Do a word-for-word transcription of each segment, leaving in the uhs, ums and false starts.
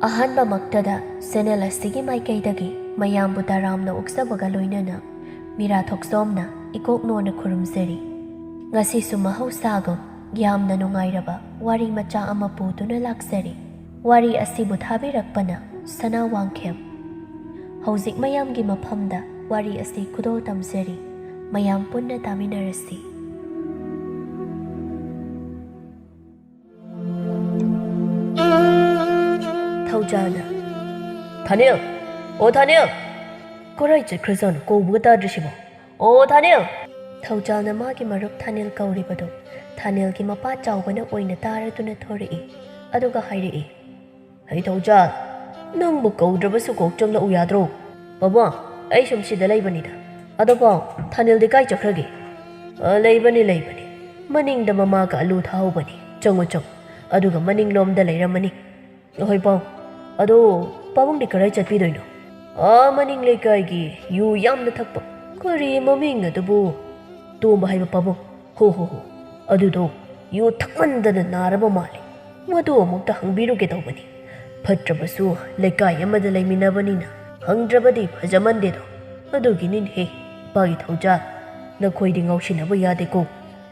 ꯑꯍꯥꯟꯕꯃꯛꯇꯗ channel ꯑꯁꯤꯒꯤ ꯃꯥꯏꯀꯩꯗꯒꯤ ꯃꯌꯥꯝꯕꯨ ꯇꯔꯥꯝꯅ ꯑꯣꯛꯆꯕꯒ ꯂꯣꯏꯅꯅ ꯃꯤꯔꯥ ꯊꯣꯛꯆꯣꯝꯅ ꯏꯀꯣꯛ ꯅꯣꯟꯅ ꯈꯨꯔꯨꯝꯖꯔꯤ꯫ ꯉꯁꯤꯁꯨ ꯃꯍꯧꯁꯥꯒꯨꯝ ꯌꯥꯝꯅ ꯅꯨꯡꯉꯥꯏꯔꯕ ꯋꯥꯔꯤ ꯃꯆꯥ ꯑꯃ ꯄꯨꯗꯨꯅ ꯂꯥꯛꯆꯔꯤ꯫ ꯋꯥꯔꯤ ꯑꯁꯤꯕꯨ ꯊꯥꯕꯤꯔꯛꯄꯅ ꯁꯅꯥ ꯋꯥꯡꯈꯦꯝ꯫ ꯍꯧꯖꯤꯛ ꯃꯌꯥꯝꯒꯤ ꯃꯐꯝꯗ ꯋꯥꯔꯤ ꯑꯁꯤ ꯈꯨꯗꯣꯜ ꯇꯝꯖꯔꯤ꯫ ꯃꯌꯥꯝ ꯄꯨꯟꯅ ꯇꯥꯃꯤꯟꯅꯔꯁꯤ꯫ ꯊꯧꯖꯥꯜꯅ, "ꯊꯥꯅꯦꯜ! ꯑꯣ ꯊꯥꯅꯦꯜ! ꯀꯔꯥꯏ ꯆꯠꯈ꯭ꯔꯖꯥꯠꯅꯣ? ꯀꯧꯕꯒ ꯇꯥꯗ꯭ꯔꯤꯁꯤꯕꯣ? ꯑꯣ ꯊꯥꯅꯦꯜ!" ꯊꯧꯖꯥꯜꯅ ꯃꯥꯒꯤ ꯃꯔꯨꯞ ꯊꯥꯅꯦꯜ ꯀꯧꯔꯤꯕꯗꯨ ꯊꯥꯅꯦꯜꯒꯤ ꯃꯄꯥ ꯆꯥꯎꯕꯅ ꯑꯣꯏꯅ ꯇꯥꯔꯗꯨꯅ ꯊꯣꯔꯛꯏ꯫ ꯑꯗꯨꯒ ꯍꯥꯏꯔꯛꯏ, "ꯍꯩ ꯊꯧꯖꯥꯜ, ꯅꯪꯕꯨ ꯀꯧꯗ꯭ꯔꯕꯁꯨ ꯀꯣꯛ ꯆꯪꯂꯛꯎ ꯌꯥꯗ꯭ꯔꯣ?" "ꯄꯥꯕꯨꯡ, ꯑꯩ ꯁꯨꯝ ꯁꯤꯗ ꯂꯩꯕꯅꯤꯗ꯫ ꯑꯗꯣ ꯄꯥꯎ, ꯊꯥꯅꯦꯜꯗꯤ ꯀꯥꯏ ꯆꯠꯈ꯭ꯔꯒꯦ?" "ꯑ, ꯂꯩꯕꯅꯤ, ꯂꯩꯕꯅꯤ꯫ ꯃꯅꯤꯡꯗ ꯃꯃꯥꯒ ꯑꯂꯨ ꯊꯥꯍꯧꯕꯅꯤ꯫ ꯆꯪꯉꯨ, ꯆꯪꯉꯨ꯫ ꯑꯗꯨꯒ ꯃꯅꯤꯡꯂꯣꯝꯗ ꯂꯩꯔꯝꯃꯅꯤ꯫ ꯍꯣꯏ ꯄꯥꯎ, ꯑꯗꯣ ꯄꯥꯕꯨꯡꯗꯤ ꯀꯗꯥꯏ ꯆꯠꯄꯤꯗꯣꯏꯅꯣ?" "ꯑꯥ, ꯃꯅꯤꯡ ꯂꯩꯀꯥꯏꯒꯤ ꯌꯨ ꯌꯥꯝꯅ ꯊꯛꯄ, ꯀꯔꯤ ꯃꯃꯤꯡ ꯑꯗꯨꯕꯨ? ꯇꯣꯝꯕ ꯍꯥꯏꯕ ꯄꯥꯕꯨꯡ꯫ ꯍꯣ, ꯍꯣ, ꯍꯣ꯫ ꯑꯗꯨꯗꯣ ꯌꯨ ꯊꯛꯃꯟꯗꯅ ꯅꯥꯔꯕ ꯃꯥꯜꯂꯤ꯫ ꯃꯗꯨ ꯑꯃꯨꯛꯇ ꯍꯪꯕꯤꯔꯨꯒꯦ ꯇꯧꯕꯅꯤ꯫ ꯐꯠꯇ꯭ꯔꯕꯁꯨ ꯂꯩꯀꯥꯏ ꯑꯃꯗ ꯂꯩꯃꯤꯟꯅꯕꯅꯤꯅ ꯍꯪꯗ꯭ꯔꯕꯗꯤ ꯐꯖꯃꯟꯗꯦꯗꯣ꯫ ꯑꯗꯨꯒꯤꯅꯤꯅꯦꯍꯦ, ꯏꯄꯥꯒꯤ ꯊꯧꯖꯥꯜ꯫ ꯅꯈꯣꯏꯗꯤ ꯉꯥꯎꯁꯤꯟꯅꯕ ꯌꯥꯗꯦꯀꯣ꯫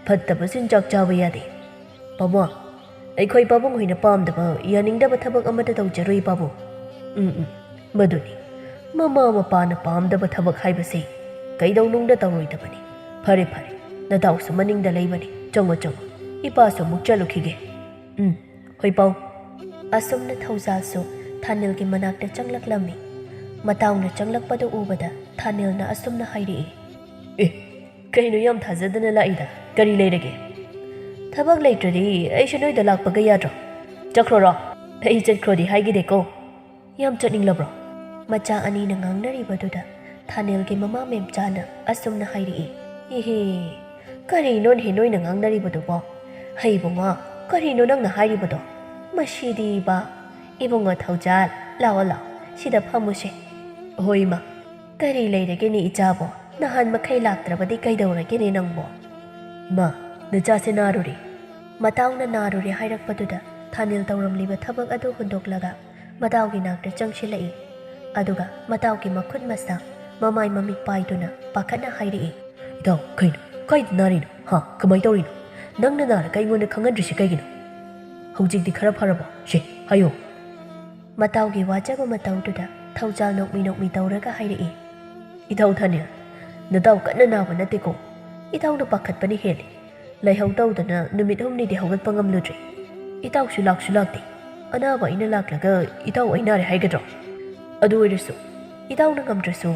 ꯐꯠꯇꯕ ꯆꯤꯟꯖꯥꯛ ꯆꯥꯕ ꯌꯥꯗꯦ꯫ ꯄꯥꯕꯨꯡ, ꯑꯩꯈꯣꯏ ꯄꯥꯕꯨꯡ ꯍꯣꯏꯅ ꯄꯥꯝꯗꯕ, ꯌꯥꯅꯤꯡꯗꯕ ꯊꯕꯛ ꯑꯃꯠꯇ ꯇꯧꯖꯔꯣꯏ, ꯄꯥꯕꯨꯡ꯫" "ꯎꯝ, ꯎꯝ, ꯃꯗꯨꯅꯤ꯫ ꯃꯃꯥ ꯃꯄꯥꯅ ꯄꯥꯝꯗꯕ ꯊꯕꯛ ꯍꯥꯏꯕꯁꯦ ꯀꯩꯗꯧꯅꯨꯡꯗ ꯇꯧꯔꯣꯏꯗꯕꯅꯤ꯫ ꯐꯔꯦ, ꯐꯔꯦ, ꯅꯇꯥꯎꯁꯨ ꯃꯅꯤꯡꯗ ꯂꯩꯕꯅꯤ꯫ ꯆꯪꯉꯣ, ꯆꯪꯉꯣ꯫ ꯏꯄꯥꯁꯨ ꯑꯃꯨꯛ ꯆꯠꯂꯨꯈꯤꯒꯦ꯫" "ꯎꯝ, ꯍꯣꯏ ꯄꯥꯎ꯫" ꯑꯁꯨꯝꯅ ꯊꯧꯖꯥꯜꯁꯨ ꯊꯥꯅꯤꯜꯒꯤ ꯃꯅꯥꯛꯇ ꯆꯪꯂꯛꯂꯝꯃꯤ꯫ ꯃꯇꯥꯎꯅ ꯆꯪꯂꯛꯄꯗꯨ ꯎꯕꯗ ꯊꯥꯅꯤꯜꯅ ꯑꯁꯨꯝꯅ ꯍꯥꯏꯔꯛꯏ, "ꯑꯦ, ꯀꯩꯅꯣ ꯌꯥꯝ ꯊꯥꯖꯗꯅ ꯂꯥꯛꯏꯗ? ꯀꯔꯤ ꯂꯩꯔꯒꯦ?" "ꯊꯕꯛ ꯂꯩꯇ꯭ꯔꯗꯤ ꯑꯩꯁꯨ ꯅꯣꯏꯗ ꯂꯥꯛꯄꯒ ꯌꯥꯗ꯭ꯔꯣ?" "ꯆꯠꯈ꯭ꯔꯣꯔꯣ? ꯑꯩ ꯆꯠꯈ꯭ꯔꯣꯗꯤ ꯍꯥꯏꯈꯤꯗꯦꯀꯣ꯫" "ꯌꯥꯝ ꯆꯠꯅꯤꯡꯂꯕ꯭ꯔꯣ?" ꯃꯆꯥ ꯑꯅꯤꯅ ꯉꯥꯡꯅꯔꯤꯕꯗꯨꯗ ꯊꯥꯅꯦꯜꯒꯤ ꯃꯃꯥ ꯃꯦꯝꯆꯥꯅ ꯑꯁꯨꯝꯅ ꯍꯥꯏꯔꯛꯏ, "ꯏꯍꯦ, ꯀꯔꯤꯅꯣꯅꯦꯍꯦ ꯅꯣꯏꯅ ꯉꯥꯡꯅꯔꯤꯕꯗꯨꯕꯣ? ꯍꯩ ꯏꯕꯨꯡꯉꯣ, ꯀꯔꯤꯅꯣ ꯅꯪꯅ ꯍꯥꯏꯔꯤꯕꯗꯣ? ꯃꯁꯤꯗꯤꯕ꯫ ꯏꯕꯨꯡꯉꯣ ꯊꯧꯖꯥꯜ, ꯂꯥꯛꯑꯣ, ꯂꯥꯛꯑꯣ, ꯁꯤꯗ ꯐꯝꯃꯨꯁꯦ꯫" "ꯍꯣꯏ, ꯏꯃꯥ꯫" "ꯀꯔꯤ ꯂꯩꯔꯒꯦꯅꯦ ꯏꯆꯥꯕꯣ? ꯅꯍꯥꯟ ꯃꯈꯩ ꯂꯥꯛꯇ꯭ꯔꯕꯗꯤ ꯀꯩꯗꯧꯔꯒꯦꯅꯦ ꯅꯪꯕꯣ?" "ꯏꯃꯥ, ꯅꯆꯥꯁꯦ ꯅꯥꯔꯨꯔꯦ꯫" ꯃꯇꯥꯎꯅ ꯅꯥꯔꯨꯔꯦ ꯍꯥꯏꯔꯛꯄꯗꯨꯗ ꯊꯥꯅꯤꯜ ꯇꯧꯔꯝꯂꯤꯕ ꯊꯕꯛ ꯑꯗꯨ ꯍꯨꯟꯗꯣꯛꯂꯒ ꯃꯇꯥꯎꯒꯤ ꯅꯥꯛꯇ ꯆꯪꯁꯤꯜꯂꯛꯏ꯫ ꯑꯗꯨꯒ ꯃꯇꯥꯎꯒꯤ ꯃꯈꯨꯠ ꯃꯁꯥ ꯃꯃꯥꯏ ꯃꯃꯤꯠ ꯄꯥꯏꯗꯨꯅ ꯄꯥꯈꯠꯅ ꯍꯥꯏꯔꯛꯏ, "ꯏꯇꯥꯎ, ꯀꯩꯅꯣ? ꯀꯥꯏꯗ ꯅꯥꯔꯤꯅꯣ? ꯍꯥ? ꯀꯃꯥꯏ ꯇꯧꯔꯤꯅꯣ? ꯅꯪꯅ ꯅꯥꯔꯒ ꯑꯩꯉꯣꯟꯗ ꯈꯪꯍꯟꯗ꯭ꯔꯤꯁꯤ ꯀꯩꯒꯤꯅꯣ? ꯍꯧꯖꯤꯛꯇꯤ ꯈꯔ ꯐꯔꯕꯣ? ꯁꯦ, ꯍꯥꯏꯌꯣ꯫" ꯃꯇꯥꯎꯒꯤ ꯋꯥꯖꯕ ꯃꯇꯧꯗꯨꯗ ꯊꯧꯖꯥꯜ ꯅꯣꯛꯃꯤ ꯅꯣꯛꯃꯤ ꯇꯧꯔꯒ ꯍꯥꯏꯔꯛꯏ, "ꯏꯇꯥꯎ ꯊꯥꯅꯤꯜ, ꯅꯇꯥꯎ ꯀꯟꯅ ꯅꯥꯕ ꯅꯠꯇꯦꯀꯣ? ꯏꯇꯥꯎꯅ ꯄꯥꯈꯠꯄꯅ ꯍꯦꯜꯂꯤ꯫ ꯂꯥꯏꯍꯧ ꯇꯧꯗꯅ ꯅꯨꯃꯤꯠ ꯍꯨꯝꯅꯤꯗꯤ ꯍꯧꯒꯠꯄ ꯉꯝꯂꯨꯗ꯭ꯔꯦ꯫ ꯏꯇꯥꯎꯁꯨ ꯂꯥꯛꯁꯨ ꯂꯥꯛꯇꯦ꯫ ꯑꯅꯥꯕ ꯑꯩꯅ ꯂꯥꯛꯂꯒ ꯏꯇꯥꯎ ꯑꯩ ꯅꯥꯔꯦ ꯍꯥꯏꯒꯗ꯭ꯔꯣ? ꯑꯗꯨ ꯑꯣꯏꯔꯁꯨ ꯏꯇꯥꯎꯅ ꯉꯝꯗ꯭ꯔꯁꯨ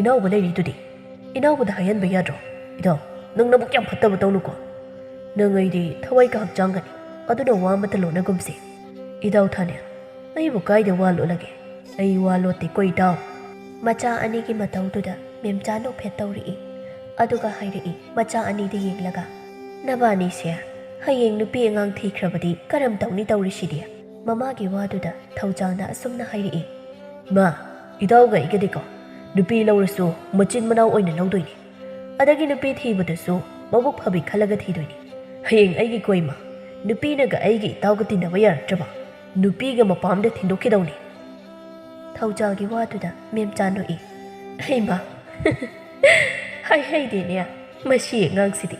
ꯏꯅꯥꯎꯕ ꯂꯩꯔꯤꯗꯨꯗꯤ꯫ ꯏꯅꯥꯎꯕꯗ ꯍꯥꯏꯍꯟꯕ ꯌꯥꯗ꯭ꯔꯣ? ꯏꯇꯥꯎ, ꯅꯪ ꯅꯕꯨꯛ ꯌꯥꯝ ꯐꯠꯇꯕ ꯇꯧꯅꯨꯀꯣ꯫ ꯅꯪ ꯑꯩꯗꯤ ꯊꯋꯥꯏꯒ ꯍꯛꯆꯥꯡꯒꯅꯤ꯫ ꯑꯗꯨꯅ ꯋꯥ ꯑꯃꯇ ꯂꯣꯟꯅꯒꯨꯝꯁꯦ꯫" "ꯏꯇꯥꯎ ꯊꯥꯅꯤꯜ, ꯑꯩꯕꯨ ꯀꯥꯏꯗ ꯋꯥ ꯂꯣꯠꯂꯒꯦ? ꯑꯩ ꯋꯥ ꯂꯣꯠꯇꯦꯀꯣ ꯏꯇꯥꯎ꯫" ꯃꯆꯥ ꯑꯅꯤꯒꯤ ꯃꯇꯧꯗꯨꯗ ꯃꯦꯝꯆꯥ ꯅꯣꯛꯐꯦꯠ ꯇꯧꯔꯛꯏ꯫ ꯑꯗꯨꯒ ꯍꯥꯏꯔꯛꯏ ꯃꯆꯥ ꯑꯅꯤꯗ ꯌꯦꯡꯂꯒ, "ꯅꯕꯥꯅꯤꯁꯦ ꯍꯌꯦꯡ ꯅꯨꯄꯤ ꯑꯉꯥꯡ ꯊꯤꯈ꯭ꯔꯕꯗꯤ ꯀꯔꯝ ꯇꯧꯅꯤ ꯇꯧꯔꯤꯁꯤꯗꯤ?" ꯃꯃꯥꯒꯤ ꯋꯥꯗꯨꯗ ꯊꯧꯖꯥꯜꯅ ꯑꯁꯨꯝꯅ ꯍꯥꯏꯔꯛꯏ, "ꯏꯃꯥ, ꯏꯇꯥꯎꯒ ꯑꯩꯒꯗꯤꯀꯣ ꯅꯨꯄꯤ ꯂꯧꯔꯁꯨ ꯃꯆꯤꯟ ꯃꯅꯥꯎ ꯑꯣꯏꯅ ꯂꯧꯗꯣꯏꯅꯤ꯫ ꯑꯗꯒꯤ ꯅꯨꯄꯤ ꯊꯤꯕꯗꯁꯨ ꯃꯕꯨꯛ ꯐꯕꯤ ꯈꯜꯂꯒ ꯊꯤꯗꯣꯏꯅꯤ꯫ ꯍꯌꯦꯡ ꯑꯩꯒꯤ ꯀꯣꯏꯃ ꯅꯨꯄꯤꯅꯒ ꯑꯩꯒꯤ ꯏꯇꯥꯎꯒ ꯇꯤꯟꯅꯕ ꯌꯥꯔꯛꯇ꯭ꯔꯕ ꯅꯨꯄꯤꯒ ꯃꯄꯥꯝꯗ ꯊꯤꯟꯗꯣꯛꯈꯤꯗꯧꯅꯤ꯫" ꯊꯧꯖꯥꯜꯒꯤ ꯋꯥꯗꯨꯗ ꯃꯦꯝꯆꯥ ꯅꯣꯛꯏ꯫ "ꯍꯩꯃꯥ, ꯍꯥꯏ ꯍꯩꯗꯦꯅꯦ ꯃꯁꯤ ꯑꯉꯥꯡꯁꯤꯗꯤ꯫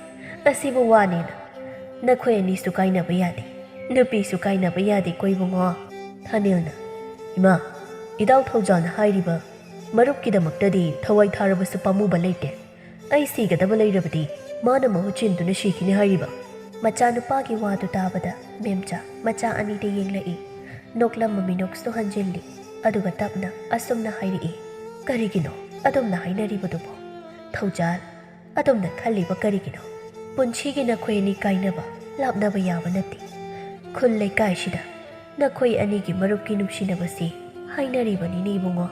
ꯑꯁꯤꯕꯨ ꯋꯥꯅꯦꯅ꯫ ꯅꯈꯣꯏ ꯑꯅꯤꯁꯨ ꯀꯥꯏꯅꯕ ꯌꯥꯗꯦ, ꯅꯨꯄꯤꯁꯨ ꯀꯥꯏꯅꯕ ꯌꯥꯗꯦꯀꯣ ꯏꯕꯨꯡꯉꯣ꯫" ꯊꯥꯅꯤꯜꯅ, "ꯏꯃꯥ, ꯏꯇꯥꯎ ꯊꯧꯖꯥꯜꯅ ꯍꯥꯏꯔꯤꯕ ꯃꯔꯨꯞꯀꯤꯗꯃꯛꯇꯗꯤ ꯊꯋꯥꯏ ꯊꯥꯔꯕꯁꯨ ꯄꯥꯝꯃꯨꯕ ꯂꯩꯇꯦ꯫ ꯑꯩ ꯁꯤꯒꯗꯕ ꯂꯩꯔꯕꯗꯤ ꯃꯥꯅ ꯃꯍꯨꯠ ꯁꯤꯟꯗꯨꯅ ꯁꯤꯈꯤꯅꯤ ꯍꯥꯏꯔꯤꯕ?" ꯃꯆꯥꯅꯨꯄꯥꯒꯤ ꯋꯥꯗꯨ ꯇꯥꯕꯗ ꯃꯦꯝꯆꯥ ꯃꯆꯥ ꯑꯅꯤꯗ ꯌꯦꯡꯂꯛꯏ꯫ ꯅꯣꯛꯂꯝꯕ ꯃꯤꯅꯣꯛꯁꯨ ꯍꯟꯖꯤꯜꯂꯤ꯫ ꯑꯗꯨꯒ ꯇꯞꯅ ꯑꯁꯨꯝꯅ ꯍꯥꯏꯔꯛꯏ, "ꯀꯔꯤꯒꯤꯅꯣ ꯑꯗꯨꯝꯅ ꯍꯥꯏꯅꯔꯤꯕꯗꯨꯕꯣ? ꯊꯧꯖꯥꯜ, ꯑꯗꯨꯝꯅ ꯈꯜꯂꯤꯕ ꯀꯔꯤꯒꯤꯅꯣ? ꯄꯨꯟꯁꯤꯒꯤ ꯅꯈꯣꯏ ꯑꯅꯤ ꯀꯥꯏꯅꯕ, ꯂꯥꯞꯅꯕ ꯌꯥꯕ ꯅꯠꯇꯦ꯫ ꯈꯨꯜ ꯂꯩꯀꯥꯏꯁꯤꯗ ꯅꯈꯣꯏ ꯑꯅꯤꯒꯤ ꯃꯔꯨꯞꯀꯤ ꯅꯨꯡꯁꯤꯅꯕꯁꯤ ꯍꯥꯏꯅꯔꯤꯕꯅꯤꯅꯦ ꯏꯕꯨꯡꯉꯣ꯫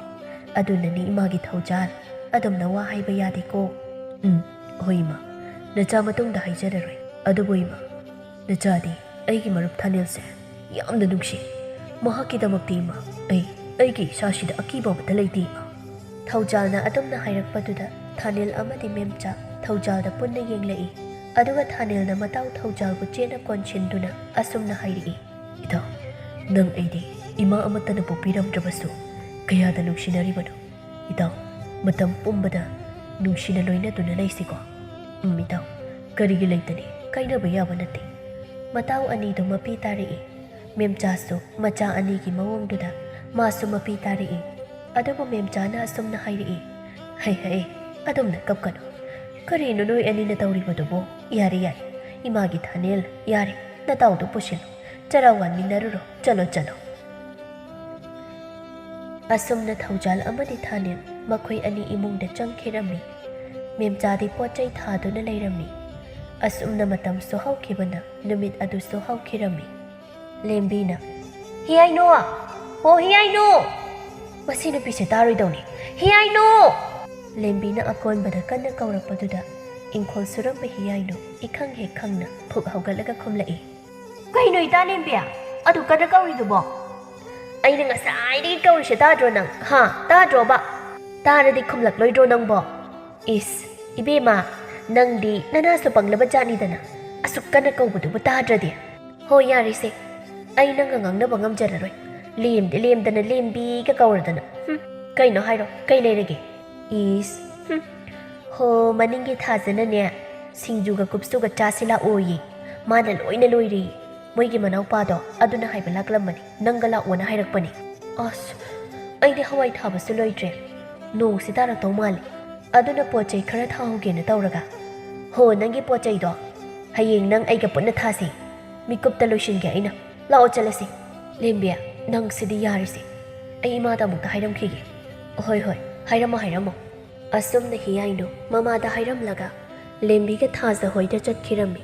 ꯑꯗꯨꯅꯅꯤ ꯏꯃꯥꯒꯤ ꯊꯧꯖꯥꯜ, ꯑꯗꯨꯝꯅ ꯋꯥ ꯍꯥꯏꯕ ꯌꯥꯗꯦꯀꯣ꯫" "ꯎꯝ, ꯍꯣꯏ ꯏꯃꯥ, ꯅꯆꯥ ꯃꯇꯨꯡꯗ ꯍꯥꯏꯖꯔꯔꯣꯏ꯫ ꯑꯗꯨꯕꯨ ꯏꯃꯥ, ꯅꯆꯥꯗꯤ ꯑꯩꯒꯤ ꯃꯔꯨꯞ ꯊꯥꯅꯤꯜꯁꯦ ꯌꯥꯝꯅ ꯅꯨꯡꯁꯤ꯫ ꯃꯍꯥꯛꯀꯤꯗꯃꯛꯇꯤ ꯏꯃꯥ, ꯑꯩ ꯑꯩꯒꯤ ꯏꯁꯥꯁꯤꯗ ꯑꯀꯤꯕ ꯑꯃꯠꯇ ꯂꯩꯇꯦ ꯏꯃꯥ꯫" ꯊꯧꯖꯥꯜꯅ ꯑꯗꯨꯝꯅ ꯍꯥꯏꯔꯛꯄꯗꯨꯗ ꯊꯥꯅꯤꯜ ꯑꯃꯗꯤ ꯃꯦꯝꯆꯥ ꯊꯧꯖꯥꯜꯗ ꯄꯨꯟꯅ ꯌꯦꯡꯂꯛꯏ꯫ ꯑꯗꯨꯒ ꯊꯥꯅꯤꯜꯅ ꯃꯇꯥꯎ ꯊꯧꯖꯥꯜꯕꯨ ꯆꯦꯠꯅ ꯀꯣꯟꯁꯤꯟꯗꯨꯅ ꯑꯁꯨꯝꯅ ꯍꯥꯏꯔꯛꯏ, "ꯏꯇꯥꯎ, ꯅꯪ ꯑꯩꯗꯤ ꯏꯃꯥ ꯑꯃꯠꯇꯅ ꯄꯣꯛꯄꯤꯔꯝꯗ꯭ꯔꯕꯁꯨ ꯀꯌꯥꯗ ꯅꯨꯡꯁꯤꯅꯔꯤꯕꯅꯣ꯫ ꯏꯇꯥꯎ, ꯃꯇꯝ ꯄꯨꯝꯕꯗ ꯅꯨꯡꯁꯤꯅ ꯂꯣꯏꯅꯗꯨꯅ ꯂꯩꯁꯤꯀꯣ꯫ ꯎꯝ, ꯏꯇꯥꯎ, ꯀꯔꯤꯒꯤ ꯂꯩꯇꯅꯤ? ꯀꯥꯏꯅꯕ ꯌꯥꯕ ꯅꯠꯇꯦ꯫ ꯃꯇꯥꯎ ꯑꯅꯤꯗꯨ ꯃꯄꯤ ꯇꯥꯔꯛꯏ꯫ ꯃꯦꯝꯆꯥꯁꯨ ꯃꯆꯥ ꯑꯅꯤꯒꯤ ꯃꯑꯣꯡꯗꯨꯗ ꯃꯥꯁꯨ ꯃꯄꯤ ꯇꯥꯔꯛꯏ꯫ ꯑꯗꯨꯕꯨ ꯃꯦꯝꯆꯥꯅ ꯑꯁꯨꯝꯅ ꯍꯥꯏꯔꯛꯏ, "ꯍꯩ ꯍꯩ, ꯑꯗꯨꯝꯅ ꯀꯞꯀꯅꯨ꯫ ꯀꯔꯤꯅꯣ ꯅꯣꯏ ꯑꯅꯤꯅ ꯇꯧꯔꯤꯕꯗꯨꯕꯣ? ꯌꯥꯔꯦ ꯌꯥꯔꯦ, ꯏꯃꯥꯒꯤ ꯊꯥꯅꯦꯜ, ꯌꯥꯔꯦ, ꯅꯇꯥꯎꯗꯨ ꯄꯨꯁꯤꯜꯂꯨ, ꯆꯔꯥ ꯋꯥꯟꯃꯤꯟꯅꯔꯨꯔꯣ, ꯆꯠꯂꯣ ꯆꯠꯂꯣ"꯫ ꯑꯁꯨꯝꯅ ꯊꯧꯖꯥꯜ ꯑꯃꯗꯤ ꯊꯥꯅꯦꯜ ꯃꯈꯣꯏ ꯑꯅꯤ ꯏꯃꯨꯡꯗ ꯆꯪꯈꯤꯔꯝꯃꯤ꯫ ꯃꯦꯝꯆꯥꯗꯤ ꯄꯣꯠ ꯆꯩ ꯊꯥꯗꯨꯅ ꯂꯩꯔꯝꯃꯤ꯫ ꯑꯁꯨꯝꯅ ꯃꯇꯝꯁꯨ ꯍꯧꯈꯤꯕꯅ ꯅꯨꯃꯤꯠ ꯑꯗꯨꯁꯨ ꯍꯧꯈꯤꯔꯝꯃꯤ꯫ ꯂꯦꯝꯕꯤꯅ, "ꯍꯤꯌꯥꯏꯅꯨ! ꯍꯣ ꯍꯤꯌꯥꯏꯅꯨ! ꯃꯁꯤ ꯅꯨꯄꯤꯁꯦ ꯇꯥꯔꯣꯏꯗꯧꯅꯤ꯫ ꯍꯤꯌꯥꯏꯅꯨ!" ꯂꯦꯝꯕꯤꯅ ꯑꯀꯣꯟꯕꯗ ꯀꯟꯅ ꯀꯧꯔꯛꯄꯗꯨꯗ ꯏꯪꯈꯣꯜ ꯁꯨꯔꯝꯕ ꯍꯤꯌꯥꯏꯅꯨ ꯏꯈꯪ ꯍꯦꯛ ꯈꯪꯅ ꯐꯨꯛ ꯍꯧꯒꯠꯂꯒ ꯈꯨꯝꯂꯛꯏ꯫ "ꯀꯩꯅꯣ ꯏꯇꯥ ꯂꯦꯝꯕꯤ? ꯑꯗꯨ ꯀꯟꯅ ꯀꯧꯔꯤꯗꯨꯕꯣ?" "ꯑꯩꯅ ꯉꯁꯥꯏꯗꯒꯤ ꯀꯧꯔꯤꯁꯦ ꯇꯥꯗ꯭ꯔꯣ ꯅꯪ? ꯍꯥ? ꯇꯥꯗ꯭ꯔꯣꯕ? ꯇꯥꯔꯗꯤ ꯈꯨꯝꯂꯛꯂꯣꯏꯗ꯭ꯔꯣ ꯅꯪꯕꯣ?" "ꯏꯁ, ꯏꯕꯦꯝꯃ, ꯅꯪꯗꯤ ꯅꯅꯥꯁꯨ ꯄꯪꯂꯕ ꯖꯥꯠꯅꯤꯗꯅ, ꯑꯁꯨꯛ ꯀꯟꯅ ꯀꯧꯕꯗꯨꯕꯨ ꯇꯥꯗ꯭ꯔꯗꯤ?" "ꯍꯣ, ꯌꯥꯔꯦꯁꯦ, ꯑꯩ ꯅꯪꯒ ꯉꯥꯡꯅꯕ ꯉꯝꯖꯔꯔꯣꯏ꯫ ꯂꯦꯝꯗꯤ ꯂꯦꯝꯗꯅ ꯂꯦꯝꯕꯤꯒ ꯀꯧꯔꯗꯅ꯫ ꯍꯨꯝ, ꯀꯩꯅꯣ ꯍꯥꯏꯔꯣ, ꯀꯩ ꯂꯩꯔꯒꯦ?" "ꯏꯁ, ꯍꯨꯝ, ꯍꯣ, ꯃꯅꯤꯡꯒꯤ ꯊꯥꯖꯅꯅꯦ, ꯁꯤꯡꯖꯨꯒ ꯀꯨꯞꯁꯨꯒ ꯆꯥꯁꯤ ꯂꯥꯛꯑꯣꯌꯦ꯫ ꯃꯥꯅ ꯂꯣꯏꯅ ꯂꯣꯏꯔꯦ꯫ ꯃꯣꯏꯒꯤ ꯃꯅꯥꯎꯄꯥꯗꯣ ꯑꯗꯨꯅ ꯍꯥꯏꯕ ꯂꯥꯛꯂꯝꯕꯅꯤ, ꯅꯪꯒ ꯂꯥꯛꯑꯣꯅ ꯍꯥꯏꯔꯛꯄꯅꯤ꯫" "ꯑꯁ, ꯑꯩꯗꯤ ꯍꯋꯥꯏ ꯊꯥꯕꯁꯨ ꯂꯣꯏꯗ꯭ꯔꯦ꯫ ꯅꯣꯡꯁꯤ ꯇꯥꯔꯛꯇꯧ ꯃꯥꯜꯂꯤ꯫ ꯑꯗꯨꯅ ꯄꯣꯠ ꯆꯩ ꯈꯔ ꯊꯥꯍꯧꯒꯦꯅ ꯇꯧꯔꯒ꯫" "ꯍꯣ, ꯅꯪꯒꯤ ꯄꯣꯠ ꯆꯩꯗꯣ ꯍꯌꯦꯡ ꯅꯪ ꯑꯩꯒ ꯄꯨꯟꯅ ꯊꯥꯁꯤ꯫ ꯃꯤꯀꯨꯞꯇ ꯂꯣꯏꯁꯤꯟꯒꯦ ꯑꯩꯅ꯫ ꯂꯥꯛꯑꯣ ꯆꯠꯂꯁꯤ꯫" "ꯂꯦꯝꯕꯤ, ꯅꯪꯁꯤꯗꯤ ꯌꯥꯔꯤꯁꯦ꯫ ꯑꯩ ꯏꯃꯥꯗ ꯑꯃꯨꯛꯇ ꯍꯥꯏꯔꯝꯈꯤꯒꯦ꯫" "ꯍꯣꯏ, ꯍꯣꯏ, ꯍꯥꯏꯔꯝꯃꯣ, ꯍꯥꯏꯔꯝꯃꯣ꯫" ꯑꯁꯨꯝꯅ ꯍꯤꯌꯥꯏꯅꯨ ꯃꯃꯥꯗ ꯍꯥꯏꯔꯝꯂꯒ ꯂꯦꯝꯕꯤꯒ ꯊꯥꯖ ꯍꯣꯏꯗ ꯆꯠꯈꯤꯔꯝꯃꯤ꯫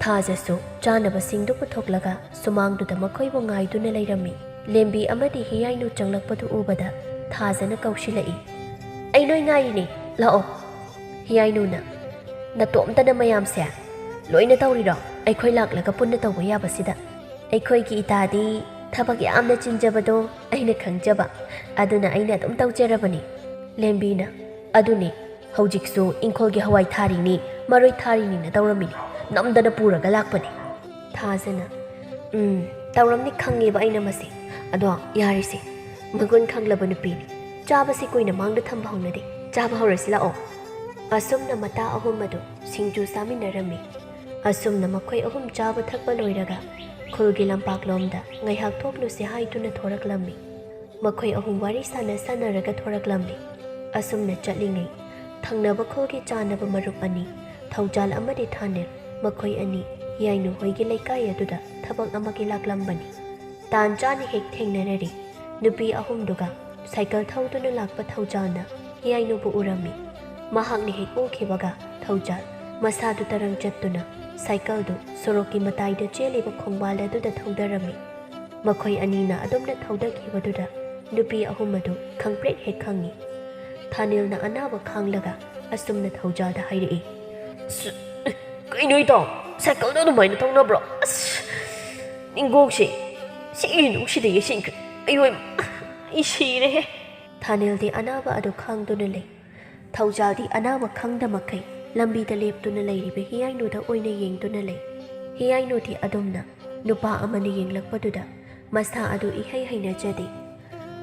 ꯊꯥꯖꯁꯨ ꯆꯥꯅꯕꯁꯤꯡꯗꯨ ꯄꯨꯊꯣꯛꯂꯒ ꯁꯨꯃꯥꯡꯗꯨꯗ ꯃꯈꯣꯏꯕꯨ ꯉꯥꯏꯗꯨꯅ ꯂꯩꯔꯝꯃꯤ꯫ ꯂꯦꯝꯕꯤ ꯑꯃꯗꯤ ꯍꯤꯌꯥꯏꯅꯨ ꯆꯪꯂꯛꯄꯗꯨ ꯎꯕꯗ ꯊꯥꯖꯅ ꯀꯧꯁꯤꯜꯂꯛꯏ, "ꯑꯩ ꯅꯣꯏ ꯉꯥꯏꯔꯤꯅꯦ, ꯂꯥꯛꯑꯣ꯫" ꯍꯤꯌꯥꯏꯅꯨꯅ, "ꯅꯇꯣꯝꯇꯅ ꯃꯌꯥꯝꯁꯦ ꯂꯣꯏꯅ ꯇꯧꯔꯤꯔꯣ? ꯑꯩꯈꯣꯏ ꯂꯥꯛꯂꯒ ꯄꯨꯟꯅ ꯇꯧꯕ ꯌꯥꯕꯁꯤꯗ꯫ ꯑꯩꯈꯣꯏꯒꯤ ꯏꯇꯥꯗꯤ ꯊꯕꯛ ꯌꯥꯝꯅ ꯆꯤꯟꯖꯕꯗꯣ ꯑꯩꯅ ꯈꯪꯖꯕ, ꯑꯗꯨꯅ ꯑꯩꯅ ꯑꯗꯨꯝ ꯇꯧꯖꯔꯕꯅꯤ꯫" ꯂꯦꯝꯕꯤꯅ, "ꯑꯗꯨꯅꯤ, ꯍꯧꯖꯤꯛꯁꯨ ꯏꯪꯈꯣꯜꯒꯤ ꯍꯋꯥꯏ ꯊꯥꯔꯤꯅꯤ, ꯃꯔꯣꯏ ꯊꯥꯔꯤꯅꯤꯅ ꯇꯧꯔꯝꯃꯤꯅꯤ, ꯅꯝꯗꯅ ꯄꯨꯔꯒ ꯂꯥꯛꯄꯅꯤ꯫" ꯊꯥꯖꯅ, "ꯎꯝ, ꯇꯧꯔꯝꯅꯤ ꯈꯪꯉꯦꯕ ꯑꯩꯅ ꯃꯁꯤ꯫ "ꯑꯗꯣ ꯌꯥꯔꯤꯁꯦ, ꯃꯒꯨꯟ ꯈꯪꯂꯕ ꯅꯨꯄꯤꯅꯤ꯫ ꯆꯥꯕꯁꯤ ꯀꯨꯏꯅ ꯃꯥꯡꯗ ꯊꯝꯕ ꯍꯧꯅꯗꯦ꯫ ꯆꯥꯕ ꯍꯧꯔꯁꯤ ꯂꯥꯛꯑꯣ꯫" ꯑꯁꯨꯝꯅ ꯃꯇꯥ ꯑꯍꯨꯝ ꯑꯗꯨ ꯁꯤꯡꯖꯨ ꯆꯥꯃꯤꯟꯅꯔꯝꯃꯤ꯫ ꯑꯁꯨꯝꯅ ꯃꯈꯣꯏ ꯑꯍꯨꯝ ꯆꯥꯕ ꯊꯛꯄ ꯂꯣꯏꯔꯒ ꯈꯨꯜꯒꯤ ꯂꯝꯄꯥꯛꯂꯣꯝꯗ ꯉꯥꯏꯍꯥꯛ ꯊꯣꯛꯂꯨꯁꯦ ꯍꯥꯏꯗꯨꯅ ꯊꯣꯔꯛꯂꯝꯃꯤ꯫ ꯃꯈꯣꯏ ꯑꯍꯨꯝ ꯋꯥꯔꯤ ꯁꯥꯟꯅ ꯁꯥꯟꯅꯔꯒ ꯊꯣꯔꯛꯂꯝꯃꯤ꯫ ꯑꯁꯨꯝꯅ ꯆꯠꯂꯤꯉꯩ ꯊꯪꯅꯕ ꯈꯨꯜꯒꯤ ꯆꯥꯟꯅꯕ ꯃꯔꯨꯞ ꯑꯅꯤ, ꯊꯧꯖꯥꯜ ꯑꯃꯗꯤ ꯊꯥꯅꯤꯜ, ꯃꯈꯣꯏ ꯑꯅꯤ ꯌꯥꯏꯅꯨ ꯍꯣꯏꯒꯤ ꯂꯩꯀꯥꯏ ꯑꯗꯨꯗ ꯊꯕꯛ ꯑꯃꯒꯤ ꯂꯥꯛꯂꯝꯕꯅꯤ꯫ ꯇꯥꯟ ꯆꯥꯅ ꯍꯦꯛ ꯊꯦꯡꯅꯔꯔꯤ꯫ ꯅꯨꯄꯤ ꯑꯍꯨꯝꯗꯨꯒ ꯁꯥꯏꯀꯜ ꯊꯧꯗꯨꯅ ꯂꯥꯛꯄ ꯊꯧꯖꯥꯜꯅ ꯍꯤꯌꯥꯏꯅꯨꯕꯨ ꯎꯔꯝꯃꯤ꯫ ꯃꯍꯥꯛꯅ ꯍꯦꯛ ꯎꯈꯤꯕꯒ ꯊꯧꯖꯥꯜ ꯃꯁꯥꯗꯨ ꯇꯔꯪ ꯆꯠꯇꯨꯅ ꯁꯥꯏꯀꯜꯗꯨ ꯁꯣꯔꯣꯛꯀꯤ ꯃꯇꯥꯏꯗ ꯆꯦꯜꯂꯤꯕ ꯈꯣꯡꯕꯥꯜ ꯑꯗꯨꯗ ꯊꯧꯗꯔꯝꯃꯤ꯫ ꯃꯈꯣꯏ ꯑꯅꯤꯅ ꯑꯗꯨꯝꯅ ꯊꯧꯗꯈꯤꯕꯗꯨꯗ ꯅꯨꯄꯤ ꯑꯍꯨꯝ ꯑꯗꯨ ꯈꯪꯄ꯭ꯔꯦꯛ ꯍꯦꯛ ꯈꯪꯉꯤ꯫ ꯊꯥꯅꯤꯜꯅ ꯑꯅꯥꯕ ꯈꯥꯡꯂꯒ ꯑꯁꯨꯝꯅ ꯊꯧꯖꯥꯜꯗ ꯍꯥꯏꯔꯛꯏ, "ꯑꯁ, ꯀꯩꯅꯣ ꯏꯇꯥꯎ, ꯁꯥꯏꯀꯜꯗꯣ ꯑꯗꯨꯃꯥꯏꯅ ꯊꯧꯅꯕ꯭ꯔꯣ? ꯑꯁ, ꯅꯤꯡꯒꯣꯛꯁꯦ, ꯁꯤ ꯅꯨꯡꯁꯤꯗ ꯌꯦꯁꯤꯟꯈ꯭ꯔꯦ꯫ ꯑꯩ ꯍꯣꯏ, ꯑꯩ ꯁꯤꯔꯦꯍꯦ!" ꯊꯥꯅꯤꯜꯗꯤ ꯑꯅꯥꯕ ꯑꯗꯨ ꯈꯥꯡꯗꯨꯅ ꯂꯩ꯫ ꯊꯧꯖꯥꯜꯗꯤ ꯑꯅꯥꯕ ꯈꯪꯗ ꯃꯈꯩ ꯂꯝꯕꯤꯗ ꯂꯦꯞꯇꯨꯅ ꯂꯩꯔꯤꯕ ꯍꯤꯌꯥꯏꯅꯨꯗ ꯑꯣꯏꯅ ꯌꯦꯡꯗꯨꯅ ꯂꯩ꯫ ꯍꯤꯌꯥꯏꯅꯨꯗꯤ ꯑꯗꯨꯝꯅ ꯅꯨꯄꯥ ꯑꯃꯅ ꯌꯦꯡꯂꯛꯄꯗꯨꯗ ꯃꯁꯥ ꯑꯗꯨ ꯏꯍꯩ ꯍꯩꯅꯖꯗꯦ꯫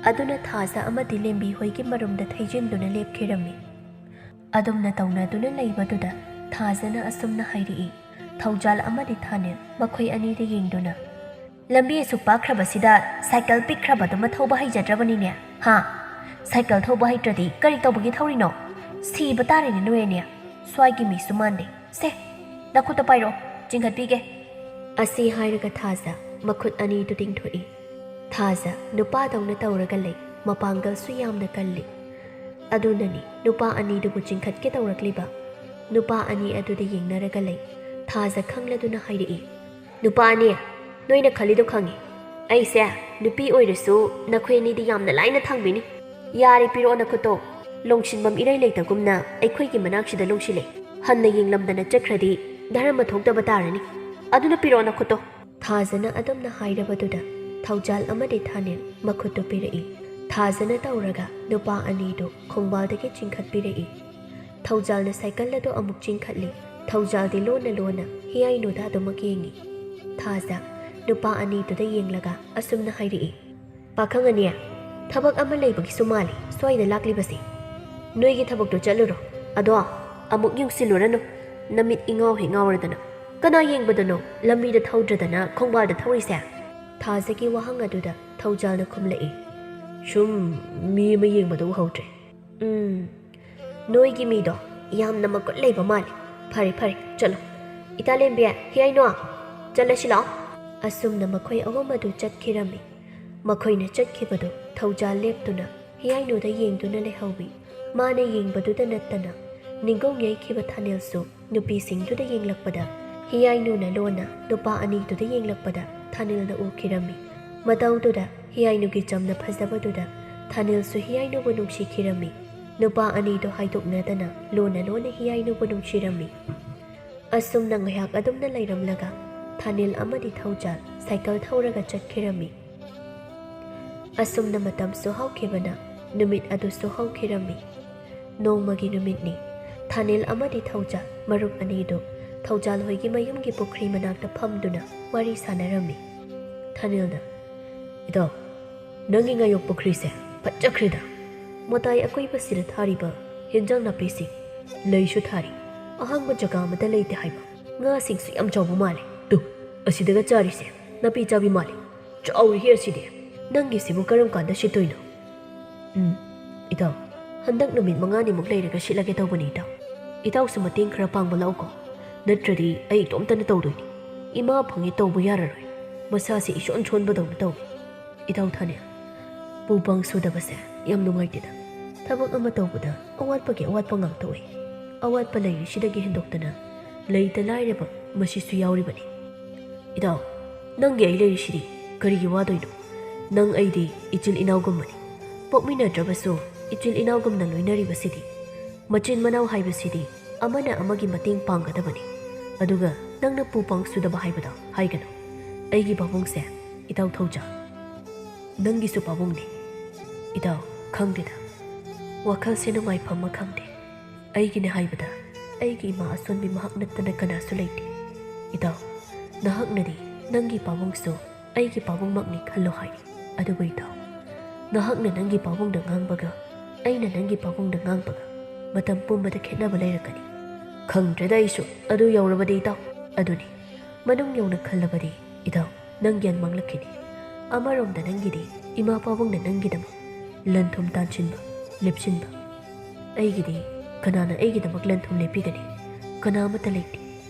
ꯑꯗꯨꯅ ꯊꯥꯖ ꯑꯃꯗꯤ ꯂꯦꯝꯕꯤ ꯍꯣꯏꯒꯤ ꯃꯔꯨꯝꯗ ꯊꯩꯖꯤꯟꯗꯨꯅ ꯂꯦꯞꯈꯤꯔꯝꯃꯤ꯫ ꯑꯗꯨꯝꯅ ꯇꯧꯅꯗꯨꯅ ꯂꯩꯕꯗꯨꯗ ꯊꯥꯖꯅ ꯑꯁꯨꯝꯅ ꯍꯥꯏꯔꯛꯏ, ꯊꯧꯖꯥꯜ ꯑꯃꯗꯤ ꯊꯥꯅꯤꯜ ꯃꯈꯣꯏ ꯑꯅꯤꯗ ꯌꯦꯡꯗꯨꯅ, "ꯂꯝꯕꯤ ꯑꯁꯨꯛ ꯄꯥꯛꯈ꯭ꯔꯕꯁꯤꯗ ꯁꯥꯏꯀꯜ ꯄꯤꯛꯈ꯭ꯔꯕꯗꯨꯃ ꯊꯧꯕ ꯍꯩꯖꯗ꯭ꯔꯕꯅꯤꯅꯦ? ꯍꯥ? ꯁꯥꯏꯀꯜ ꯊꯧꯕ ꯍꯩꯇ꯭ꯔꯗꯤ ꯀꯔꯤ ꯇꯧꯕꯒꯤ ꯊꯧꯔꯤꯅꯣ? ꯁꯤꯕ ꯇꯥꯔꯦꯅꯦ ꯅꯣꯏ ꯑꯅꯤ꯫ ꯁ꯭ꯋꯥꯏꯒꯤ ꯃꯤꯁꯨ ꯃꯥꯟꯗꯦ꯫ ꯁꯦ, ꯅꯈꯨꯠꯇ ꯄꯥꯏꯔꯛꯑꯣ, ꯆꯤꯡꯈꯠꯄꯤꯒꯦ꯫" ꯑꯁꯤ ꯍꯥꯏꯔꯒ ꯊꯥꯖ ꯃꯈꯨꯠ ꯑꯅꯤꯗꯨ ꯇꯤꯡꯊꯣꯛꯏ꯫ ꯊꯥꯖ ꯅꯨꯄꯥꯗꯧꯅ ꯇꯧꯔꯒ ꯂꯩ, ꯃꯄꯥꯡꯒꯜꯁꯨ ꯌꯥꯝꯅ ꯀꯜꯂꯤ꯫ ꯑꯗꯨꯅꯅꯤ ꯅꯨꯄꯥ ꯑꯅꯤꯗꯨꯕꯨ ꯆꯤꯡꯈꯠꯀꯦ ꯇꯧꯔꯛꯂꯤꯕ꯫ ꯅꯨꯄꯥ ꯑꯅꯤ ꯑꯗꯨꯗ ꯌꯦꯡꯅꯔꯒ ꯂꯩ꯫ ꯊꯥꯖ ꯈꯪꯂꯗꯨꯅ ꯍꯥꯏꯔꯛꯏ, "ꯅꯨꯄꯥ ꯑꯅꯤ, ꯅꯣꯏꯅ ꯈꯜꯂꯤꯗꯣ ꯈꯪꯉꯤ꯫ ꯑꯩꯁꯦ ꯅꯨꯄꯤ ꯑꯣꯏꯔꯁꯨ ꯅꯈꯣꯏ ꯑꯅꯤꯗꯤ ꯌꯥꯝꯅ ꯂꯥꯏꯅ ꯊꯥꯡꯕꯤꯅꯤ꯫ ꯌꯥꯔꯦ, ꯄꯤꯔꯛꯑꯣ ꯅꯈꯨꯠꯇꯣ꯫ ꯂꯣꯡꯁꯤꯟꯐꯝ ꯏꯔꯩ ꯂꯩꯇꯒꯨꯝꯅ ꯑꯩꯈꯣꯏꯒꯤ ꯃꯅꯥꯛꯁꯤꯗ ꯂꯣꯡꯁꯤꯜꯂꯦ꯫ ꯍꯟꯅ ꯌꯦꯡꯂꯝꯗꯅ ꯆꯠꯈ꯭ꯔꯗꯤ ꯙꯔꯃ ꯊꯣꯛꯇꯕ ꯇꯥꯔꯅꯤ꯫ ꯑꯗꯨꯅ ꯄꯤꯔꯛꯑꯣ ꯅꯈꯨꯠꯇꯣ꯫" ꯊꯥꯖꯅ ꯑꯗꯨꯝꯅ ꯍꯥꯏꯔꯕꯗꯨꯗ ꯊꯧꯖꯥꯜ ꯑꯃꯗꯤ ꯊꯥꯅꯤꯜ ꯃꯈꯨꯠꯇꯨ ꯄꯤꯔꯛꯏ꯫ ꯊꯥꯖꯅ ꯇꯧꯔꯒ ꯅꯨꯄꯥ ꯑꯅꯤꯗꯨ ꯈꯣꯡꯕꯥꯜꯗꯒꯤ ꯆꯤꯡꯈꯠꯄꯤꯔꯛꯏ꯫ ꯊꯧꯖꯥꯜꯅ ꯁꯥꯏꯀꯜ ꯑꯗꯨ ꯑꯃꯨꯛ ꯆꯤꯡꯈꯠꯂꯤ꯫ ꯊꯧꯖꯥꯜꯗꯤ ꯂꯣꯟꯅ ꯂꯣꯟꯅ ꯍꯤꯌꯥꯏꯅꯨꯗ ꯑꯗꯨꯃꯛ ꯌꯦꯡꯉꯤ꯫ ꯊꯥꯖ ꯅꯨꯄꯥ ꯑꯅꯤꯗꯨꯗ ꯌꯦꯡꯂꯒ ꯑꯁꯨꯝꯅ ꯍꯥꯏꯔꯛꯏ, "ꯄꯥꯈꯪ ꯑꯅꯤ, ꯊꯕꯛ ꯑꯃ ꯂꯩꯕꯒꯤꯁꯨ ꯃꯥꯜꯂꯤ ꯁ꯭ꯋꯥꯏꯗ ꯂꯥꯛꯂꯤꯕꯁꯦ꯫ ꯅꯣꯏꯒꯤ ꯊꯕꯛꯇꯣ ꯆꯠꯂꯨꯔꯣ꯫ ꯑꯗꯣ ꯑꯃꯨꯛ ꯌꯦꯡꯁꯤꯜꯂꯨꯔꯅꯨ, ꯅꯃꯤꯠ ꯏꯉꯥꯎ ꯍꯦꯛ ꯉꯥꯎꯔꯗꯅ꯫ ꯀꯅꯥ ꯌꯦꯡꯕꯗꯅꯣ ꯂꯝꯕꯤꯗ ꯊꯧꯗ꯭ꯔꯗꯅ ꯈꯣꯡꯕꯥꯜꯗ ꯊꯧꯔꯤꯁꯦ?" ꯊꯥꯖꯒꯤ ꯋꯥꯍꯪ ꯑꯗꯨꯗ ꯊꯧꯖꯥꯜꯅ ꯈꯨꯝꯂꯛꯏ꯫ "ꯁꯨꯝ ꯃꯤ ꯑꯃ ꯌꯦꯡꯕꯗ ꯎꯍꯧꯗ꯭ꯔꯦ꯫" "ꯎꯝ, ꯅꯣꯏꯒꯤ ꯃꯤꯗꯣ ꯌꯥꯝꯅ ꯃꯒꯨꯟ ꯂꯩꯕ ꯃꯥꯜꯂꯦ꯫ ꯐꯔꯦ, ꯐꯔꯦ, ꯆꯠꯂꯣ꯫ ꯏꯇꯥ ꯂꯦꯝꯕꯤ, ꯍꯤꯌꯥꯏꯅꯣ, ꯆꯠꯂꯁꯤ ꯂꯥꯛꯑꯣ꯫" ꯑꯁꯨꯝꯅ ꯃꯈꯣꯏ ꯑꯍꯨꯝ ꯑꯗꯨ ꯆꯠꯈꯤꯔꯝꯃꯤ꯫ ꯃꯈꯣꯏꯅ ꯆꯠꯈꯤꯕꯗꯨ ꯊꯧꯖꯥꯜ ꯂꯦꯞꯇꯨꯅ ꯍꯤꯌꯥꯏꯅꯨꯗ ꯌꯦꯡꯗꯨꯅ ꯂꯩꯍꯧꯏ꯫ ꯃꯥꯅ ꯌꯦꯡꯕꯗꯨꯗ ꯅꯠꯇꯅ ꯅꯤꯡꯒꯧ ꯌꯩꯈꯤꯕ ꯊꯥꯅꯦꯜꯁꯨ ꯅꯨꯄꯤꯁꯤꯡꯗꯨꯗ ꯌꯦꯡꯂꯛꯄꯗ ꯍꯤꯌꯥꯏꯅꯨꯅ ꯂꯣꯟꯅ ꯅꯨꯄꯥ ꯑꯅꯤꯗꯨꯗ ꯌꯦꯡꯂꯛꯄꯗ ꯊꯥꯅꯦꯜꯅ ꯎꯈꯤꯔꯝꯃꯤ꯫ ꯃꯇꯧꯗꯨꯗ ꯍꯤꯌꯥꯏꯅꯨꯒꯤ ꯆꯝꯅ ꯐꯖꯕꯗꯨꯗ ꯊꯥꯅꯦꯜꯁꯨ ꯍꯤꯌꯥꯏꯅꯨꯕꯨ ꯅꯨꯡꯁꯤꯈꯤꯔꯝꯃꯤ꯫ ꯅꯨꯄꯥ ꯑꯅꯤꯗꯨ ꯍꯥꯏꯗꯣꯛꯅꯗꯅ ꯂꯣꯟꯅ ꯂꯣꯟꯅ ꯍꯤꯌꯥꯏꯅꯨꯕꯨ ꯅꯨꯡꯁꯤꯔꯝꯃꯤ꯫ ꯑꯁꯨꯝꯅ ꯉꯥꯏꯍꯥꯛ ꯑꯗꯨꯝꯅ ꯂꯩꯔꯝꯂꯒ ꯊꯥꯅꯦꯜ ꯑꯃꯗꯤ ꯊꯧꯖꯥꯜ ꯁꯥꯏꯀꯜ ꯊꯧꯔꯒ ꯆꯠꯈꯤꯔꯝꯃꯤ꯫ ꯑꯁꯨꯝꯅ ꯃꯇꯝꯁꯨ ꯍꯧꯈꯤꯕꯅ ꯅꯨꯃꯤꯠ ꯑꯗꯨꯁꯨ ꯍꯧꯈꯤꯔꯝꯃꯤ꯫ ꯅꯣꯡꯃꯒꯤ ꯅꯨꯃꯤꯠꯅꯤ꯫ ꯊꯥꯅꯦꯜ ꯑꯃꯗꯤ ꯊꯧꯖꯥꯜ ꯃꯔꯨꯞ ꯑꯅꯤꯗꯨ ꯊꯧꯖꯥꯜ ꯍꯣꯏꯒꯤ ꯃꯌꯨꯝꯒꯤ ꯄꯨꯈ꯭ꯔꯤ ꯃꯅꯥꯛꯇ ꯐꯝꯗꯨꯅ ꯋꯥꯔꯤ ꯁꯥꯟꯅꯔꯝꯃꯤ꯫ ꯊꯥꯅꯦꯜꯅ, "ꯏꯇꯥꯎ, ꯅꯪꯒꯤ ꯉꯥꯌꯣꯛ ꯄꯨꯈ꯭ꯔꯤꯁꯦ ꯐꯖꯈ꯭ꯔꯦꯗ꯫ ꯃꯇꯥꯏ ꯑꯀꯣꯏꯕꯁꯤꯗ ꯊꯥꯔꯤꯕ ꯍꯦꯟꯖꯥꯡ ꯅꯥꯄꯤꯁꯤꯡ, ꯂꯩꯁꯨ ꯊꯥꯔꯤ꯫ ꯑꯍꯥꯡꯕ ꯖꯒꯥ ꯑꯃꯗ ꯂꯩꯇꯦ ꯍꯥꯏꯕ꯫ ꯉꯥꯁꯤꯡꯁꯨ ꯌꯥꯝ ꯆꯥꯎꯕ ꯃꯥꯜꯂꯦ꯫ ꯇꯨ, ꯑꯁꯤꯗꯒ ꯆꯥꯔꯤꯁꯦ ꯅꯥꯄꯤ ꯆꯥꯕꯤ ꯃꯥꯜꯂꯦ꯫ ꯆꯥꯎꯔꯤꯍꯦ ꯑꯁꯤꯗꯤ꯫ ꯅꯪꯒꯤꯁꯤꯕꯨ ꯀꯔꯝ ꯀꯥꯟꯗ ꯁꯤꯠꯇꯣꯏꯅꯣ?" "ꯎꯝ, ꯏꯇꯥꯎ, ꯍꯟꯗꯛ ꯅꯨꯃꯤꯠ ꯃꯉꯥꯅꯤꯃꯨꯛ ꯂꯩꯔꯒ ꯁꯤꯠꯂꯒꯦ ꯇꯧꯕꯅꯤ, ꯏꯇꯥꯎ꯫ ꯏꯇꯥꯎꯁꯨ ꯃꯇꯦꯡ ꯈꯔ ꯄꯥꯡꯕ ꯂꯥꯛꯎꯀꯣ, ꯅꯠꯇ꯭ꯔꯗꯤ ꯑꯩ ꯏꯇꯣꯝꯇꯅ ꯇꯧꯗꯣꯏꯅꯤ꯫ ꯏꯃꯥ ꯐꯪꯉꯦ ꯇꯧꯕ ꯌꯥꯔꯔꯣꯏ꯫ ꯃꯁꯥꯁꯦ ꯏꯁꯣꯟ ꯁꯣꯟꯕꯗꯧꯅ ꯇꯧꯏ꯫ ꯏꯇꯥꯎ ꯊꯥꯅꯦꯜ, ꯄꯨ ꯄꯥꯡ ꯁꯨꯗꯕꯁꯦ ꯌꯥꯝ ꯅꯨꯡꯉꯥꯏꯇꯦꯗ꯫ ꯊꯕꯛ ꯑꯃ ꯇꯧꯕꯗ ꯑꯋꯥꯠꯄꯒꯤ ꯑꯋꯥꯠꯄ ꯉꯥꯛꯇ ꯑꯣꯏ꯫ ꯑꯋꯥꯠꯄ ꯂꯩꯔꯤꯁꯤꯗꯒꯤ ꯍꯦꯟꯗꯣꯛꯇꯅ ꯂꯩꯇ ꯂꯥꯏꯔꯕ ꯃꯁꯤꯁꯨ ꯌꯥꯎꯔꯤꯕꯅꯤ꯫ ꯏꯇꯥꯎ, ꯅꯪꯒꯤ ꯑꯩ ꯂꯩꯔꯤꯁꯤꯗꯤ ꯀꯔꯤꯒꯤ ꯋꯥꯗꯣꯏꯅꯣ? ꯅꯪ ꯑꯩꯗꯤ ꯏꯆꯤꯜ ꯏꯅꯥꯎꯒꯨꯝꯕꯅꯤ꯫ ꯄꯣꯛꯃꯤꯟꯅꯗ꯭ꯔꯕꯁꯨ ꯏꯆꯤꯜ ꯏꯅꯥꯎꯒꯨꯝꯅ ꯂꯣꯏꯅꯔꯤꯕꯁꯤꯗꯤ꯫ ꯃꯆꯤꯟ ꯃꯅꯥꯎ ꯍꯥꯏꯕꯁꯤꯗꯤ ꯑꯃꯅ ꯑꯃꯒꯤ ꯃꯇꯦꯡ ꯄꯥꯡꯒꯗꯕꯅꯤ꯫ ꯑꯗꯨꯒ ꯅꯪꯅ ꯄꯨ ꯄꯥꯡ ꯁꯨꯗꯕ ꯍꯥꯏꯕꯗꯣ ꯍꯥꯏꯒꯅꯨ꯫ ꯑꯩꯒꯤ ꯄꯥꯕꯨꯡꯁꯦ ꯏꯇꯥꯎ ꯊꯧꯖꯥꯜ, ꯅꯪꯒꯤꯁꯨ ꯄꯥꯕꯨꯡꯅꯤ꯫ ꯏꯇꯥꯎ, ꯈꯪꯗꯦꯗ, ꯋꯥꯈꯜꯁꯦ ꯅꯨꯡꯉꯥꯏꯐꯝ ꯑꯃ ꯈꯪꯗꯦ꯫ ꯑꯩꯒꯤꯅꯦ ꯍꯥꯏꯕꯗ ꯑꯩꯒꯤ ꯏꯃꯥ ꯑꯁꯣꯟꯕꯤ ꯃꯍꯥꯛ ꯅꯠꯇꯅ ꯀꯅꯥꯁꯨ ꯂꯩꯇꯦ꯫ ꯏꯇꯥꯎ, ꯅꯍꯥꯛꯅꯗꯤ ꯅꯪꯒꯤ ꯄꯥꯕꯨꯡꯁꯨ ꯑꯩꯒꯤ ꯄꯥꯕꯨꯡꯃꯛꯅꯤ ꯈꯜꯂꯣ ꯍꯥꯏꯔꯤ꯫ ꯑꯗꯨꯕꯨ ꯏꯇꯥꯎ, ꯅꯍꯥꯛꯅ ꯅꯪꯒꯤ ꯄꯥꯕꯨꯡꯗ ꯉꯥꯡꯕꯒ ꯑꯩꯅ ꯅꯪꯒꯤ ꯄꯥꯕꯨꯡꯗ ꯉꯥꯡꯕꯒ ꯃꯇꯝ ꯄꯨꯝꯕꯗ ꯈꯦꯠꯅꯕ ꯂꯩꯔꯛꯀꯅꯤ꯫ ꯈꯪꯗ꯭ꯔꯦꯗ ꯑꯩꯁꯨ, ꯑꯗꯨ ꯌꯧꯔꯕꯗꯤ ꯏꯇꯥꯎ꯫ ꯑꯗꯨꯅꯤ, ꯃꯅꯨꯡ ꯌꯧꯅ ꯈꯜꯂꯕꯗꯤ ꯏꯇꯥꯎ, ꯅꯪ ꯒ꯭ꯌꯥꯟ ꯃꯥꯡꯂꯛꯈꯤꯅꯤ꯫ ꯑꯃꯔꯣꯝꯗ ꯅꯪꯒꯤꯗꯤ ꯏꯃꯥ ꯄꯥꯕꯨꯡꯅ ꯅꯪꯒꯤꯗꯃꯛ ꯂꯟ ꯊꯨꯝ ꯇꯥꯟꯁꯤꯟꯕ, ꯂꯦꯞꯁꯤꯟꯕ꯫ ꯑꯩꯒꯤꯗꯤ ꯀꯅꯥꯅ ꯑꯩꯒꯤꯗꯃꯛ ꯂꯟ ꯊꯨꯝ ꯂꯦꯞꯄꯤꯒꯅꯤ? ꯀꯅꯥ ꯑꯃꯠꯇ ꯂꯩꯇꯦ꯫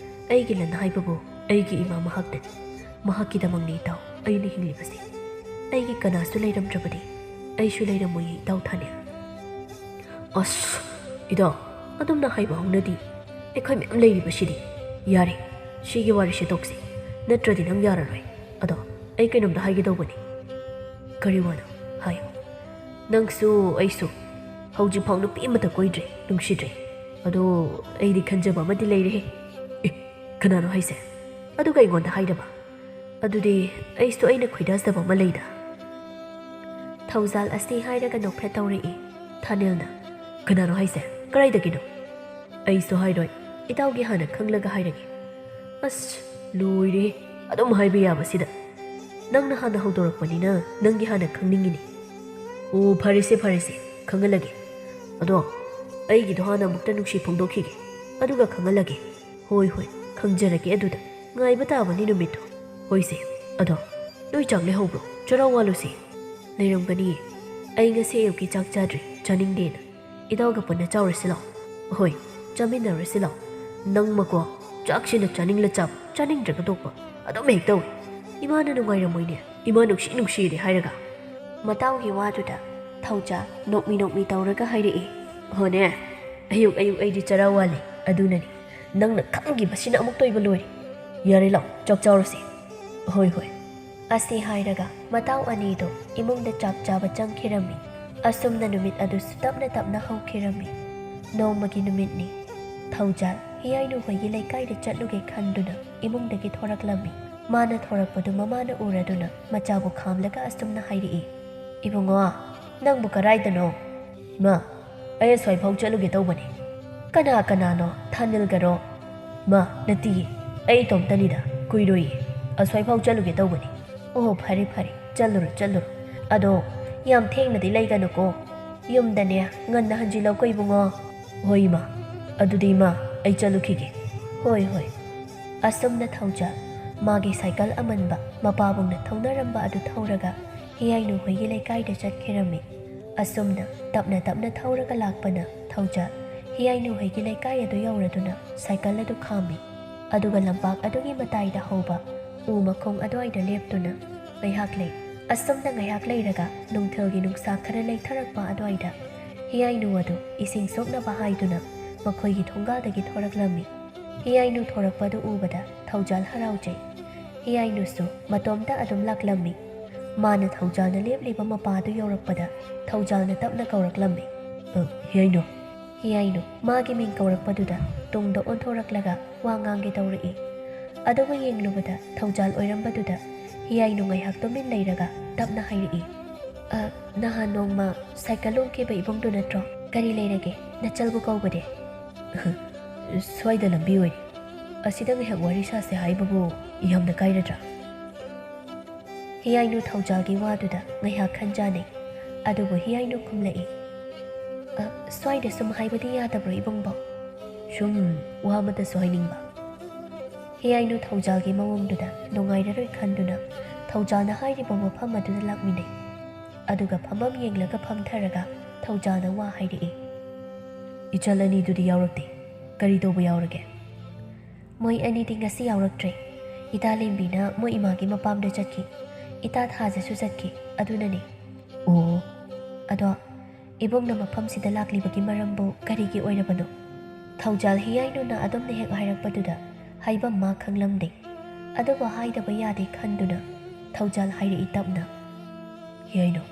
ꯑꯩꯒꯤ ꯂꯟ ꯍꯥꯏꯕꯕꯨ ꯑꯩꯒꯤ ꯏꯃꯥ ꯃꯍꯥꯛꯇꯅꯤ꯫ ꯃꯍꯥꯛꯀꯤꯗꯃꯛꯅꯤ ꯏꯇꯥꯎ ꯑꯩꯅ ꯍꯤꯡꯂꯤꯕꯁꯦ꯫ ꯑꯩꯒꯤ ꯀꯅꯥꯁꯨ ꯂꯩꯔꯝꯗ꯭ꯔꯕꯗꯤ ꯑꯩꯁꯨ ꯂꯩꯔꯝꯃꯣꯏꯌꯦ ꯏꯇꯥꯎ ꯊꯥꯅꯤꯜ꯫ ꯑꯁ, ꯏꯇꯥꯎ, ꯑꯗꯨꯝꯅ ꯍꯥꯏꯕ ꯍꯧꯅꯗꯤ꯫ ꯑꯩꯈꯣꯏ ꯃꯌꯥꯝ ꯂꯩꯔꯤꯕꯁꯤꯗꯤ꯫ ꯌꯥꯔꯦ, ꯁꯤꯒꯤ ꯋꯥꯔꯤꯁꯦ ꯇꯣꯛꯁꯤ꯫ ꯅꯠꯇ꯭ꯔꯗꯤ ꯅꯪ ꯌꯥꯔꯔꯣꯏ꯫ ꯑꯗꯣ, ꯑꯩ ꯀꯩꯅꯣꯝꯇ ꯍꯥꯏꯒꯦ ꯇꯧꯕꯅꯤ꯫ ꯀꯔꯤ ꯋꯥꯅꯣ? ꯍꯥꯏꯌꯨ꯫ ꯅꯪꯁꯨ ꯑꯩꯁꯨ ꯍꯧꯖꯤꯛꯐꯥꯎ ꯅꯨꯄꯤ ꯑꯃꯠꯇ ꯀꯣꯏꯗ꯭ꯔꯤ, ꯅꯨꯡꯁꯤꯗ꯭ꯔꯤ꯫ ꯑꯗꯣ, ꯑꯩꯗꯤ ꯈꯟꯖꯕ ꯑꯃꯗꯤ ꯂꯩꯔꯦꯍꯦ꯫ ꯑꯦ, ꯀꯅꯥꯅꯣ ꯍꯥꯏꯁꯦ? ꯑꯗꯨꯒ ꯑꯩꯉꯣꯟꯗ ꯍꯥꯏꯗꯕ? ꯑꯗꯨꯗꯤ ꯑꯩꯁꯨ ꯑꯩꯅ ꯈꯣꯏꯗꯥꯖꯕ ꯑꯃ ꯂꯩꯗ꯫ ꯊꯧꯖꯥꯜ ꯑꯁꯤ ꯍꯥꯏꯔꯒ ꯅꯣꯛꯐꯦꯠ ꯇꯧꯔꯛꯏ ꯊꯥꯅꯤꯜꯅ꯫ ꯀꯅꯥꯅꯣ ꯍꯥꯏꯁꯦ? ꯀꯗꯥꯏꯗꯒꯤꯅꯣ? ꯑꯩꯁꯨ ꯍꯥꯏꯔꯣꯏ, ꯏꯇꯥꯎꯒꯤ ꯍꯥꯟꯅ ꯈꯪꯂꯒ ꯍꯥꯏꯔꯒꯦ꯫ ꯑꯁ, ꯂꯣꯏꯔꯦ, ꯑꯗꯨꯝ ꯍꯥꯏꯕ ꯌꯥꯕꯁꯤꯗ꯫ ꯅꯪꯅ ꯍꯥꯟꯅ ꯍꯧꯗꯣꯔꯛꯄꯅꯤꯅ ꯅꯪꯒꯤ ꯍꯥꯟꯅ ꯈꯪꯅꯤꯡꯉꯤꯅꯦ꯫ ꯑꯣ, ꯐꯔꯦꯁꯦ, ꯐꯔꯦꯁꯦ, ꯈꯪꯍꯜꯂꯒꯦ꯫ ꯑꯗꯣ, ꯑꯩꯒꯤꯗꯣ ꯍꯥꯟꯅ ꯑꯃꯨꯛꯇ ꯅꯨꯡꯁꯤ ꯐꯣꯡꯗꯣꯛꯈꯤꯒꯦ, ꯑꯗꯨꯒ ꯈꯪꯍꯜꯂꯒꯦ꯫ ꯍꯣꯏ, ꯍꯣꯏ, ꯈꯪꯖꯔꯒꯦ ꯑꯗꯨꯗ꯫ ꯉꯥꯏꯕ ꯇꯥꯕꯅꯤ ꯅꯨꯃꯤꯠꯇꯣ꯫ ꯍꯣꯏꯁꯦ, ꯑꯗꯣ, ꯅꯣꯏ ꯆꯥꯛ ꯂꯩꯍꯧꯕ꯭ꯔꯣ? ꯆꯔꯥ ꯋꯥꯜꯂꯨꯁꯦ꯫ ꯂꯩꯔꯝꯒꯅꯤꯌꯦ꯫ ꯑꯩ ꯉꯁꯤ ꯑꯌꯨꯛꯀꯤ ꯆꯥꯛ ꯆꯥꯗ꯭ꯔꯤ, ꯆꯥꯅꯤꯡꯗꯦꯅ꯫ ꯏꯇꯥꯎꯒ ꯄꯨꯟꯅ ꯆꯥꯎꯔꯁꯤ ꯂꯥꯎ꯫ ꯍꯣꯏ, ꯆꯥꯃꯤꯟꯅꯔꯁꯤ ꯂꯥꯎ꯫ ꯅꯪꯃꯀꯣ, ꯆꯥꯛꯁꯤꯅ ꯆꯥꯅꯤꯡꯂ ꯆꯥꯕ, ꯆꯥꯅꯤꯡꯗ꯭ꯔꯒ ꯇꯣꯛꯄ꯫ ꯑꯗꯨꯝ ꯍꯦꯛ ꯇꯧꯏ꯫ ꯏꯃꯥꯅ ꯅꯨꯡꯉꯥꯏꯔꯝꯃꯣꯏꯅꯦ, ꯏꯃꯥ ꯅꯨꯡꯁꯤ ꯅꯨꯡꯁꯤꯔꯦ ꯍꯥꯏꯔꯒ꯫ ꯃꯇꯥꯎꯒꯤ ꯋꯥꯗꯨꯗ ꯊꯧꯖꯥꯜ ꯅꯣꯛꯃꯤ ꯅꯣꯛꯃꯤ ꯇꯧꯔꯒ ꯍꯥꯏꯔꯛꯏ꯫ ꯍꯣꯅꯦ, ꯑꯌꯨꯛ ꯑꯌꯨꯛ ꯑꯩꯗꯤ ꯆꯔꯥ ꯋꯥꯜꯂꯤ, ꯑꯗꯨꯅꯅꯤ꯫ ꯅꯪꯅ ꯈꯪꯈꯤꯕꯁꯤꯅ ꯑꯃꯨꯛ ꯇꯣꯏꯕ ꯂꯣꯏꯔꯦ꯫ ꯌꯥꯔꯦ ꯂꯥꯎ, ꯆꯥꯛ ꯆꯥꯎꯔꯁꯤ꯫ ꯍꯣꯏ, ꯍꯣꯏ꯫ ꯑꯁꯤ ꯍꯥꯏꯔꯒ ꯃꯇꯥꯎ ꯑꯅꯤꯗꯣ ꯏꯃꯨꯡꯗ ꯆꯥꯛ ꯆꯥꯕ ꯆꯪꯈꯤꯔꯝꯃꯤ꯫ ꯑꯁꯨꯝꯅ ꯅꯨꯃꯤꯠ ꯑꯗꯨꯁꯨ ꯇꯞꯅ ꯇꯞꯅ ꯍꯧꯈꯤꯔꯝꯃꯤ꯫ ꯅꯣꯡꯃꯒꯤ ꯅꯨꯃꯤꯠꯅꯤ꯫ ꯊꯧꯖꯥꯜ ꯍꯤꯌꯥꯏꯅꯨ ꯍꯣꯏꯒꯤ ꯂꯩꯀꯥꯏꯗ ꯆꯠꯂꯨꯒꯦ ꯈꯟꯗꯨꯅ ꯏꯃꯨꯡꯗꯒꯤ ꯊꯣꯔꯛꯂꯝꯃꯤ꯫ ꯃꯥꯅ ꯊꯣꯔꯛꯄꯗꯨ ꯃꯃꯥꯅ ꯎꯔꯗꯨꯅ ꯃꯆꯥꯕꯨ ꯈꯥꯝꯂꯒ ꯑꯁꯨꯝꯅ ꯍꯥꯏꯔꯛꯏ, "ꯏꯕꯨꯡꯉꯣ, ꯅꯪꯕꯨ ꯀꯔꯥꯏꯗꯅꯣ?" "ꯏꯃꯥ, ꯑꯩ ꯑꯁ꯭ꯋꯥꯏ ꯐꯥꯎ ꯆꯠꯂꯨꯒꯦ ꯇꯧꯕꯅꯤ꯫ "ꯀꯅꯥ ꯀꯅꯥꯅꯣ? ꯊꯥꯅꯤꯜꯒꯔꯣ?" "ꯃꯥ, ꯅꯠꯇꯤꯌꯦ, ꯑꯩ ꯏꯇꯣꯝꯇꯅꯤꯗ, ꯀꯨꯏꯔꯣꯏꯌꯦ꯫ ꯑꯁ꯭ꯋꯥꯏ ꯐꯥꯎ ꯆꯠꯂꯨꯒꯦ ꯇꯧꯕꯅꯤ꯫" "ꯑꯣꯍꯣ, ꯐꯔꯦ ꯐꯔꯦ, ꯆꯠꯂꯨꯔꯣ ꯆꯠꯂꯨꯔꯣ꯫ ꯑꯗꯣ ꯌꯥꯝ ꯊꯦꯡꯅꯗꯤ ꯂꯩꯒꯅꯨꯀꯣ꯫ ꯌꯨꯝꯗꯅꯦ ꯉꯟꯅ ꯍꯟꯖꯤꯜꯂꯧꯀꯣ ꯏꯕꯨꯡꯉꯣ꯫ ꯍꯣꯏ ꯏꯃꯥ, ꯑꯗꯨꯗꯤ ꯏꯃꯥ, ꯑꯩ ꯆꯠꯂꯨꯈꯤꯒꯦ꯫ ꯍꯣꯏ ꯍꯣꯏ꯫ ꯑꯁꯨꯝꯅ ꯊꯧꯖꯥꯜ ꯃꯥꯒꯤ ꯁꯥꯏꯀꯜ ꯑꯃꯟꯕ ꯃꯄꯥꯕꯨꯡꯅ ꯊꯧꯅꯔꯝꯕ ꯑꯗꯨ ꯊꯧꯔꯒ ꯍꯤꯌꯥꯏꯅꯨ ꯍꯣꯏꯒꯤ ꯂꯩꯀꯥꯏꯗ ꯆꯠꯈꯤꯔꯝꯃꯤ꯫ ꯑꯁꯨꯝꯅ ꯇꯞꯅ ꯇꯞꯅ ꯊꯧꯔꯒ ꯂꯥꯛꯄꯅ ꯊꯧꯖꯥꯜ ꯍꯤꯌꯥꯏꯅꯨ ꯍꯣꯏꯒꯤ ꯂꯩꯀꯥꯏ ꯑꯗꯨ ꯌꯧꯔꯗꯨꯅ ꯁꯥꯏꯀꯜ ꯑꯗꯨ ꯈꯥꯝꯃꯤ꯫ ꯑꯗꯨꯒ ꯂꯝꯄꯥꯛ ꯑꯗꯨꯒꯤ ꯃꯇꯥꯏꯗ ꯍꯧꯕ ꯎ ꯃꯈꯣꯡ ꯑꯗꯨꯋꯥꯏꯗ ꯂꯦꯞꯇꯨꯅ ꯉꯥꯏꯍꯥꯛ ꯂꯩ꯫ ꯑꯁꯨꯝꯅ ꯉꯥꯏꯍꯥꯛ ꯂꯩꯔꯒ ꯅꯨꯡꯊꯤꯜꯒꯤ ꯅꯨꯡꯁꯥ ꯈꯔ ꯂꯩꯊꯔꯛꯄ ꯑꯗꯨꯋꯥꯏꯗ ꯍꯤꯌꯥꯏꯅꯨ ꯑꯗꯨ ꯏꯁꯤꯡ ꯁꯣꯛꯅꯕ ꯍꯥꯏꯗꯨꯅ ꯃꯈꯣꯏꯒꯤ ꯊꯣꯡꯒꯥꯜꯗꯒꯤ ꯊꯣꯔꯛꯂꯝꯃꯤ꯫ ꯍꯤꯌꯥꯏꯅꯨ ꯊꯣꯔꯛꯄꯗꯨ ꯎꯕꯗ ꯊꯧꯖꯥꯜ ꯍꯔꯥꯎꯖꯩ꯫ ꯍꯤꯌꯥꯏꯅꯨꯁꯨ ꯃꯇꯣꯝꯇ ꯑꯗꯨꯝ ꯂꯥꯛꯂꯝꯃꯤ꯫ ꯃꯥꯅ ꯊꯧꯖꯥꯜꯅ ꯂꯦꯞꯂꯤꯕ ꯃꯄꯥ ꯑꯗꯨ ꯌꯧꯔꯛꯄꯗ ꯊꯧꯖꯥꯜꯅ ꯇꯞꯅ ꯀꯧꯔꯛꯂꯝꯃꯤ꯫ "ꯑ, ꯍꯤꯌꯥꯏꯅꯨ!" ꯍꯤꯌꯥꯏꯅꯨ ꯃꯥꯒꯤ ꯃꯤꯡ ꯀꯧꯔꯛꯄꯗꯨꯗ ꯇꯨꯡꯗ ꯑꯣꯟꯊꯣꯔꯛꯂꯒ ꯋꯥ ꯉꯥꯡꯒꯦ ꯇꯧꯔꯛꯏ꯫ ꯑꯗꯨꯒ ꯌꯦꯡꯂꯨꯕꯗ ꯊꯧꯖꯥꯜ ꯑꯣꯏꯔꯝꯕꯗꯨꯗ ꯍꯤꯌꯥꯏꯅꯨ ꯉꯥꯏꯍꯥꯛ ꯇꯨꯃꯤꯟ ꯂꯩꯔꯒ ꯇꯞꯅ ꯍꯥꯏꯔꯛꯏ꯫ "ꯑ, ꯅꯍꯥꯟ ꯅꯣꯡꯃ ꯁꯥꯏꯀꯜ ꯂꯣꯡꯈꯤꯕ ꯏꯕꯨꯡꯗꯨ ꯅꯠꯇ꯭ꯔꯣ? ꯀꯔꯤ ꯂꯩꯔꯒꯦ? ꯅꯆꯜꯕꯨ ꯀꯧꯕꯗꯤ?" "ꯁ꯭ꯋꯥꯏꯗ ꯂꯝꯕꯤ ꯑꯣꯏꯔꯤ꯫ ꯑꯁꯤꯗ ꯉꯥꯏꯍꯥꯛ ꯋꯥꯔꯤ ꯁꯥꯁꯦ ꯍꯥꯏꯕꯕꯨ ꯌꯥꯝꯅ ꯀꯥꯏꯔꯗ꯭ꯔꯥ?" ꯍꯤꯌꯥꯏꯅꯨ ꯊꯧꯖꯥꯜꯒꯤ ꯋꯥꯗꯨꯗ ꯉꯥꯏꯍꯥꯛ ꯈꯟꯖꯥꯅꯩ꯫ ꯑꯗꯨꯕꯨ ꯍꯤꯌꯥꯏꯅꯨ ꯈꯨꯝꯂꯛꯏ, "ꯑ, ꯁ꯭ꯋꯥꯏꯗ ꯁꯨꯝ ꯍꯥꯏꯕꯗꯤ ꯌꯥꯗꯕ꯭ꯔꯣ ꯏꯕꯨꯡꯕꯣ?" "ꯁꯨꯝ ꯋꯥ ꯑꯃꯇꯁꯨ ꯍꯥꯏꯅꯤꯡꯕ꯫" ꯍꯤꯌꯥꯏꯅꯨ ꯊꯧꯖꯥꯜꯒꯤ ꯃꯑꯣꯡꯗꯨꯗ ꯅꯨꯡꯉꯥꯏꯔꯔꯣꯏ ꯈꯟꯗꯨꯅ ꯊꯧꯖꯥꯜꯅ ꯍꯥꯏꯔꯤꯕ ꯃꯐꯝ ꯑꯗꯨꯗ ꯂꯥꯛꯃꯤꯟꯅꯩ꯫ ꯑꯗꯨꯒ ꯐꯝꯐꯝ ꯌꯦꯡꯂꯒ ꯐꯝꯊꯔꯒ ꯊꯧꯖꯥꯜꯅ ꯋꯥ ꯍꯥꯏꯔꯛꯏ, "ꯏꯆꯜ ꯑꯅꯤꯗꯨꯗꯤ ꯌꯥꯎꯔꯛꯇꯦ꯫ ꯀꯔꯤ ꯇꯧꯕ ꯌꯥꯎꯔꯒꯦ?" "ꯃꯣꯏ ꯑꯅꯤꯗꯤ ꯉꯁꯤ ꯌꯥꯎꯔꯛꯇ꯭ꯔꯦ꯫ ꯏꯇꯥ ꯂꯦꯝꯕꯤꯅ ꯃꯣꯏ ꯏꯃꯥꯒꯤ ꯃꯄꯥꯝꯗ ꯆꯠꯈꯤ꯫ ꯏꯇꯥ ꯊꯥꯖꯁꯨ ꯆꯠꯈꯤ꯫ ꯑꯗꯨꯅꯅꯦ꯫" "ꯑꯣ꯫ ꯑꯗꯣ ꯏꯕꯨꯡꯅ ꯃꯐꯝꯁꯤꯗ ꯂꯥꯛꯂꯤꯕꯒꯤ ꯃꯔꯝꯕꯨ ꯀꯔꯤꯒꯤ ꯑꯣꯏꯔꯕꯅꯣ?" ꯊꯧꯖꯥꯜ ꯍꯤꯌꯥꯏꯅꯨꯅ ꯑꯗꯨꯝꯅ ꯍꯦꯛ ꯍꯥꯏꯔꯛꯄꯗꯨꯗ ꯍꯥꯏꯐꯝ ꯃꯥ ꯈꯪꯂꯝꯗꯦ꯫ ꯑꯗꯨꯕꯨ ꯍꯥꯏꯗꯕ ꯌꯥꯗꯦ ꯈꯟꯗꯨꯅ ꯊꯧꯖꯥꯜ ꯍꯥꯏꯔꯛꯏ ꯇꯞꯅ, "ꯍꯤꯌꯥꯏꯅꯨ,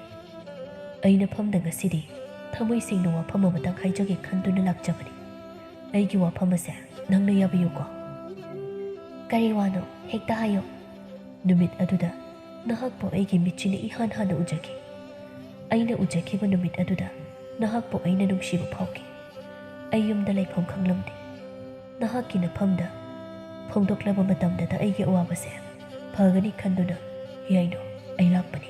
ꯑꯩꯅ ꯐꯝꯗ ꯉꯁꯤꯗꯤ ꯊꯃꯣꯏ ꯁꯦꯡꯅ ꯋꯥꯐꯝ ꯑꯃꯇꯪ ꯍꯥꯏꯖꯒꯦ ꯈꯟꯗꯨꯅ ꯂꯥꯛꯆꯕꯅꯤ꯫ ꯑꯩꯒꯤ ꯋꯥꯐꯝ ꯑꯁꯦ ꯅꯪꯅ ꯌꯥꯕꯤꯌꯨꯀꯣ꯫" "ꯀꯔꯤ ꯋꯥꯅꯣ? ꯍꯦꯛꯇ ꯍꯥꯏꯌꯣ꯫" "ꯅꯨꯃꯤꯠ ꯑꯗꯨꯗ ꯅꯍꯥꯛꯄꯨ ꯑꯩꯒꯤ ꯃꯤꯠꯁꯤꯅ ꯏꯍꯥꯟ ꯍꯥꯟꯅ ꯎꯖꯈꯤ꯫ ꯑꯩꯅ ꯎꯖꯈꯤꯕ ꯅꯨꯃꯤꯠ ꯑꯗꯨꯗ ꯅꯍꯥꯛꯄꯨ ꯑꯩꯅ ꯅꯨꯡꯁꯤꯕ ꯐꯥꯎꯈꯤ꯫ ꯑꯩ ꯌꯨꯝꯗ ꯂꯩꯐꯝ ꯈꯪꯂꯝꯗꯦ꯫ ꯅꯍꯥꯛꯀꯤ ꯅꯐꯝꯗ ꯐꯣꯡꯗꯣꯛꯂꯕ ꯃꯇꯝꯗꯇ ꯑꯩꯒꯤ ꯑꯋꯥꯕꯁꯦ ꯐꯒꯅꯤ ꯈꯟꯗꯨꯅ ꯍꯤꯌꯥꯏꯅꯨ, ꯑꯩ ꯂꯥꯛꯄꯅꯤ꯫"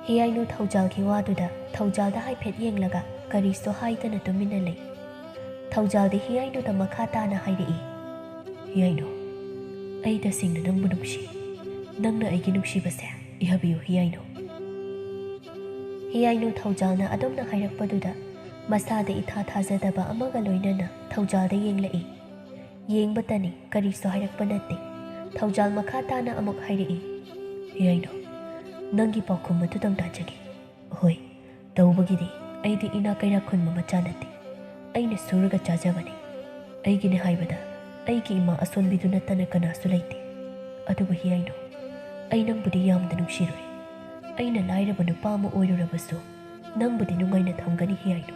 ꯍꯤꯌꯥꯏꯅꯨ ꯊꯧꯖꯥꯜꯒꯤ ꯋꯥꯗꯨꯗ ꯊꯧꯖꯥꯜꯗ ꯍꯥꯏꯐꯦꯠ ꯌꯦꯡꯂꯒ ꯀꯔꯤꯁꯨ ꯍꯥꯏꯗꯅ ꯇꯨꯃꯤꯟꯅ ꯂꯩ꯫ ꯊꯧꯖꯥꯜꯗꯤ ꯍꯤꯌꯥꯏꯅꯨꯗ ꯃꯈꯥ ꯇꯥꯅ ꯍꯥꯏꯔꯛꯏ, "ꯍꯤꯌꯥꯏꯅꯨ, ꯑꯩ ꯇꯁꯦꯡꯅ ꯅꯪꯕꯨ ꯅꯨꯡꯁꯤ꯫ ꯅꯪꯅ ꯑꯩꯒꯤ ꯅꯨꯡꯁꯤꯕꯁꯦ ꯏꯍꯕꯤꯌꯨ ꯍꯤꯌꯥꯏꯅꯨ꯫" ꯍꯤꯌꯥꯏꯅꯨ ꯊꯧꯖꯥꯜꯅ ꯑꯗꯨꯝꯅ ꯍꯥꯏꯔꯛꯄꯗꯨꯗ ꯃꯁꯥꯗ ꯏꯊꯥ ꯊꯥꯖꯗꯕ ꯑꯃꯒ ꯂꯣꯏꯅꯅ ꯊꯧꯖꯥꯜꯗ ꯌꯦꯡꯂꯛꯏ꯫ ꯌꯦꯡꯕꯇꯅꯤ, ꯀꯔꯤꯁꯨ ꯍꯥꯏꯔꯛꯄ ꯅꯠꯇꯦ꯫ ꯊꯧꯖꯥꯜ ꯃꯈꯥ ꯇꯥꯅ ꯑꯃꯨꯛ ꯍꯥꯏꯔꯛꯏ, "ꯍꯤꯌꯥꯏꯅꯨ, ꯅꯪꯒꯤ ꯄꯥꯎꯈꯨꯝ ꯑꯗꯨꯗꯪ ꯇꯥꯖꯒꯦ꯫ ꯍꯣꯏ, ꯇꯧꯕꯒꯤꯗꯤ ꯑꯩꯗꯤ ꯏꯅꯥ ꯀꯩꯔꯥꯛ ꯈꯨꯟꯕ ꯃꯆꯥ ꯅꯠꯇꯦ꯫ ꯑꯩꯅ ꯁꯨꯔꯒ ꯆꯥꯖꯕꯅꯤ꯫ ꯑꯩꯒꯤꯅꯤ ꯍꯥꯏꯕꯗ ꯑꯩꯒꯤ ꯏꯃꯥ ꯑꯁꯣꯟꯕꯤꯗꯨ ꯅꯠꯇꯅ ꯀꯅꯥꯁꯨ ꯂꯩꯇꯦ꯫ ꯑꯗꯨꯕꯨ ꯍꯤꯌꯥꯏꯅꯨ, ꯑꯩ ꯅꯪꯕꯨꯗꯤ ꯌꯥꯝꯅ ꯅꯨꯡꯁꯤꯔꯨꯔꯦ꯫ ꯑꯩꯅ ꯂꯥꯏꯔꯕ ꯅꯨꯄꯥ ꯑꯃ ꯑꯣꯏꯔꯨꯔꯕꯁꯨ ꯅꯪꯕꯨꯗꯤ ꯅꯨꯡꯉꯥꯏꯅ ꯊꯝꯒꯅꯤ ꯍꯤꯌꯥꯏꯅꯨ꯫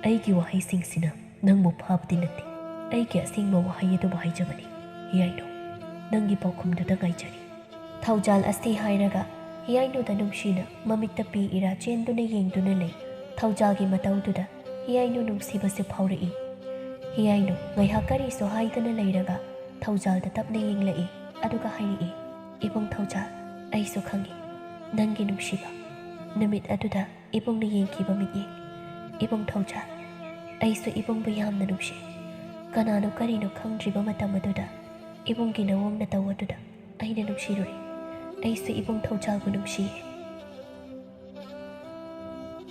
ꯑꯩꯒꯤ ꯋꯥꯍꯩꯁꯤꯡꯁꯤꯅ ꯅꯪꯕꯨ ꯐꯥꯕꯗꯤ ꯅꯠꯇꯦ꯫ ꯑꯩꯒꯤ ꯑꯁꯦꯡꯕ ꯋꯥꯍꯩ ꯑꯗꯨꯕꯨ ꯍꯥꯏꯖꯕꯅꯤ ꯍꯤꯌꯥꯏꯅꯨ꯫ ꯅꯪꯒꯤ ꯄꯥꯎꯈꯨꯝꯗꯨꯗ ꯉꯥꯏꯖꯔꯤ꯫" ꯊꯧꯖꯥꯜ ꯑꯁꯤ ꯍꯥꯏꯔꯒ ꯍꯤꯌꯥꯏꯅꯨꯗ ꯅꯨꯡꯁꯤꯅ ꯃꯃꯤꯠꯇ ꯄꯤ ꯏꯔꯥ ꯆꯦꯟꯗꯨꯅ ꯌꯦꯡꯗꯨꯅ ꯂꯩ꯫ ꯊꯧꯖꯥꯜꯒꯤ ꯃꯇꯧꯗꯨꯗ ꯍꯤꯌꯥꯏꯅꯨ ꯅꯨꯡꯁꯤꯕꯁꯦ ꯐꯥꯎꯔꯛꯏ꯫ ꯍꯤꯌꯥꯏꯅꯨ ꯉꯥꯏꯍꯥꯛ ꯀꯔꯤꯁꯨ ꯍꯥꯏꯗꯅ ꯂꯩꯔꯒ ꯊꯧꯖꯥꯜꯗ ꯇꯞꯅ ꯌꯦꯡꯂꯛꯏ, ꯑꯗꯨꯒ ꯍꯥꯏꯔꯛꯏ, "ꯏꯕꯨꯡ ꯊꯧꯖꯥꯜ, ꯑꯩꯁꯨ ꯈꯪꯏ ꯅꯪꯒꯤ ꯅꯨꯡꯁꯤꯕ꯫ ꯅꯨꯃꯤꯠ ꯑꯗꯨꯗ ꯏꯕꯨꯡꯅ ꯌꯦꯡꯈꯤꯕ ꯃꯤꯠꯌꯦꯡ꯫ ꯏꯕꯨꯡ ꯊꯧꯖꯥꯜ, ꯑꯩꯁꯨ ꯏꯕꯨꯡꯕꯨ ꯌꯥꯝꯅ ꯅꯨꯡꯁꯤ꯫ ꯀꯅꯥꯅꯣ ꯀꯔꯤꯅꯣ ꯈꯪꯗ꯭ꯔꯤꯕ ꯃꯇꯝ ꯑꯗꯨꯗ ꯏꯕꯨꯡꯒꯤ ꯅꯋꯣꯡ ꯅꯇꯧ ꯑꯗꯨꯗ ꯑꯩꯅ ꯅꯨꯡꯁꯤꯔꯨꯔꯦ꯫ ꯑꯩꯁꯨ ꯏꯕꯨꯡ ꯊꯧꯖꯥꯜꯕꯨ ꯅꯨꯡꯁꯤꯌꯦ꯫"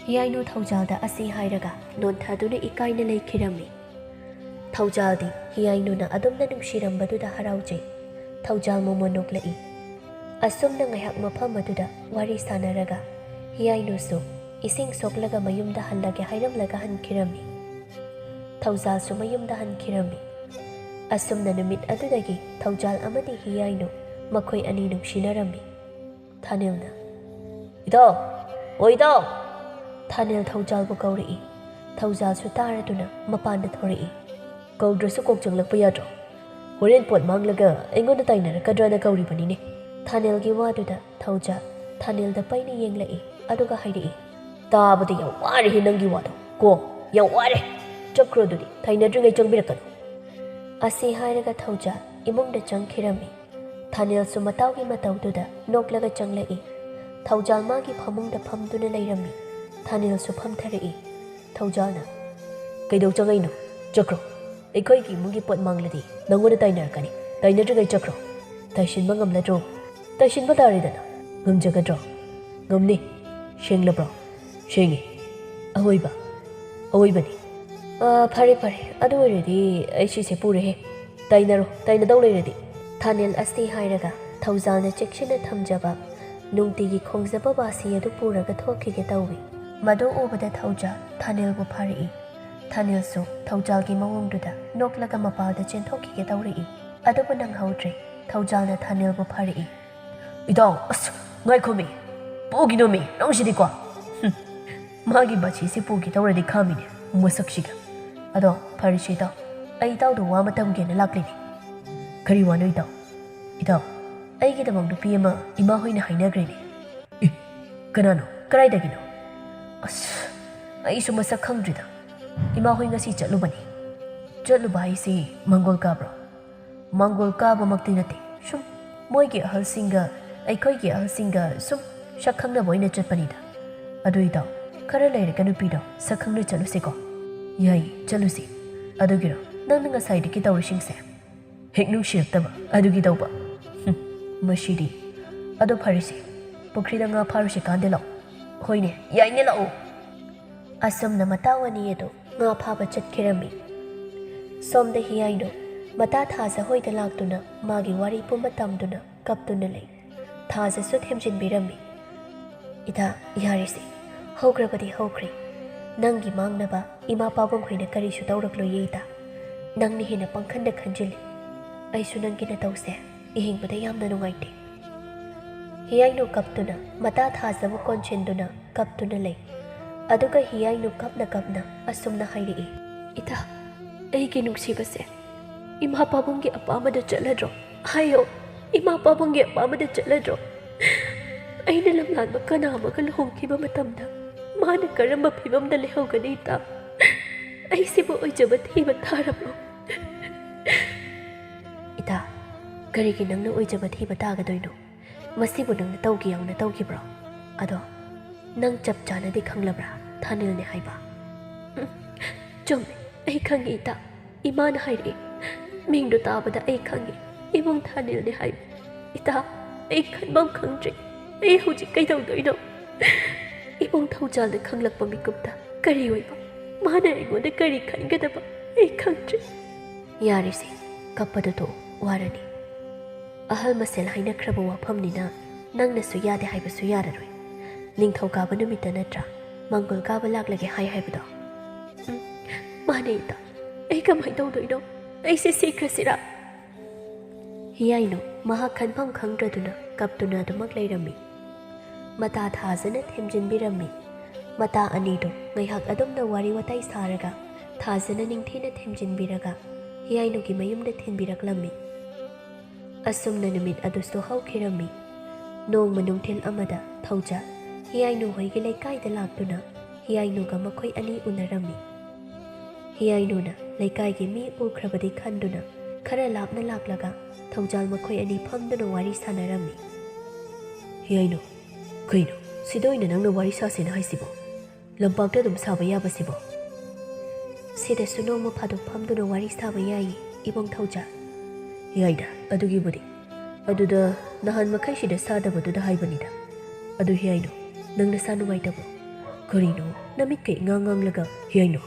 ꯍꯤꯌꯥꯏꯅꯨ ꯊꯧꯖꯥꯜꯗ ꯑꯁꯤ ꯍꯥꯏꯔꯒ ꯅꯣꯟꯊꯗꯨꯅ ꯏꯀꯥꯏꯅ ꯂꯩꯈꯤꯔꯝꯃꯤ꯫ ꯊꯧꯖꯥꯜꯗꯤ ꯍꯤꯌꯥꯏꯅꯨꯅ ꯑꯗꯨꯝꯅ ꯅꯨꯡꯁꯤꯔꯝꯕꯗꯨꯗ ꯍꯔꯥꯎꯖꯩ꯫ ꯊꯧꯖꯥꯜ ꯃꯣꯃꯣꯟ ꯅꯣꯛꯂꯛꯏ꯫ ꯑꯁꯨꯝꯅ ꯉꯥꯏꯍꯥꯛ ꯃꯐꯝ ꯑꯗꯨꯗ ꯋꯥꯔꯤ ꯁꯥꯟꯅꯔꯒ ꯍꯤꯌꯥꯏꯅꯨꯁꯨ ꯏꯁꯤꯡ ꯁꯣꯛꯂꯒ ꯃꯌꯨꯝꯗ ꯍꯜꯂꯒꯦ ꯍꯥꯏꯔꯝꯂꯒ ꯍꯟꯈꯤꯔꯝꯃꯤ꯫ ꯊꯧꯖꯥꯜꯁꯨ ꯃꯌꯨꯝꯗ ꯍꯟꯈꯤꯔꯝꯃꯤ꯫ ꯑꯁꯨꯝꯅ ꯅꯨꯃꯤꯠ ꯑꯗꯨꯗꯒꯤ ꯊꯧꯖꯥꯜ ꯑꯃꯗꯤ ꯍꯤꯌꯥꯏꯅꯨ ꯃꯈꯣꯏ ꯑꯅꯤ ꯅꯨꯡꯁꯤꯅꯔꯝꯃꯤ꯫ ꯊꯥꯅꯤꯜꯅ, "ꯏꯇꯥꯎ! ꯑꯣ ꯏꯇꯥꯎ!" ꯊꯥꯅꯤꯜ ꯊꯧꯖꯥꯜꯕꯨ ꯀꯧꯔꯛꯏ꯫ ꯊꯧꯖꯥꯜꯁꯨ ꯇꯥꯔꯗꯨꯅ ꯃꯄꯥꯟꯗ ꯊꯣꯔꯛꯏ꯫ "ꯀꯧꯗ꯭ꯔꯁꯨ ꯀꯣꯛ ꯆꯪꯂꯛꯄ ꯌꯥꯗ꯭ꯔꯣ? ꯍꯣꯔꯦꯟ ꯄꯣꯠ ꯃꯥꯡꯂꯒ ꯑꯩꯉꯣꯟꯗ ꯇꯥꯏꯅꯔꯛꯀꯗ꯭ꯔꯅ ꯀꯧꯔꯤꯕꯅꯤꯅꯦ꯫" ꯊꯥꯅꯤꯜꯒꯤ ꯋꯥꯗꯨꯗ ꯊꯧꯖꯥꯜ ꯊꯥꯅꯤꯜꯗ ꯄꯩꯅ ꯌꯦꯡꯂꯛꯏ, ꯑꯗꯨꯒ ꯍꯥꯏꯔꯛꯏ, "ꯇꯥꯕꯗ ꯌꯥꯝ ꯋꯥꯔꯦꯍꯦ ꯅꯪꯒꯤ ꯋꯥꯗꯣ ꯀꯣ, ꯌꯥꯝ ꯋꯥꯔꯦ꯫ ꯆꯠꯈ꯭ꯔꯣ ꯑꯗꯨꯗꯤ, ꯇꯥꯏꯅꯗ꯭ꯔꯤꯉꯩ ꯆꯪꯕꯤꯔꯛꯀꯅꯨ꯫" ꯑꯁꯤ ꯍꯥꯏꯔꯒ ꯊꯧꯖꯥꯜ ꯏꯃꯨꯡꯗ ꯆꯪꯈꯤꯔꯝꯃꯤ꯫ ꯊꯥꯅꯤꯜꯁꯨ ꯃꯇꯥꯎꯒꯤ ꯃꯇꯧꯗꯨꯗ ꯅꯣꯛꯂꯒ ꯆꯪꯂꯛꯏ꯫ ꯊꯧꯖꯥꯜ ꯃꯥꯒꯤ ꯐꯃꯨꯡꯗ ꯐꯝꯗꯨꯅ ꯂꯩꯔꯝꯃꯤ꯫ ꯊꯥꯅꯤꯜꯁꯨ ꯐꯝꯊꯔꯛꯏ꯫ ꯊꯧꯖꯥꯜꯅ, "ꯀꯩꯗꯧ ꯆꯪꯉꯛꯏꯅꯣ? ꯆꯠꯈ꯭ꯔꯣ꯫ ꯑꯩꯈꯣꯏꯒꯤ ꯏꯃꯨꯡꯒꯤ ꯄꯣꯠ ꯃꯥꯡꯂꯗꯤ ꯅꯪꯉꯣꯟꯗ ꯇꯥꯏꯅꯔꯛꯀꯅꯤ꯫ ꯇꯥꯏꯅꯗ꯭ꯔꯤꯉꯩ ꯆꯠꯈ꯭ꯔꯣ꯫ ꯇꯥꯏꯁꯤꯟꯕ ꯉꯝꯂꯗ꯭ꯔꯣ? ꯇꯥꯏꯁꯤꯟꯕ ꯇꯥꯔꯦꯗꯅ꯫ ꯉꯝꯖꯒꯗ꯭ꯔꯣ? ꯉꯝꯅꯤ꯫ ꯁꯦꯡꯂꯕ꯭ꯔꯣ?" "ꯁꯦꯡꯉꯤ꯫ ꯑꯋꯣꯏꯕ, ꯑꯋꯣꯏꯕꯅꯤ꯫" "ꯑ, ꯐꯔꯦ, ꯐꯔꯦ꯫ ꯑꯗꯨ ꯑꯣꯏꯔꯗꯤ ꯑꯩ ꯁꯤꯁꯦ ꯄꯨꯔꯦꯍꯦ꯫ ꯇꯥꯏꯅꯔꯣ, ꯇꯥꯏꯅꯗꯧ ꯂꯩꯔꯗꯤ꯫" ꯊꯥꯅꯤꯜ ꯑꯁꯤ ꯍꯥꯏꯔꯒ ꯊꯧꯖꯥꯜꯅ ꯆꯦꯛꯁꯤꯟꯅ ꯊꯝꯖꯕ ꯅꯨꯡꯇꯤꯒꯤ ꯈꯣꯡꯖꯕ ꯕꯥꯁꯤ ꯑꯗꯨ ꯄꯨꯔꯒ ꯊꯣꯛꯈꯤꯒꯦ ꯇꯧꯏ꯫ ꯃꯗꯨ ꯎꯕꯗ ꯊꯧꯖꯥꯜ ꯊꯥꯅꯤꯜꯕꯨ ꯐꯥꯔꯛꯏ꯫ ꯊꯥꯅꯤꯜꯁꯨ ꯊꯧꯖꯥꯜꯒꯤ ꯃꯑꯣꯡꯗꯨꯗ ꯅꯣꯛꯂꯒ ꯃꯄꯥꯜꯗ ꯆꯦꯟꯊꯣꯛꯈꯤꯒꯦ ꯇꯧꯔꯛꯏ꯫ ꯑꯗꯨꯕꯨ ꯅꯪꯍꯧꯗ꯭ꯔꯦ꯫ ꯊꯧꯖꯥꯜꯅ ꯊꯥꯅꯤꯜꯕꯨ ꯐꯥꯔꯛꯏ꯫ "ꯏꯇꯥꯎ, ꯑꯁ, ꯉꯥꯏꯈꯣꯃꯤ꯫ ꯄꯨꯈꯤꯅꯣꯃꯤ, ꯅꯪꯁꯤꯗꯤꯀꯣ꯫ ꯍꯨꯝ, ꯃꯥꯒꯤ ꯕꯥꯁꯤꯁꯦ ꯄꯨꯒꯦ ꯇꯧꯔꯗꯤ ꯈꯥꯝꯃꯤꯅꯦ, ꯃꯁꯛꯁꯤꯒ꯫ ꯑꯗꯣ ꯐꯔꯦꯁꯦ ꯏꯇꯥꯎ, ꯑꯩ ꯏꯇꯥꯎꯗ ꯋꯥ ꯑꯃ ꯇꯝꯒꯦꯅ ꯂꯥꯛꯂꯤꯅꯦ꯫" "ꯀꯔꯤ ꯋꯥꯅꯣ ꯏꯇꯥꯎ?" "ꯏꯇꯥꯎ, ꯑꯩꯒꯤꯗꯃꯛ ꯅꯨꯄꯤ ꯑꯃ ꯏꯃꯥ ꯍꯣꯏꯅ ꯍꯥꯏꯅꯈ꯭ꯔꯦꯅꯦ꯫" "ꯑꯦ, ꯀꯅꯥꯅꯣ? ꯀꯗꯥꯏꯗꯒꯤꯅꯣ?" "ꯑꯁ, ꯑꯩꯁꯨ ꯃꯁꯛ ꯈꯪꯗ꯭ꯔꯤꯗ꯫ ꯏꯃꯥ ꯍꯣꯏ ꯉꯁꯤ ꯆꯠꯂꯨꯕꯅꯤ꯫" "ꯆꯠꯂꯨꯕ ꯍꯥꯏꯁꯤ ꯃꯪꯒꯣꯜ ꯀꯥꯕ꯭ꯔꯣ?" "ꯃꯪꯒꯣꯜ ꯀꯥꯕꯃꯛꯇꯤ ꯅꯠꯇꯦ꯫ ꯁꯨꯝ ꯃꯣꯏꯒꯤ ꯑꯍꯜꯁꯤꯡꯒ ꯑꯩꯈꯣꯏꯒꯤ ꯑꯍꯜꯁꯤꯡꯒ ꯁꯨꯝ ꯁꯛ ꯈꯪꯅꯕ ꯑꯣꯏꯅ ꯆꯠꯄꯅꯤꯗ꯫ ꯑꯗꯨ ꯏꯇꯥꯎ, ꯈꯔ ꯂꯩꯔꯒ ꯅꯨꯄꯤꯗꯣ ꯁꯛ ꯈꯪꯅ ꯆꯠꯂꯨꯁꯤꯀꯣ꯫" "ꯌꯥꯏꯌꯦ, ꯆꯠꯂꯨꯁꯤ꯫ ꯑꯗꯨꯒꯤꯔꯣ ꯅꯪꯅ ꯉꯁꯥꯏꯗꯒꯤ ꯇꯧꯔꯤꯁꯤꯡꯁꯦ?" "ꯍꯦꯛ ꯅꯨꯡꯁꯤꯔꯛꯇꯕ ꯑꯗꯨꯒꯤ ꯇꯧꯕ꯫ ꯍꯨꯝ, ꯃꯁꯤꯗꯤ꯫ ꯑꯗꯣ ꯐꯔꯦꯁꯦ, ꯄꯨꯈ꯭ꯔꯤꯗ ꯉꯥ ꯐꯥꯔꯨꯁꯤ ꯀꯥꯟꯗꯦ ꯂꯥꯛꯑꯣ꯫" "ꯍꯣꯏꯅꯦ, ꯌꯥꯏꯅꯦ, ꯂꯥꯛꯑꯣ꯫" ꯑꯁꯨꯝꯅ ꯃꯇꯥꯎ ꯑꯅꯤ ꯑꯗꯨ ꯉꯥ ꯐꯥꯕ ꯆꯠꯈꯤꯔꯝꯃꯤ꯫ ꯁꯣꯝꯗ ꯍꯤꯌꯥꯏꯅꯨ ꯃꯇꯥ ꯊꯥꯖ ꯍꯣꯏꯗ ꯂꯥꯛꯇꯨꯅ ꯃꯥꯒꯤ ꯋꯥꯔꯤ ꯄꯨꯝꯕ ꯇꯝꯗꯨꯅ ꯀꯞꯇꯨꯅ ꯂꯩ꯫ ꯊꯥꯖꯁꯨ ꯊꯦꯝꯖꯤꯟꯕꯤꯔꯝꯃꯤ꯫ "ꯏꯇꯥ, ꯌꯥꯔꯦꯁꯦ, ꯍꯧꯈ꯭ꯔꯕꯗꯤ ꯍꯧꯈ꯭ꯔꯦ꯫ ꯅꯪꯒꯤ ꯃꯥꯡꯅꯕ ꯏꯃꯥ ꯄꯥꯕꯨꯡ ꯍꯣꯏꯅ ꯀꯔꯤꯁꯨ ꯇꯧꯔꯛꯂꯣꯏꯌꯦ ꯏꯇꯥ꯫ ꯅꯪꯅ ꯍꯦꯟꯅ ꯄꯪꯈꯟꯗ ꯈꯟꯖꯤꯜꯂꯤ꯫ ꯑꯩꯁꯨ ꯅꯪꯒꯤ ꯅꯇꯧꯁꯦ ꯌꯦꯡꯕꯗ ꯌꯥꯝꯅ ꯅꯨꯡꯉꯥꯏꯇꯦ꯫" ꯍꯤꯌꯥꯏꯅꯨ ꯀꯞꯇꯨꯅ ꯃꯇꯥ ꯊꯥꯖꯕꯨ ꯀꯣꯟꯁꯤꯟꯗꯨꯅ ꯀꯞꯇꯨꯅ ꯂꯩ꯫ ꯑꯗꯨꯒ ꯍꯤꯌꯥꯏꯅꯨ ꯀꯞꯅ ꯀꯞꯅ ꯑꯁꯨꯝꯅ ꯍꯥꯏꯔꯛꯏ, "ꯏꯇꯥ, ꯑꯩꯒꯤ ꯅꯨꯡꯁꯤꯕꯁꯦ, ꯏꯃꯥ ꯄꯥꯕꯨꯡꯒꯤ ꯑꯄꯥꯝꯕꯗ ꯆꯠꯂꯗ꯭ꯔꯣ? ꯍꯥꯏꯌꯣ, ꯏꯃꯥ ꯄꯥꯕꯨꯡꯒꯤ ꯑꯄꯥꯝꯕꯗ ꯆꯠꯂꯗ꯭ꯔꯣ? ꯑꯩꯅ ꯂꯝꯂꯥꯟꯕ ꯀꯅꯥ ꯑꯃꯒ ꯂꯨꯍꯣꯡꯈꯤꯕ ꯃꯇꯝꯗ ꯃꯥꯅ ꯀꯔꯝꯕ ꯐꯤꯕꯝꯗ ꯂꯩꯍꯧꯒꯅꯤ, ꯏꯇꯥ? ꯑꯩꯁꯤꯕꯨ ꯑꯣꯏꯖꯕ ꯊꯤꯕ ꯇꯥꯔꯕ꯭ꯔꯣ?" "ꯏꯇꯥ, ꯀꯔꯤꯒꯤ ꯅꯪꯅ ꯑꯣꯏꯖꯕ ꯊꯤꯕ ꯇꯥꯒꯗꯣꯏꯅꯣ? ꯃꯁꯤꯕꯨ ꯅꯪꯅ ꯇꯧꯒꯦ ꯌꯥꯎꯅ ꯇꯧꯈꯤꯕ꯭ꯔꯣ? ꯑꯗꯣ ꯅꯪ ꯆꯞ ꯆꯥꯅꯗꯤ ꯈꯪꯂꯕ꯭ꯔꯥ ꯊꯥꯅꯤꯜꯅꯦ ꯍꯥꯏꯕ? ꯎꯝ, ꯆꯨꯝꯃꯦ, ꯑꯩ ꯈꯪꯉꯤ ꯏꯇꯥ꯫ ꯏꯃꯥꯅ ꯍꯥꯏꯔꯛꯏ꯫ ꯃꯤꯡꯗꯣ ꯇꯥꯕꯗ ꯑꯩ ꯈꯪꯉꯤ, ꯏꯕꯨꯡ ꯊꯥꯅꯤꯜꯅꯦ ꯍꯥꯏꯕ꯫ ꯏꯇꯥ, ꯑꯩ ꯈꯟꯐꯝ ꯈꯪꯗ꯭ꯔꯦ꯫ ꯑꯩ ꯍꯧꯖꯤꯛ ꯀꯩꯗꯧꯗꯣꯏꯅꯣ? ꯏꯕꯨꯡ ꯊꯧꯖꯥꯜꯅ ꯈꯪꯂꯛꯄ ꯃꯤꯀꯨꯞꯇ ꯀꯔꯤ ꯑꯣꯏꯕ? ꯃꯥꯅ ꯑꯩꯉꯣꯟꯗ ꯀꯔꯤ ꯈꯟꯒꯗꯕ? ꯑꯩ ꯈꯪꯗ꯭ꯔꯦ꯫ ꯌꯥꯔꯦꯁꯦ, ꯀꯞꯄꯗꯨ ꯇꯣꯛꯑꯣ, ꯋꯥꯔꯅꯤ꯫ ꯑꯍꯜ ꯃꯁꯦꯜ ꯍꯥꯏꯅꯈ꯭ꯔꯕ ꯋꯥꯐꯝꯅꯤꯅ ꯅꯪꯅꯁꯨ ꯌꯥꯗꯦ ꯍꯥꯏꯕꯁꯨ ꯌꯥꯔꯔꯣꯏ꯫ ꯅꯤꯡꯊꯧꯀꯥꯕ ꯅꯨꯃꯤꯠꯇ ꯅꯠꯇ꯭ꯔꯥ ꯃꯪꯒꯣꯜ ꯀꯥꯕ ꯂꯥꯛꯂꯒꯦ ꯍꯥꯏ ꯍꯥꯏꯕꯗꯣ? ꯎꯝ, ꯃꯥꯅꯦ ꯏꯇꯥ꯫ ꯑꯩ ꯀꯃꯥꯏ ꯇꯧꯗꯣꯏꯅꯣ? ꯑꯩꯁꯦ ꯁꯤꯈ꯭ꯔꯁꯤꯔꯥ? ꯍꯤꯌꯥꯏꯅꯨ ꯃꯍꯥꯛ ꯈꯟꯐꯝ ꯈꯪꯗ꯭ꯔꯗꯨꯅ ꯀꯞꯇꯨꯅ ꯑꯗꯨꯃꯛ ꯂꯩꯔꯝꯃꯤ꯫ ꯃꯇꯥ ꯊꯥꯖꯅ ꯊꯦꯝꯖꯤꯟꯕꯤꯔꯝꯃꯤ꯫ ꯃꯇꯥ ꯑꯅꯤꯗꯨ ꯉꯥꯏꯍꯥꯛ ꯑꯗꯨꯝꯅ ꯋꯥꯔꯤ ꯋꯥꯇꯥꯏ ꯁꯥꯔꯒ, ꯊꯥꯖꯅ ꯅꯤꯡꯊꯤꯅ ꯊꯦꯝꯖꯤꯟꯕꯤꯔꯒ ꯍꯤꯌꯥꯏꯅꯨꯒꯤ ꯃꯌꯨꯝꯗ ꯊꯤꯟꯕꯤꯔꯛꯂꯝꯃꯤ꯫ ꯑꯁꯨꯝꯅ ꯅꯨꯃꯤꯠ ꯑꯗꯨꯁꯨ ꯍꯧꯈꯤꯔꯝꯃꯤ꯫ ꯅꯣꯡꯃ ꯅꯨꯡꯊꯤꯜ ꯑꯃꯗ ꯊꯧꯖꯥꯜ ꯍꯤꯌꯥꯏꯅꯨ ꯍꯣꯏꯒꯤ ꯂꯩꯀꯥꯏꯗ ꯂꯥꯛꯇꯨꯅ ꯍꯤꯌꯥꯏꯅꯨꯒ ꯃꯈꯣꯏ ꯑꯅꯤ ꯎꯅꯔꯝꯃꯤ꯫ ꯍꯤꯌꯥꯏꯅꯨꯅ ꯂꯩꯀꯥꯏꯒꯤ ꯃꯤ ꯎꯈ꯭ꯔꯕꯗꯤ ꯈꯟꯗꯨꯅ ꯈꯔ ꯂꯥꯞꯅ ꯂꯥꯛꯂꯒ ꯊꯧꯖꯥꯜ ꯃꯈꯣꯏ ꯑꯅꯤ ꯐꯝꯗꯨꯅ ꯋꯥꯔꯤ ꯁꯥꯟꯅꯔꯝꯃꯤ꯫ ꯍꯤꯌꯥꯏꯅꯨ, ꯀꯩꯅꯣ, ꯁꯤꯗ ꯑꯣꯏꯅ ꯅꯪꯅ ꯋꯥꯔꯤ ꯁꯥꯁꯦꯅ ꯍꯥꯏꯁꯤꯕꯣ? ꯂꯝꯄꯥꯛꯇ ꯑꯗꯨꯝ ꯁꯥꯕ ꯌꯥꯕꯁꯤꯕꯣ? ꯁꯤꯗꯁꯨ ꯅꯣꯡꯃ ꯐꯥꯗꯣꯛ ꯐꯝꯗꯨꯅ ꯋꯥꯔꯤ ꯁꯥꯕ ꯌꯥꯏꯌꯦ, ꯏꯕꯨꯡ ꯊꯧꯖꯥꯜ꯫ ꯌꯥꯏꯗ, ꯑꯗꯨꯒꯤꯕꯨꯗꯤ꯫ ꯑꯗꯨꯗ ꯅꯍꯥꯟ ꯃꯈꯩ ꯁꯤꯗ ꯁꯥꯗꯕꯗꯨꯗ ꯍꯥꯏꯕꯅꯤꯗ꯫ ꯑꯗꯨ ꯍꯤꯌꯥꯏꯅꯨ, ꯅꯪ ꯅꯁꯥ ꯅꯨꯡꯉꯥꯏꯇꯕ꯭ꯔꯣ? ꯀꯔꯤꯅꯣ, ꯅꯃꯤꯠꯀ ꯏꯉꯥꯡ ꯉꯥꯡꯂꯒ? ꯍꯤꯌꯥꯏꯅꯨ,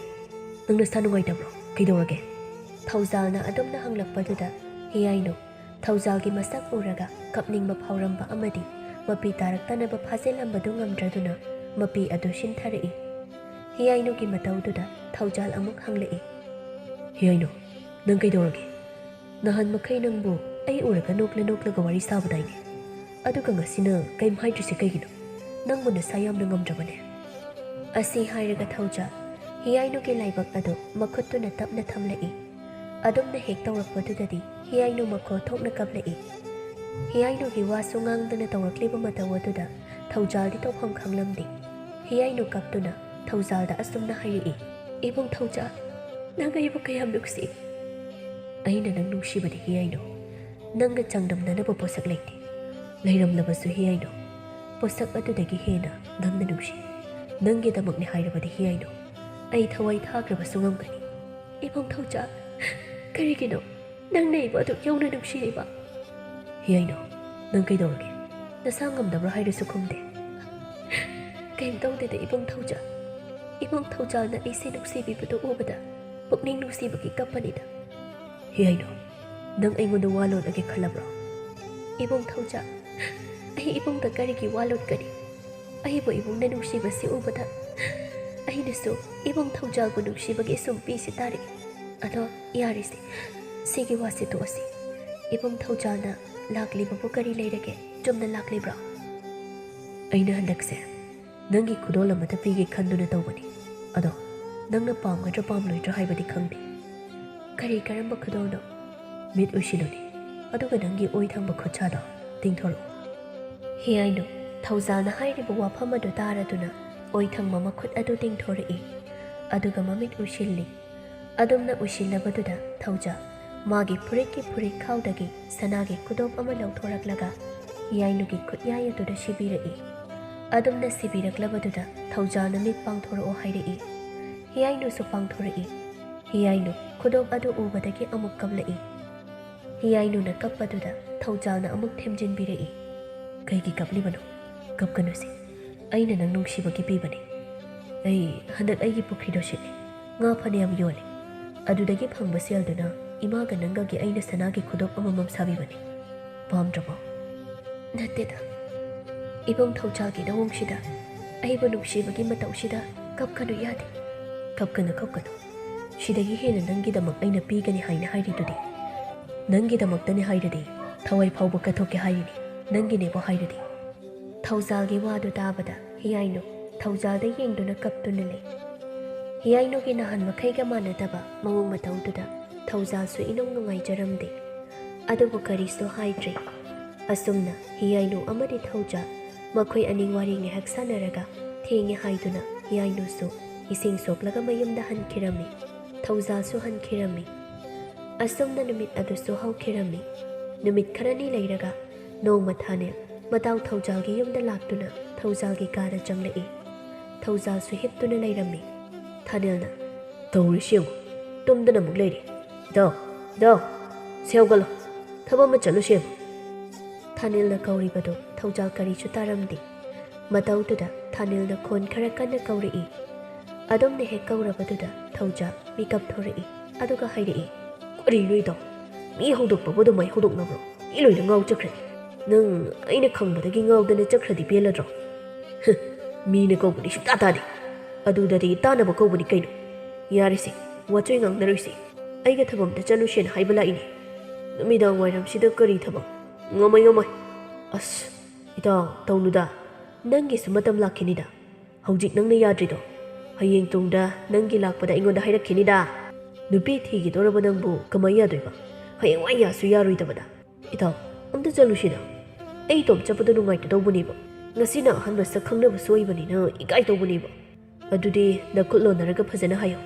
ꯅꯪ ꯅꯁꯥ ꯅꯨꯡꯉꯥꯏꯇꯕ꯭ꯔꯣ? ꯀꯩꯗꯧꯔꯒꯦ? ꯊꯧꯖꯥꯜꯅ ꯑꯗꯨꯝꯅ ꯍꯪꯂꯛꯄꯗꯨꯗ ꯍꯤꯌꯥꯏꯅꯨ ꯊꯧꯖꯥꯜꯒꯤ ꯃꯁꯛ ꯎꯔꯒ ꯀꯞꯅꯤꯡꯕ ꯐꯥꯎꯔꯝꯕ ꯑꯃꯗꯤ ꯃꯄꯤ ꯇꯥꯔꯛꯇꯅꯕ ꯐꯥꯖꯤꯜꯂꯝꯕꯗꯨ ꯉꯝꯗ꯭ꯔꯗꯨꯅ ꯃꯄꯤ ꯑꯗꯨ ꯁꯤꯟꯊꯔꯛꯏ꯫ ꯍꯤꯌꯥꯏꯅꯨꯒꯤ ꯃꯇꯧꯗꯨꯗ ꯊꯧꯖꯥꯜ ꯑꯃꯨꯛ ꯍꯪꯂꯛꯏ꯫ ꯍꯤꯌꯥꯏꯅꯨ, ꯅꯪ ꯀꯩꯗꯧꯔꯒꯦ? ꯅꯍꯥꯟ ꯃꯈꯩ ꯅꯪꯕꯨ ꯑꯩ ꯎꯔꯒ ꯅꯣꯛꯂ ꯅꯣꯛꯂꯒ ꯋꯥꯔꯤ ꯁꯥꯕꯗꯥꯏꯅꯦ? ꯑꯗꯨꯒ ꯉꯁꯤꯅ ꯀꯩꯝ ꯍꯥꯏꯗ꯭ꯔꯤꯁꯦ ꯀꯩꯒꯤꯅꯣ? ꯅꯪꯕꯨ ꯅꯁꯥ ꯌꯥꯝꯅ ꯉꯝꯗ꯭ꯔꯕꯅꯦ? ꯑꯁꯤ ꯍꯥꯏꯔꯒ ꯊꯧꯖꯥꯜ ꯍꯤꯌꯥꯏꯅꯨꯒꯤ ꯂꯥꯏꯕꯛ ꯑꯗꯨ ꯃꯈꯨꯠꯇꯨꯅ ꯇꯞꯅ ꯊꯝꯂꯛꯏ꯫ ꯑꯗꯨꯝꯅ ꯍꯦꯛ ꯇꯧꯔꯛꯄꯗꯨꯗꯗꯤ ꯍꯤꯌꯥꯏꯅꯨ ꯃꯈꯣꯜ ꯊꯣꯛꯅ ꯀꯞꯂꯛꯏ꯫ ꯍꯤꯌꯥꯏꯅꯨꯒꯤ ꯋꯥꯁꯨ ꯉꯥꯡꯗꯅ ꯇꯧꯔꯛꯂꯤꯕ ꯃꯇꯧ ꯑꯗꯨꯗ ꯊꯧꯖꯥꯜꯗꯤ ꯇꯧꯐꯝ ꯈꯪꯂꯝꯗꯦ꯫ ꯍꯤꯌꯥꯏꯅꯨ ꯀꯞꯇꯨꯅ ꯊꯧꯖꯥꯜꯗ ꯑꯁꯨꯝꯅ ꯍꯥꯏꯔꯛꯏ, "ꯏꯕꯨꯡ ꯊꯧꯖꯥꯜ, ꯅꯪ ꯑꯩꯕꯨ ꯀꯌꯥꯝ ꯅꯨꯡꯁꯤ?" "ꯑꯩꯅ ꯅꯪ ꯅꯨꯡꯁꯤꯕꯗꯤ ꯍꯤꯌꯥꯏꯅꯨ, ꯅꯪꯒ ꯆꯥꯡꯗꯝꯅꯅꯕ ꯄꯣꯠꯁꯛ ꯂꯩꯇꯦ꯫ ꯂꯩꯔꯝꯂꯕꯁꯨ ꯍꯤꯌꯥꯏꯅꯣ, ꯄꯣꯠꯁꯛ ꯑꯗꯨꯗꯒꯤ ꯍꯦꯟꯅ ꯅꯪꯅ ꯅꯨꯡꯁꯤ꯫ ꯅꯪꯒꯤꯗꯃꯛꯅꯤ ꯍꯥꯏꯔꯕꯗꯤ ꯍꯤꯌꯥꯏꯅꯣ, ꯑꯩ ꯊꯋꯥꯏ ꯊꯥꯈ꯭ꯔꯕꯁꯨ ꯉꯝꯒꯅꯤ꯫ ꯏꯕꯨꯡ ꯊꯧꯖꯥꯜ, ꯀꯔꯤꯒꯤꯅꯣ ꯅꯪꯅ ꯑꯩꯕꯨ ꯑꯗꯨꯛ ꯌꯧꯅ ꯅꯨꯡꯁꯤꯔꯤꯕ? ꯍꯤꯌꯥꯏꯅꯣ, ꯅꯪ ꯀꯩꯗꯧꯔꯒꯦ? ꯅꯁꯥ ꯉꯝꯗꯕ꯭ꯔꯥ ꯍꯥꯏꯔꯁꯨ ꯈꯨꯝꯗꯦ꯫ ꯀꯩꯝ ꯇꯧꯗꯦꯗ ꯏꯕꯨꯡ ꯊꯧꯖꯥꯜ꯫ ꯏꯕꯨꯡ ꯊꯧꯖꯥꯜꯅ ꯑꯩꯁꯦ ꯅꯨꯡꯁꯤꯕꯤꯕꯗꯨ ꯎꯕꯗ ꯄꯨꯛꯅꯤꯡ ꯅꯨꯡꯁꯤꯕꯒꯤ ꯀꯞꯄꯅꯤꯗ꯫ ꯍꯤꯌꯥꯏꯅꯣ, ꯅꯪ ꯑꯩꯉꯣꯟꯗ ꯋꯥ ꯂꯣꯠꯂꯒꯦ ꯈꯜꯂꯕ꯭ꯔꯣ? ꯏꯕꯨꯡ ꯊꯧꯖꯥꯜ, ꯑꯩ ꯏꯕꯨꯡꯗ ꯀꯔꯤꯒꯤ ꯋꯥ ꯂꯣꯠꯀꯅꯤ? ꯑꯩꯕꯨ ꯏꯕꯨꯡꯅ ꯅꯨꯡꯁꯤꯕꯁꯤ ꯎꯕꯗ ꯑꯩꯅꯁꯨ ꯏꯕꯨꯡ ꯊꯧꯖꯥꯜꯕꯨ ꯅꯨꯡꯁꯤꯕꯒꯤ ꯁꯨꯝ ꯄꯤꯁꯤ ꯇꯥꯔꯛꯏ꯫ ꯑꯗꯣ ꯌꯥꯔꯤꯁꯦ, ꯁꯤꯒꯤ ꯋꯥꯁꯦ ꯇꯣꯛꯑꯁꯤ꯫ ꯏꯕꯨꯡ ꯊꯧꯖꯥꯜꯅ ꯂꯥꯛꯂꯤꯕꯕꯨ ꯀꯔꯤ ꯂꯩꯔꯒꯦ? ꯆꯨꯝꯅ ꯂꯥꯛꯂꯤꯕ꯭ꯔꯣ? ꯑꯩꯅ ꯍꯟꯗꯛꯁꯦ ꯅꯪꯒꯤ ꯈꯨꯗꯣꯜ ꯑꯃꯇ ꯄꯤꯒꯦ ꯈꯟꯗꯨꯅ ꯇꯧꯕꯅꯤ꯫ ꯑꯗꯣ ꯅꯪꯅ ꯄꯥꯝꯒꯗ꯭ꯔꯥ ꯄꯥꯝꯂꯣꯏꯗ꯭ꯔꯥ ꯍꯥꯏꯕꯗꯤ ꯈꯪꯗꯦ꯫ ꯀꯔꯤ, ꯀꯔꯝꯕ ꯈꯨꯗꯣꯜꯅꯣ? ꯃꯤꯠ ꯎꯏꯁꯤꯜꯂꯨꯅꯦ, ꯑꯗꯨꯒ ꯅꯪꯒꯤ ꯑꯣꯏ ꯊꯪꯕ ꯈꯨꯠꯁꯥꯗꯣ ꯇꯤꯡꯊꯣꯔꯛꯎ꯫ ꯍꯤꯌꯥꯏꯅꯨ, ꯊꯧꯖꯥꯜꯅ ꯍꯥꯏꯔꯤꯕ ꯋꯥꯐꯝ ꯑꯗꯨ ꯇꯥꯔꯗꯨꯅ ꯑꯣꯏ ꯊꯪꯕ ꯃꯈꯨꯠ ꯑꯗꯨ ꯇꯤꯡꯊꯣꯔꯛꯏ, ꯑꯗꯨꯒ ꯃꯃꯤꯠ ꯎꯏꯁꯤꯜꯂꯤ꯫ ꯑꯗꯨꯝꯅ ꯎꯏꯁꯤꯜꯂꯕꯗꯨꯗ ꯊꯧꯖꯥꯜ ꯃꯥꯒꯤ ꯐꯨꯔꯤꯠꯀꯤ ꯐꯨꯔꯤꯠꯈꯥꯎꯗꯒꯤ ꯁꯅꯥꯒꯤ ꯈꯨꯗꯣꯞ ꯑꯃ ꯂꯧꯊꯣꯔꯛꯂꯒ ꯍꯤꯌꯥꯏꯅꯨꯒꯤ ꯈꯨꯠꯌꯥꯏ ꯑꯗꯨꯗ ꯁꯤꯕꯤꯔꯛꯏ꯫ ꯑꯗꯨꯝꯅ ꯁꯤꯕꯤꯔꯛꯂꯕꯗꯨꯗ ꯊꯧꯖꯥꯜꯅ ꯃꯤꯠ ꯄꯥꯡꯊꯣꯔꯛꯑꯣ ꯍꯥꯏꯔꯛꯏ꯫ ꯍꯤꯌꯥꯏꯅꯨꯁꯨ ꯄꯥꯡꯊꯣꯔꯛꯏ꯫ ꯍꯤꯌꯥꯏꯅꯨ ꯈꯨꯗꯣꯞ ꯑꯗꯨ ꯎꯕꯗꯒꯤ ꯑꯃꯨꯛ ꯀꯞꯂꯛꯏ꯫ ꯍꯤꯌꯥꯏꯅꯨꯅ ꯀꯞꯄꯗꯨꯗ ꯊꯧꯖꯥꯜꯅ ꯑꯃꯨꯛ ꯊꯦꯝꯖꯤꯟꯕꯤꯔꯛꯏ꯫ "ꯀꯩꯒꯤ ꯀꯞꯂꯤꯕꯅꯣ? ꯀꯞꯀꯅꯨꯁꯦ꯫ ꯑꯩꯅ ꯅꯪ ꯅꯨꯡꯁꯤꯕꯒꯤ ꯄꯤꯕꯅꯦ꯫ ꯑꯩ ꯍꯟꯗꯛ ꯑꯩꯒꯤ ꯄꯨꯈ꯭ꯔꯤꯗꯣ ꯁꯤꯠꯂꯦ꯫ ꯉꯥ ꯐꯅꯌꯥꯝ ꯌꯣꯜꯂꯦ꯫ ꯑꯗꯨꯗꯒꯤ ꯐꯪꯕ ꯁꯦꯜꯗꯨꯅ ꯏꯃꯥꯒ ꯅꯪꯒꯒꯤ ꯑꯩꯅ ꯁꯅꯥꯒꯤ ꯈꯨꯗꯣꯞ ꯑꯃꯃꯝ ꯁꯥꯕꯤꯕꯅꯦ꯫ ꯄꯥꯝꯗ꯭ꯔꯕꯣ?" "ꯅꯠꯇꯦꯗ꯫ ꯏꯕꯨꯡ ꯊꯧꯖꯥꯜꯒꯤ ꯅꯑꯣꯡꯁꯤꯗ, ꯑꯩꯕꯨ ꯅꯨꯡꯁꯤꯕꯒꯤ ꯃꯇꯧꯁꯤꯗ ꯀꯞꯀꯅꯨ ꯌꯥꯗꯦ꯫" "ꯀꯞꯀꯅꯨ, ꯀꯞꯀꯅꯨ꯫ ꯁꯤꯗꯒꯤ ꯍꯦꯟꯅ ꯅꯪꯒꯤꯗꯃꯛ ꯑꯩꯅ ꯄꯤꯒꯅꯤ ꯍꯥꯏꯅ ꯍꯥꯏꯔꯤꯗꯨꯗꯤ꯫ ꯅꯪꯒꯤꯗꯃꯛꯇꯅꯤ ꯍꯥꯏꯔꯗꯤ ꯊꯋꯥꯏ ꯐꯥꯎꯕ ꯀꯠꯊꯣꯛꯀꯦ ꯍꯥꯏꯔꯤꯅꯤ, ꯅꯪꯒꯤꯅꯦꯕꯨ ꯍꯥꯏꯔꯗꯤ꯫" ꯊꯧꯖꯥꯜꯒꯤ ꯋꯥꯗꯨ ꯇꯥꯕꯗ ꯍꯤꯌꯥꯏꯅꯨ ꯊꯧꯖꯥꯜꯗ ꯌꯦꯡꯗꯨꯅ ꯀꯞꯇꯨꯅ ꯂꯩ꯫ ꯍꯤꯌꯥꯏꯅꯨꯒꯤ ꯅꯍꯥꯟ ꯃꯈꯩꯒ ꯃꯥꯟꯅꯗꯕ ꯃꯑꯣꯡ ꯃꯇꯧꯗꯨꯗ ꯊꯧꯖꯥꯜꯁꯨ ꯏꯅꯨꯡ ꯅꯨꯡꯉꯥꯏꯖꯔꯝꯗꯦ꯫ ꯑꯗꯨꯕꯨ ꯀꯔꯤꯁꯨ ꯍꯥꯏꯗ꯭ꯔꯦ꯫ ꯑꯁꯨꯝꯅ ꯍꯤꯌꯥꯏꯅꯨ ꯑꯃꯗꯤ ꯊꯧꯖꯥꯜ ꯃꯈꯣꯏ ꯑꯅꯤ ꯋꯥꯔꯤ ꯉꯥꯏꯍꯥꯛ ꯁꯥꯟꯅꯔꯒ ꯊꯦꯡꯉꯦ ꯍꯥꯏꯗꯨꯅ ꯍꯤꯌꯥꯏꯅꯨꯁꯨ ꯏꯁꯤꯡ ꯁꯣꯛꯂꯒ ꯃꯌꯨꯝꯗ ꯍꯟꯈꯤꯔꯝꯃꯤ꯫ ꯊꯧꯖꯥꯜꯁꯨ ꯍꯟꯈꯤꯔꯝꯃꯤ꯫ ꯑꯁꯨꯝꯅ ꯅꯨꯃꯤꯠ ꯑꯗꯨꯁꯨ ꯍꯧꯈꯤꯔꯝꯃꯤ꯫ ꯅꯨꯃꯤꯠ ꯈꯔꯅꯤ ꯂꯩꯔꯒ ꯅꯣꯡꯃ ꯊꯥꯅꯤꯜ ꯃꯇꯥꯎ ꯊꯧꯖꯥꯜꯒꯤ ꯌꯨꯝꯗ ꯂꯥꯛꯇꯨꯅ ꯊꯧꯖꯥꯜꯒꯤ ꯀꯥꯗ ꯆꯪꯂꯛꯏ꯫ ꯊꯧꯖꯥꯜꯁꯨ ꯍꯤꯞꯇꯨꯅ ꯂꯩꯔꯝꯃꯤ꯫ ꯊꯥꯅꯤꯜꯅ, "ꯇꯧꯔꯤꯁꯤ ꯌꯦꯡꯉꯨ, ꯇꯨꯝꯗꯅ ꯑꯃꯨꯛ ꯂꯩꯔꯤ꯫ ꯏꯇꯥꯎ, ꯏꯇꯥꯎ, ꯁꯦ ꯍꯧꯒꯠꯂꯣ, ꯊꯕꯛ ꯑꯃ ꯆꯠꯂꯨꯁꯤ ꯌꯦꯡꯉꯨ꯫" ꯊꯥꯅꯤꯜꯅ ꯀꯧꯔꯤꯕꯗꯨ ꯊꯧꯖꯥꯜ ꯀꯔꯤꯁꯨ ꯇꯥꯔꯝꯗꯦ꯫ ꯃꯇꯧꯗꯨꯗ ꯊꯥꯅꯤꯜꯅ ꯈꯣꯟ ꯈꯔ ꯀꯟꯅ ꯀꯧꯔꯛꯏ꯫ ꯑꯗꯨꯝꯅ ꯍꯦꯛ ꯀꯧꯔꯕꯗꯨꯗ ꯊꯧꯖꯥꯜ ꯃꯤꯀꯞ ꯊꯣꯔꯛꯏ꯫ ꯑꯗꯨꯒ ꯍꯥꯏꯔꯛꯏ, "ꯀꯔꯤꯅꯣ ꯏꯇꯥꯎ? ꯃꯤ ꯍꯧꯗꯣꯛꯄꯕꯨ ꯑꯗꯨꯃꯥꯏ ꯍꯧꯗꯣꯛꯅꯕ꯭ꯔꯣ? ꯃꯤ ꯂꯣꯏꯅ ꯉꯥꯎ ꯆꯠꯈ꯭ꯔꯅꯤ꯫ ꯅꯪ ꯑꯩꯅ ꯈꯪꯕꯗꯒꯤ ꯉꯥꯎꯗꯅ ꯆꯠꯈ꯭ꯔꯗꯤ ꯄꯦꯜꯂꯗ꯭ꯔꯣ?" "ꯍ, ꯃꯤꯅ ꯀꯧꯕꯗꯤ ꯁꯨꯡꯇꯥ ꯇꯥꯗꯦ꯫ ꯑꯗꯨꯗꯗꯤ ꯇꯥꯅꯕ ꯀꯧꯕꯅꯤ ꯀꯩꯅꯣ꯫ ꯌꯥꯔꯦꯁꯦ, ꯋꯥꯆꯣꯏ ꯉꯥꯡꯅꯔꯣꯏꯁꯦ꯫ ꯑꯩꯒ ꯊꯕꯛ ꯑꯝꯇ ꯆꯠꯂꯨꯁꯦꯅ ꯍꯥꯏꯕ ꯂꯥꯛꯏꯅꯦ꯫ ꯅꯨꯃꯤꯗꯥꯡ ꯋꯥꯏꯔꯝꯁꯤꯗ ꯀꯔꯤ ꯊꯕꯛ? ꯉꯝꯃꯣꯏ, ꯉꯝꯃꯣꯏ꯫ ꯑꯁ, ꯏꯇꯥꯎ, ꯇꯧꯅꯨꯗ꯫ ꯅꯪꯒꯤꯁꯨ ꯃꯇꯝ ꯂꯥꯛꯈꯤꯅꯤꯗ꯫ ꯍꯧꯖꯤꯛ ꯅꯪꯅ ꯌꯥꯗ꯭ꯔꯤꯗꯣ, ꯍꯌꯦꯡ ꯇꯨꯡꯗ ꯅꯪꯒꯤ ꯂꯥꯛꯄꯗ ꯑꯩꯉꯣꯟꯗ ꯍꯥꯏꯔꯛꯈꯤꯅꯤꯗ꯫ ꯅꯨꯄꯤ ꯊꯤꯒꯗꯧꯔꯕ ꯅꯪꯕꯨ ꯀꯃꯥꯏ ꯌꯥꯗꯣꯏꯕ? ꯍꯌꯦꯡꯋꯥꯏ ꯌꯥꯁꯨ ꯌꯥꯔꯣꯏꯗꯕꯗ꯫ ꯏꯇꯥꯎ, ꯑꯝꯇ ꯆꯠꯂꯨꯁꯤꯗ꯫ ꯑꯩ ꯏꯇꯣꯝ ꯆꯠꯄꯗꯣ ꯅꯨꯡꯉꯥꯏꯇꯗꯧꯕꯅꯦꯕ꯫ ꯉꯁꯤꯅ ꯑꯍꯥꯟꯕ ꯁꯛ ꯈꯪꯅꯕꯁꯨ ꯑꯣꯏꯕꯅꯤꯅ ꯏꯀꯥꯏꯗꯧꯕꯅꯦꯕ꯫ ꯑꯗꯨꯗꯤ ꯅꯈꯨꯠ ꯂꯣꯟꯅꯔꯒ ꯐꯖꯅ ꯍꯥꯏꯌꯣ꯫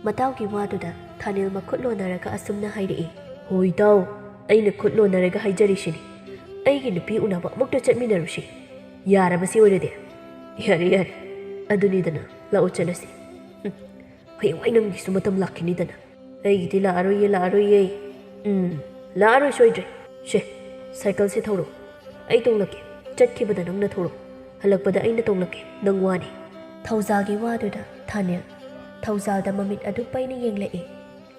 ꯃꯇꯥꯎꯒꯤ ꯋꯥꯗꯨꯗ ꯊꯥꯅꯤꯜ ꯃꯈꯨꯠ ꯂꯣꯟꯅꯔꯒ ꯑꯁꯨꯝꯅ ꯍꯥꯏꯔꯛꯏ꯫ "ꯍꯣꯏ ꯏꯇꯥꯎ, ꯑꯩꯅ ꯈꯨꯠ ꯂꯣꯟꯅꯔꯒ ꯍꯥꯏꯖꯔꯤꯁꯤꯅꯤ꯫ ꯑꯩꯒꯤ ꯅꯨꯄꯤ ꯎꯅꯕ ꯑꯃꯨꯛꯇ ꯆꯠꯃꯤꯟꯅꯔꯨꯁꯤ꯫ ꯌꯥꯔꯕ ꯁꯤ ꯑꯣꯏꯔꯗꯤ?" "ꯌꯥꯔꯦ, ꯌꯥꯔꯦ꯫ ꯑꯗꯨꯅꯤꯗꯅ, ꯂꯥꯛꯑꯣ ꯆꯠꯂꯁꯤ꯫ ꯎꯝ, ꯍꯌꯦꯡꯋꯥꯏ ꯅꯪꯒꯤꯁꯨ ꯃꯇꯝ ꯂꯥꯛꯈꯤꯅꯤꯗꯅ꯫" "ꯑꯩꯒꯤꯗꯤ ꯂꯥꯛꯑꯔꯣꯏꯌꯦ, ꯂꯥꯛꯑꯔꯣꯏꯌꯦ꯫ ꯎꯝ, ꯂꯥꯛꯑꯔꯣꯏ ꯁꯣꯏꯗ꯭ꯔꯦ꯫ ꯁꯦ, ꯁꯥꯏꯀꯜꯁꯦ ꯊꯧꯔꯣ꯫ ꯑꯩ ꯇꯣꯡꯂꯛꯀꯦ꯫ ꯆꯠꯈꯤꯕꯗ ꯅꯪꯅ ꯊꯧꯔꯣ꯫ ꯍꯜꯂꯛꯄꯗ ꯑꯩꯅ ꯇꯣꯡꯂꯛꯀꯦ꯫ ꯅꯪ ꯋꯥꯅꯤ꯫" ꯊꯧꯖꯥꯜꯒꯤ ꯋꯥꯗꯨꯗ ꯊꯥꯅꯤꯜ ꯊꯧꯖꯥꯜꯗ ꯃꯃꯤꯠ ꯑꯗꯨ ꯄꯩꯅ ꯌꯦꯡꯂꯛꯏ꯫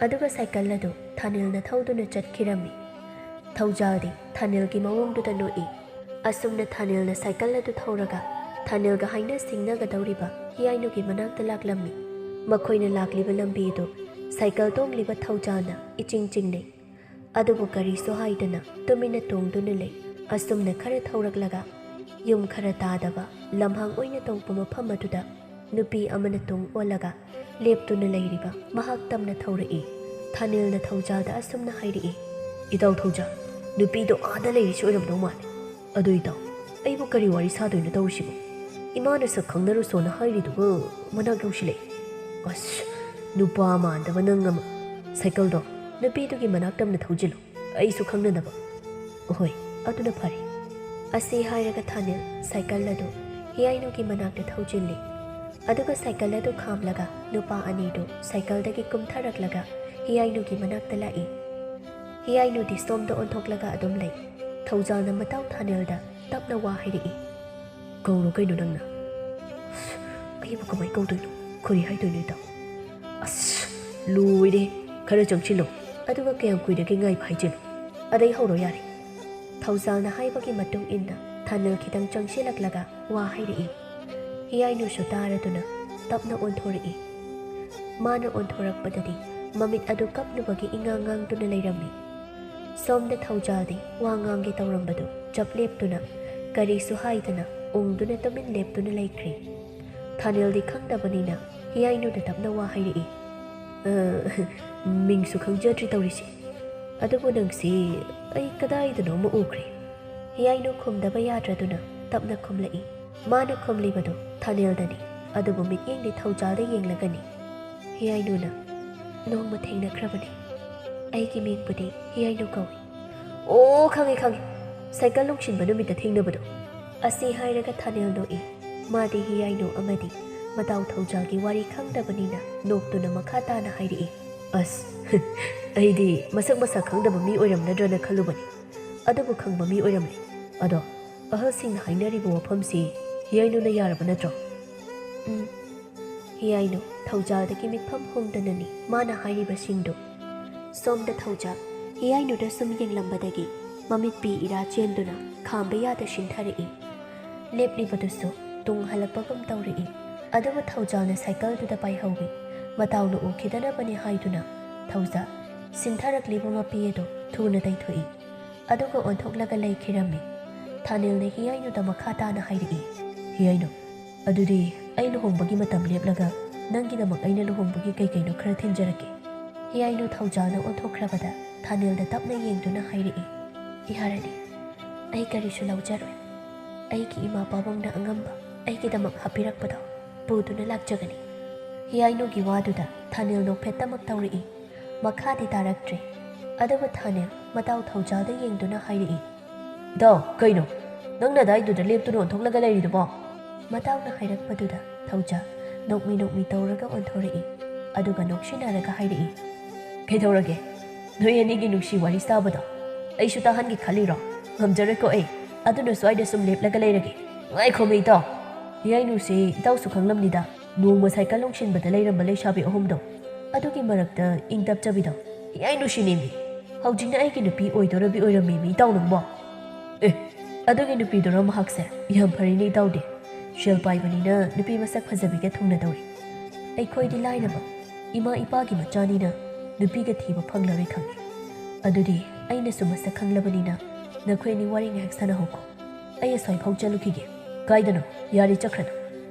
ꯑꯗꯨꯒ ꯁꯥꯏꯀꯜ ꯑꯗꯨ ꯊꯥꯅꯤꯜꯅ ꯊꯧꯗꯨꯅ ꯆꯠꯈꯤꯔꯝꯃꯤ꯫ ꯊꯧꯖꯥꯜꯗꯤ ꯊꯥꯅꯤꯜꯒꯤ ꯃꯑꯣꯡꯗꯨꯗ ꯅꯣꯛꯏ꯫ ꯑꯁꯨꯝꯅ ꯊꯥꯅꯤꯜꯅ ꯁꯥꯏꯀꯜ ꯑꯗꯨ ꯊꯧꯔꯒ ꯊꯥꯅꯤꯜꯒ ꯍꯥꯏꯅ ꯁꯤꯡꯅꯒꯗꯧꯔꯤꯕ ꯍꯤꯌꯥꯏꯅꯨꯒꯤ ꯃꯅꯥꯛꯇ ꯂꯥꯛꯂꯝꯃꯤ꯫ ꯃꯈꯣꯏꯅ ꯂꯥꯛꯂꯤꯕ ꯂꯝꯕꯤꯗꯨ ꯁꯥꯏꯀꯜ ꯇꯣꯡꯂꯤꯕ ꯊꯧꯖꯥꯜꯅ ꯏꯆꯤꯡ ꯆꯤꯡꯅꯩ꯫ ꯑꯗꯨꯕꯨ ꯀꯔꯤꯁꯨ ꯍꯥꯏꯗꯅ ꯇꯨꯃꯤꯟꯅ ꯇꯣꯡꯗꯨꯅ ꯂꯩ꯫ ꯑꯁꯨꯝꯅ ꯈꯔ ꯊꯧꯔꯛꯂꯒ ꯌꯨꯝ ꯈꯔ ꯇꯥꯗꯕ ꯂꯝꯍꯥꯡ ꯑꯣꯏꯅ ꯇꯧꯕ ꯃꯐꯝ ꯑꯗꯨꯗ ꯅꯨꯄꯤ ꯑꯃꯅ ꯇꯨꯡ ꯑꯣꯜꯂꯒ ꯂꯦꯞꯇꯨꯅ ꯂꯩꯔꯤꯕ ꯃꯍꯥꯛ ꯇꯝꯅ ꯊꯧꯔꯛꯏ꯫ ꯊꯥꯅꯤꯜꯅ ꯊꯧꯖꯥꯜꯗ ꯑꯁꯨꯝꯅ ꯍꯥꯏꯔꯛꯏ, "ꯏꯇꯥꯎ ꯊꯧꯖꯥꯜ, ꯅꯨꯄꯤꯗꯣ ꯑꯥꯗ ꯂꯩꯔꯤꯁꯤ ꯑꯣꯏꯔꯝꯗꯧ ꯃꯥꯜꯂꯦ꯫ ꯑꯗꯨ ꯏꯇꯥꯎ, ꯑꯩꯕꯨ ꯀꯔꯤ ꯋꯥꯔꯤ ꯁꯥꯗꯣꯏꯅꯣ ꯇꯧꯔꯤꯁꯤꯕꯣ? ꯏꯃꯥꯅ ꯁꯛ ꯈꯪꯅꯔꯨꯁꯣꯅ ꯍꯥꯏꯔꯤꯗꯨꯒ ꯃꯅꯥꯛ ꯌꯧꯁꯤꯜꯂꯛꯏ꯫ ꯑꯁ, ꯅꯨꯄꯥ ꯃꯥꯟꯗꯕ ꯅꯪ ꯑꯃ꯫ ꯁꯥꯏꯀꯜꯗꯣ ꯅꯨꯄꯤꯗꯨꯒꯤ ꯃꯅꯥꯛ ꯇꯝꯅ ꯊꯧꯖꯤꯜꯂꯨ, ꯑꯩꯁꯨ ꯈꯪꯅꯅꯕ꯫" "ꯑꯍꯣꯏ, ꯑꯗꯨꯅ ꯐꯔꯦ꯫ ꯑꯁꯤ ꯍꯥꯏꯔꯒ ꯊꯥꯅꯤꯜ ꯁꯥꯏꯀꯜ ꯑꯗꯨ ꯍꯤꯌꯥꯏꯅꯨꯒꯤ ꯃꯅꯥꯛꯇ ꯊꯧꯖꯤꯜꯂꯤ꯫ ꯑꯗꯨꯒ ꯁꯥꯏꯀꯜ ꯑꯗꯨ ꯈꯥꯝꯂꯒ ꯅꯨꯄꯥ ꯑꯅꯤꯗꯨ ꯁꯥꯏꯀꯜꯗꯒꯤ ꯀꯨꯝꯊꯔꯛꯂꯒ ꯍꯤꯌꯥꯏꯅꯨꯒꯤ ꯃꯅꯥꯛꯇ ꯂꯥꯛꯏ꯫ ꯍꯤꯌꯥꯏꯅꯨꯗꯤ ꯁꯣꯝꯗ ꯑꯣꯟꯊꯣꯛꯂꯒ ꯑꯗꯨꯝ ꯂꯩ꯫ ꯊꯧꯖꯥꯜꯅ ꯃꯇꯥꯎ ꯊꯥꯅꯤꯜꯗ ꯇꯞꯅ ꯋꯥ ꯍꯥꯏꯔꯛꯏ꯫ "ꯀꯧꯔꯣ ꯀꯩꯅꯣ ꯅꯪꯅ?" "ꯑꯩꯕꯨ ꯀꯃꯥꯏ ꯀꯧꯗꯣꯏꯅꯣ? ꯈꯨꯔꯤ ꯍꯥꯏꯗꯣꯏꯅꯣ ꯏꯇꯥꯎ?" "ꯑꯁ, ꯂꯣꯏꯔꯦ꯫ ꯈꯔ ꯆꯪꯁꯤꯜꯂꯣ꯫ ꯑꯗꯨꯒ ꯀꯌꯥꯝ ꯀꯨꯏꯔꯒꯦ ꯉꯥꯏꯕ ꯍꯥꯏꯁꯤꯅꯣ? ꯑꯗꯩ ꯍꯧꯔꯣ ꯌꯥꯔꯦ꯫" ꯊꯧꯖꯥꯜꯅ ꯍꯥꯏꯕꯒꯤ ꯃꯇꯨꯡ ꯏꯟꯅ ꯊꯥꯅꯤꯜ ꯈꯤꯇꯪ ꯆꯪꯁꯤꯜꯂꯛꯂꯒ ꯋꯥ ꯍꯥꯏꯔꯛꯏ꯫ ꯍꯤꯌꯥꯏꯅꯨꯁꯨ ꯇꯥꯔꯗꯨꯅ ꯇꯞꯅ ꯑꯣꯟꯊꯣꯔꯛꯏ꯫ ꯃꯥꯅ ꯑꯣꯟꯊꯣꯔꯛꯄꯗꯗꯤ ꯃꯃꯤꯠ ꯑꯗꯨ ꯀꯞꯂꯨꯕꯒꯤ ꯏꯉꯥꯡ ꯉꯥꯡꯗꯨꯅ ꯂꯩꯔꯝꯃꯤ꯫ ꯁꯣꯝꯗ ꯊꯧꯖꯥꯜꯗꯤ ꯋꯥ ꯉꯥꯡꯒꯦ ꯇꯧꯔꯝꯕꯗꯨ ꯆꯞ ꯂꯦꯞꯇꯨꯅ, ꯀꯔꯤꯁꯨ ꯍꯥꯏꯗꯅ ꯎꯪꯗꯨꯅ ꯇꯨꯃꯤꯟ ꯂꯦꯞꯇꯨꯅ ꯂꯩꯈ꯭ꯔꯦ꯫ ꯊꯥꯅꯤꯜꯗꯤ ꯈꯪꯗꯕꯅꯤꯅ ꯍꯤꯌꯥꯏꯅꯨꯗ ꯇꯞꯅ ꯋꯥ ꯍꯥꯏꯔꯛꯏ꯫ "ꯑ, ꯃꯤꯡꯁꯨ ꯈꯪꯖꯗ꯭ꯔꯤ ꯇꯧꯔꯤꯁꯦ꯫ ꯑꯗꯨꯕꯨ ꯅꯪꯁꯤ ꯑꯩ ꯀꯗꯥꯏꯗꯅꯣꯃ ꯎꯈ꯭ꯔꯦ꯫" ꯍꯤꯌꯥꯏꯅꯨ ꯈꯨꯝꯗꯕ ꯌꯥꯗ꯭ꯔꯗꯨꯅ ꯇꯞꯅ ꯈꯨꯝꯂꯛꯏ꯫ ꯃꯥꯅ ꯈꯨꯝꯂꯤꯕꯗꯨ ꯊꯥꯅꯤꯜꯗꯅꯤ, ꯑꯗꯨꯕꯨ ꯃꯤꯠꯌꯦꯡꯗꯤ ꯊꯧꯖꯥꯜꯗ ꯌꯦꯡꯂꯒꯅꯤ꯫ ꯍꯤꯌꯥꯏꯅꯨꯅ, "ꯅꯣꯡꯃ ꯊꯦꯡꯅꯈ꯭ꯔꯕꯅꯤ꯫ ꯑꯩꯒꯤ ꯃꯤꯡꯕꯨꯗꯤ ꯍꯤꯌꯥꯏꯅꯨ ꯀꯧꯏ꯫" "ꯑꯣ, ꯈꯪꯉꯦ, ꯈꯪꯉꯦ꯫ ꯁꯥꯏꯀꯜ ꯂꯣꯡꯁꯤꯟꯕ ꯅꯨꯃꯤꯠꯇ ꯊꯦꯡꯅꯕꯗꯣ꯫" ꯑꯁꯤ ꯍꯥꯏꯔꯒ ꯊꯥꯅꯤꯜ ꯅꯣꯛꯏ꯫ ꯃꯥꯗꯤ ꯍꯤꯌꯥꯏꯅꯨ ꯑꯃꯗꯤ ꯃꯇꯥꯎ ꯊꯧꯖꯥꯜꯒꯤ ꯋꯥꯔꯤ ꯈꯪꯗꯕꯅꯤꯅ ꯅꯣꯛꯇꯨꯅ ꯃꯈꯥ ꯇꯥꯅ ꯍꯥꯏꯔꯛꯏ꯫ "ꯑꯁ, ꯑꯩꯗꯤ ꯃꯁꯛ ꯃꯁꯥ ꯈꯪꯗꯕ ꯃꯤ ꯑꯣꯏꯔꯝꯅꯗ꯭ꯔꯅ ꯈꯜꯂꯨꯕꯅꯤ꯫ ꯑꯗꯨꯕꯨ ꯈꯪꯕ ꯃꯤ ꯑꯣꯏꯔꯝꯂꯦ꯫ ꯑꯗꯣ ꯑꯍꯜꯁꯤꯡꯅ ꯍꯥꯏꯅꯔꯤꯕ ꯋꯥꯐꯝꯁꯤ ꯍꯤꯌꯥꯏꯅꯨꯅ ꯌꯥꯔꯕ ꯅꯠꯇ꯭ꯔꯣ?" "ꯎꯝ꯫" ꯍꯤꯌꯥꯏꯅꯨ ꯊꯧꯖꯥꯜꯗꯒꯤ ꯃꯤꯠꯐꯝ ꯍꯣꯡꯗꯅꯅꯤ ꯃꯥꯅ ꯍꯥꯏꯔꯤꯕꯁꯤꯡꯗꯨ꯫ ꯁꯣꯝꯗ ꯊꯧꯖꯥꯜ ꯍꯤꯌꯥꯏꯅꯨꯗ ꯁꯨꯝ ꯌꯦꯡꯂꯝꯕꯗꯒꯤ ꯃꯃꯤꯠ ꯄꯤ ꯏꯔꯥ ꯆꯦꯟꯗꯨꯅ ꯈꯥꯝꯕ ꯌꯥꯗ ꯁꯤꯟꯊꯔꯛꯏ꯫ ꯂꯦꯞꯂꯤꯕꯗꯨꯁꯨ ꯇꯨꯡ ꯍꯜꯂꯛꯄꯒꯨꯝ ꯇꯧꯔꯛꯏ꯫ ꯑꯗꯨꯕꯨ ꯊꯧꯖꯥꯜꯅ ꯁꯥꯏꯀꯜꯗꯨꯗ ꯄꯥꯏꯍꯧꯏ꯫ ꯃꯇꯥꯎꯅ ꯎꯈꯤꯗꯅꯕꯅꯤ ꯍꯥꯏꯗꯨꯅ ꯊꯧꯖꯥꯜ ꯁꯤꯟꯊꯔꯛꯂꯤꯕ ꯃꯄꯤ ꯑꯗꯨ ꯊꯨꯅ ꯇꯩꯊꯣꯛꯏ꯫ ꯑꯗꯨꯒ ꯑꯣꯟꯊꯣꯛꯂꯒ ꯂꯩꯈꯤꯔꯝꯃꯤ꯫ ꯊꯥꯅꯤꯜꯅ ꯍꯤꯌꯥꯏꯅꯨꯗ ꯃꯈꯥ ꯇꯥꯅ ꯍꯥꯏꯔꯛꯏ꯫ "ꯍꯤꯌꯥꯏꯅꯨ, ꯑꯗꯨꯗꯤ ꯑꯩ ꯂꯨꯍꯣꯡꯕꯒꯤ ꯃꯇꯝ ꯂꯦꯞꯂꯒ ꯅꯪꯒꯤꯗꯃꯛ ꯑꯩꯅ ꯂꯨꯍꯣꯡꯕꯒꯤ ꯀꯩ ꯀꯩꯅꯣ ꯈꯔ ꯊꯤꯟꯖꯔꯛꯀꯦ꯫" ꯍꯤꯌꯥꯏꯅꯨ ꯊꯧꯖꯥꯜꯅ ꯑꯣꯟꯊꯣꯛꯈ꯭ꯔꯕꯗ ꯊꯥꯅꯤꯜꯗ ꯇꯞꯅ ꯌꯦꯡꯗꯨꯅ ꯍꯥꯏꯔꯛꯏ꯫ "ꯌꯥꯔꯅꯤ, ꯑꯩ ꯀꯔꯤꯁꯨ ꯂꯧꯖꯔꯣꯏ꯫ ꯑꯩꯒꯤ ꯏꯃꯥ ꯄꯥꯕꯨꯡꯅ ꯑꯉꯝꯕ ꯑꯩꯒꯤꯗꯃꯛ ꯍꯥꯞꯄꯤꯔꯛꯄꯗꯣ ꯄꯨꯗꯨꯅ ꯂꯥꯛꯆꯒꯅꯤ꯫" ꯍꯤꯌꯥꯏꯅꯨꯒꯤ ꯋꯥꯗꯨꯗ ꯊꯥꯅꯤꯜ ꯅꯣꯛꯐꯦꯠꯇꯃꯛ ꯇꯧꯔꯛꯏ꯫ ꯃꯈꯥꯗꯤ ꯇꯥꯔꯛꯇ꯭ꯔꯦ꯫ ꯑꯗꯨꯕꯨ ꯊꯥꯅꯤꯜ ꯃꯇꯥꯎ ꯊꯧꯖꯥꯜꯗ ꯌꯦꯡꯗꯨꯅ ꯍꯥꯏꯔꯛꯏ꯫ ꯏꯇꯥꯎ, ꯀꯩꯅꯣ? ꯅꯪꯅ ꯑꯗꯥꯏꯗꯨꯗ ꯂꯦꯞꯇꯨꯅ ꯑꯣꯟꯊꯣꯛꯂꯒ ꯂꯩꯔꯤꯗꯨꯕꯣ? ꯃꯇꯥꯎꯅ ꯍꯥꯏꯔꯛꯄꯗꯨꯗ ꯊꯧꯖꯥꯜ ꯅꯣꯛꯃꯤ ꯅꯣꯛꯃꯤ ꯇꯧꯔꯒ ꯑꯣꯟꯊꯣꯔꯛꯏ꯫ ꯑꯗꯨꯒ ꯅꯣꯛꯁꯤꯟꯅꯔꯒ ꯍꯥꯏꯔꯛꯏ, "ꯀꯩꯗꯧꯔꯒꯦ? ꯅꯣꯏ ꯑꯅꯤꯒꯤ ꯅꯨꯡꯁꯤ ꯋꯥꯔꯤ ꯁꯥꯕꯗꯣ ꯑꯩꯁꯨ ꯇꯥꯍꯟꯒꯦ ꯈꯜꯂꯤꯔꯣ? ꯉꯝꯖꯔꯣꯏꯀꯣ ꯑꯩ꯫ ꯑꯗꯨꯅ ꯁ꯭ꯋꯥꯏꯗ ꯁꯨꯝ ꯂꯦꯞꯂꯒ ꯂꯩꯔꯒꯦ꯫ ꯉꯥꯏꯈꯣꯃꯤ ꯏꯇꯥꯎ꯫ ꯍꯤꯌꯥꯏꯅꯨꯁꯤ ꯏꯇꯥꯎꯁꯨ ꯈꯪꯂꯝꯅꯤꯗ꯫ ꯅꯣꯡꯃ ꯁꯥꯏꯀꯜ ꯂꯣꯡꯁꯤꯟꯕꯗ ꯂꯩꯔꯝꯕ ꯂꯩꯁꯥꯕꯤ ꯑꯍꯨꯝꯗꯣ, ꯑꯗꯨꯒꯤ ꯃꯔꯛꯇ ꯏꯪ ꯇꯞꯆꯕꯤꯗꯣ ꯍꯤꯌꯥꯏꯅꯨꯁꯤꯅꯦꯃꯤ꯫ ꯍꯧꯖꯤꯛꯅ ꯑꯩꯒꯤ ꯅꯨꯄꯤ ꯑꯣꯏꯗꯧꯔꯕꯤ ꯑꯣꯏꯔꯝꯃꯦꯃꯤ ꯏꯇꯥꯎ ꯅꯪꯕꯣ꯫ ꯑꯦ, ꯑꯗꯨꯒꯤ ꯅꯨꯄꯤꯗꯨꯔꯣ ꯃꯍꯥꯛꯁꯦ? ꯌꯥꯝ ꯐꯔꯦꯅꯦ ꯏꯇꯥꯎꯗꯤ꯫ ꯁꯦꯜ ꯄꯥꯏꯕꯅꯤꯅ ꯅꯨꯄꯤ ꯃꯁꯛ ꯐꯖꯕꯤꯒ ꯊꯨꯡꯅꯗꯧꯔꯤ꯫ ꯑꯩꯈꯣꯏꯗꯤ ꯂꯥꯏꯔꯕ, ꯏꯃꯥ ꯏꯄꯥꯒꯤ ꯃꯆꯥꯅꯤꯅ ꯅꯨꯄꯤꯒ ꯊꯤꯕ ꯐꯪꯂꯔꯣꯏ ꯈꯪꯉꯤ꯫ ꯑꯗꯨꯗꯤ ꯑꯩꯅꯁꯨ ꯃꯁꯛ ꯈꯪꯂꯕꯅꯤꯅ ꯅꯈꯣꯏ ꯑꯅꯤ ꯋꯥꯔꯤ ꯉꯥꯏꯍꯥꯛ ꯁꯥꯟꯅꯍꯧꯀꯣ꯫ ꯑꯩ ꯑꯁ꯭ꯋꯥꯏꯐꯥꯎ ꯆꯠꯂꯨꯈꯤꯒꯦ꯫ ꯀꯥꯏꯗꯅꯣ? ꯌꯥꯔꯦ ꯆꯠꯈ꯭ꯔꯅꯨ꯫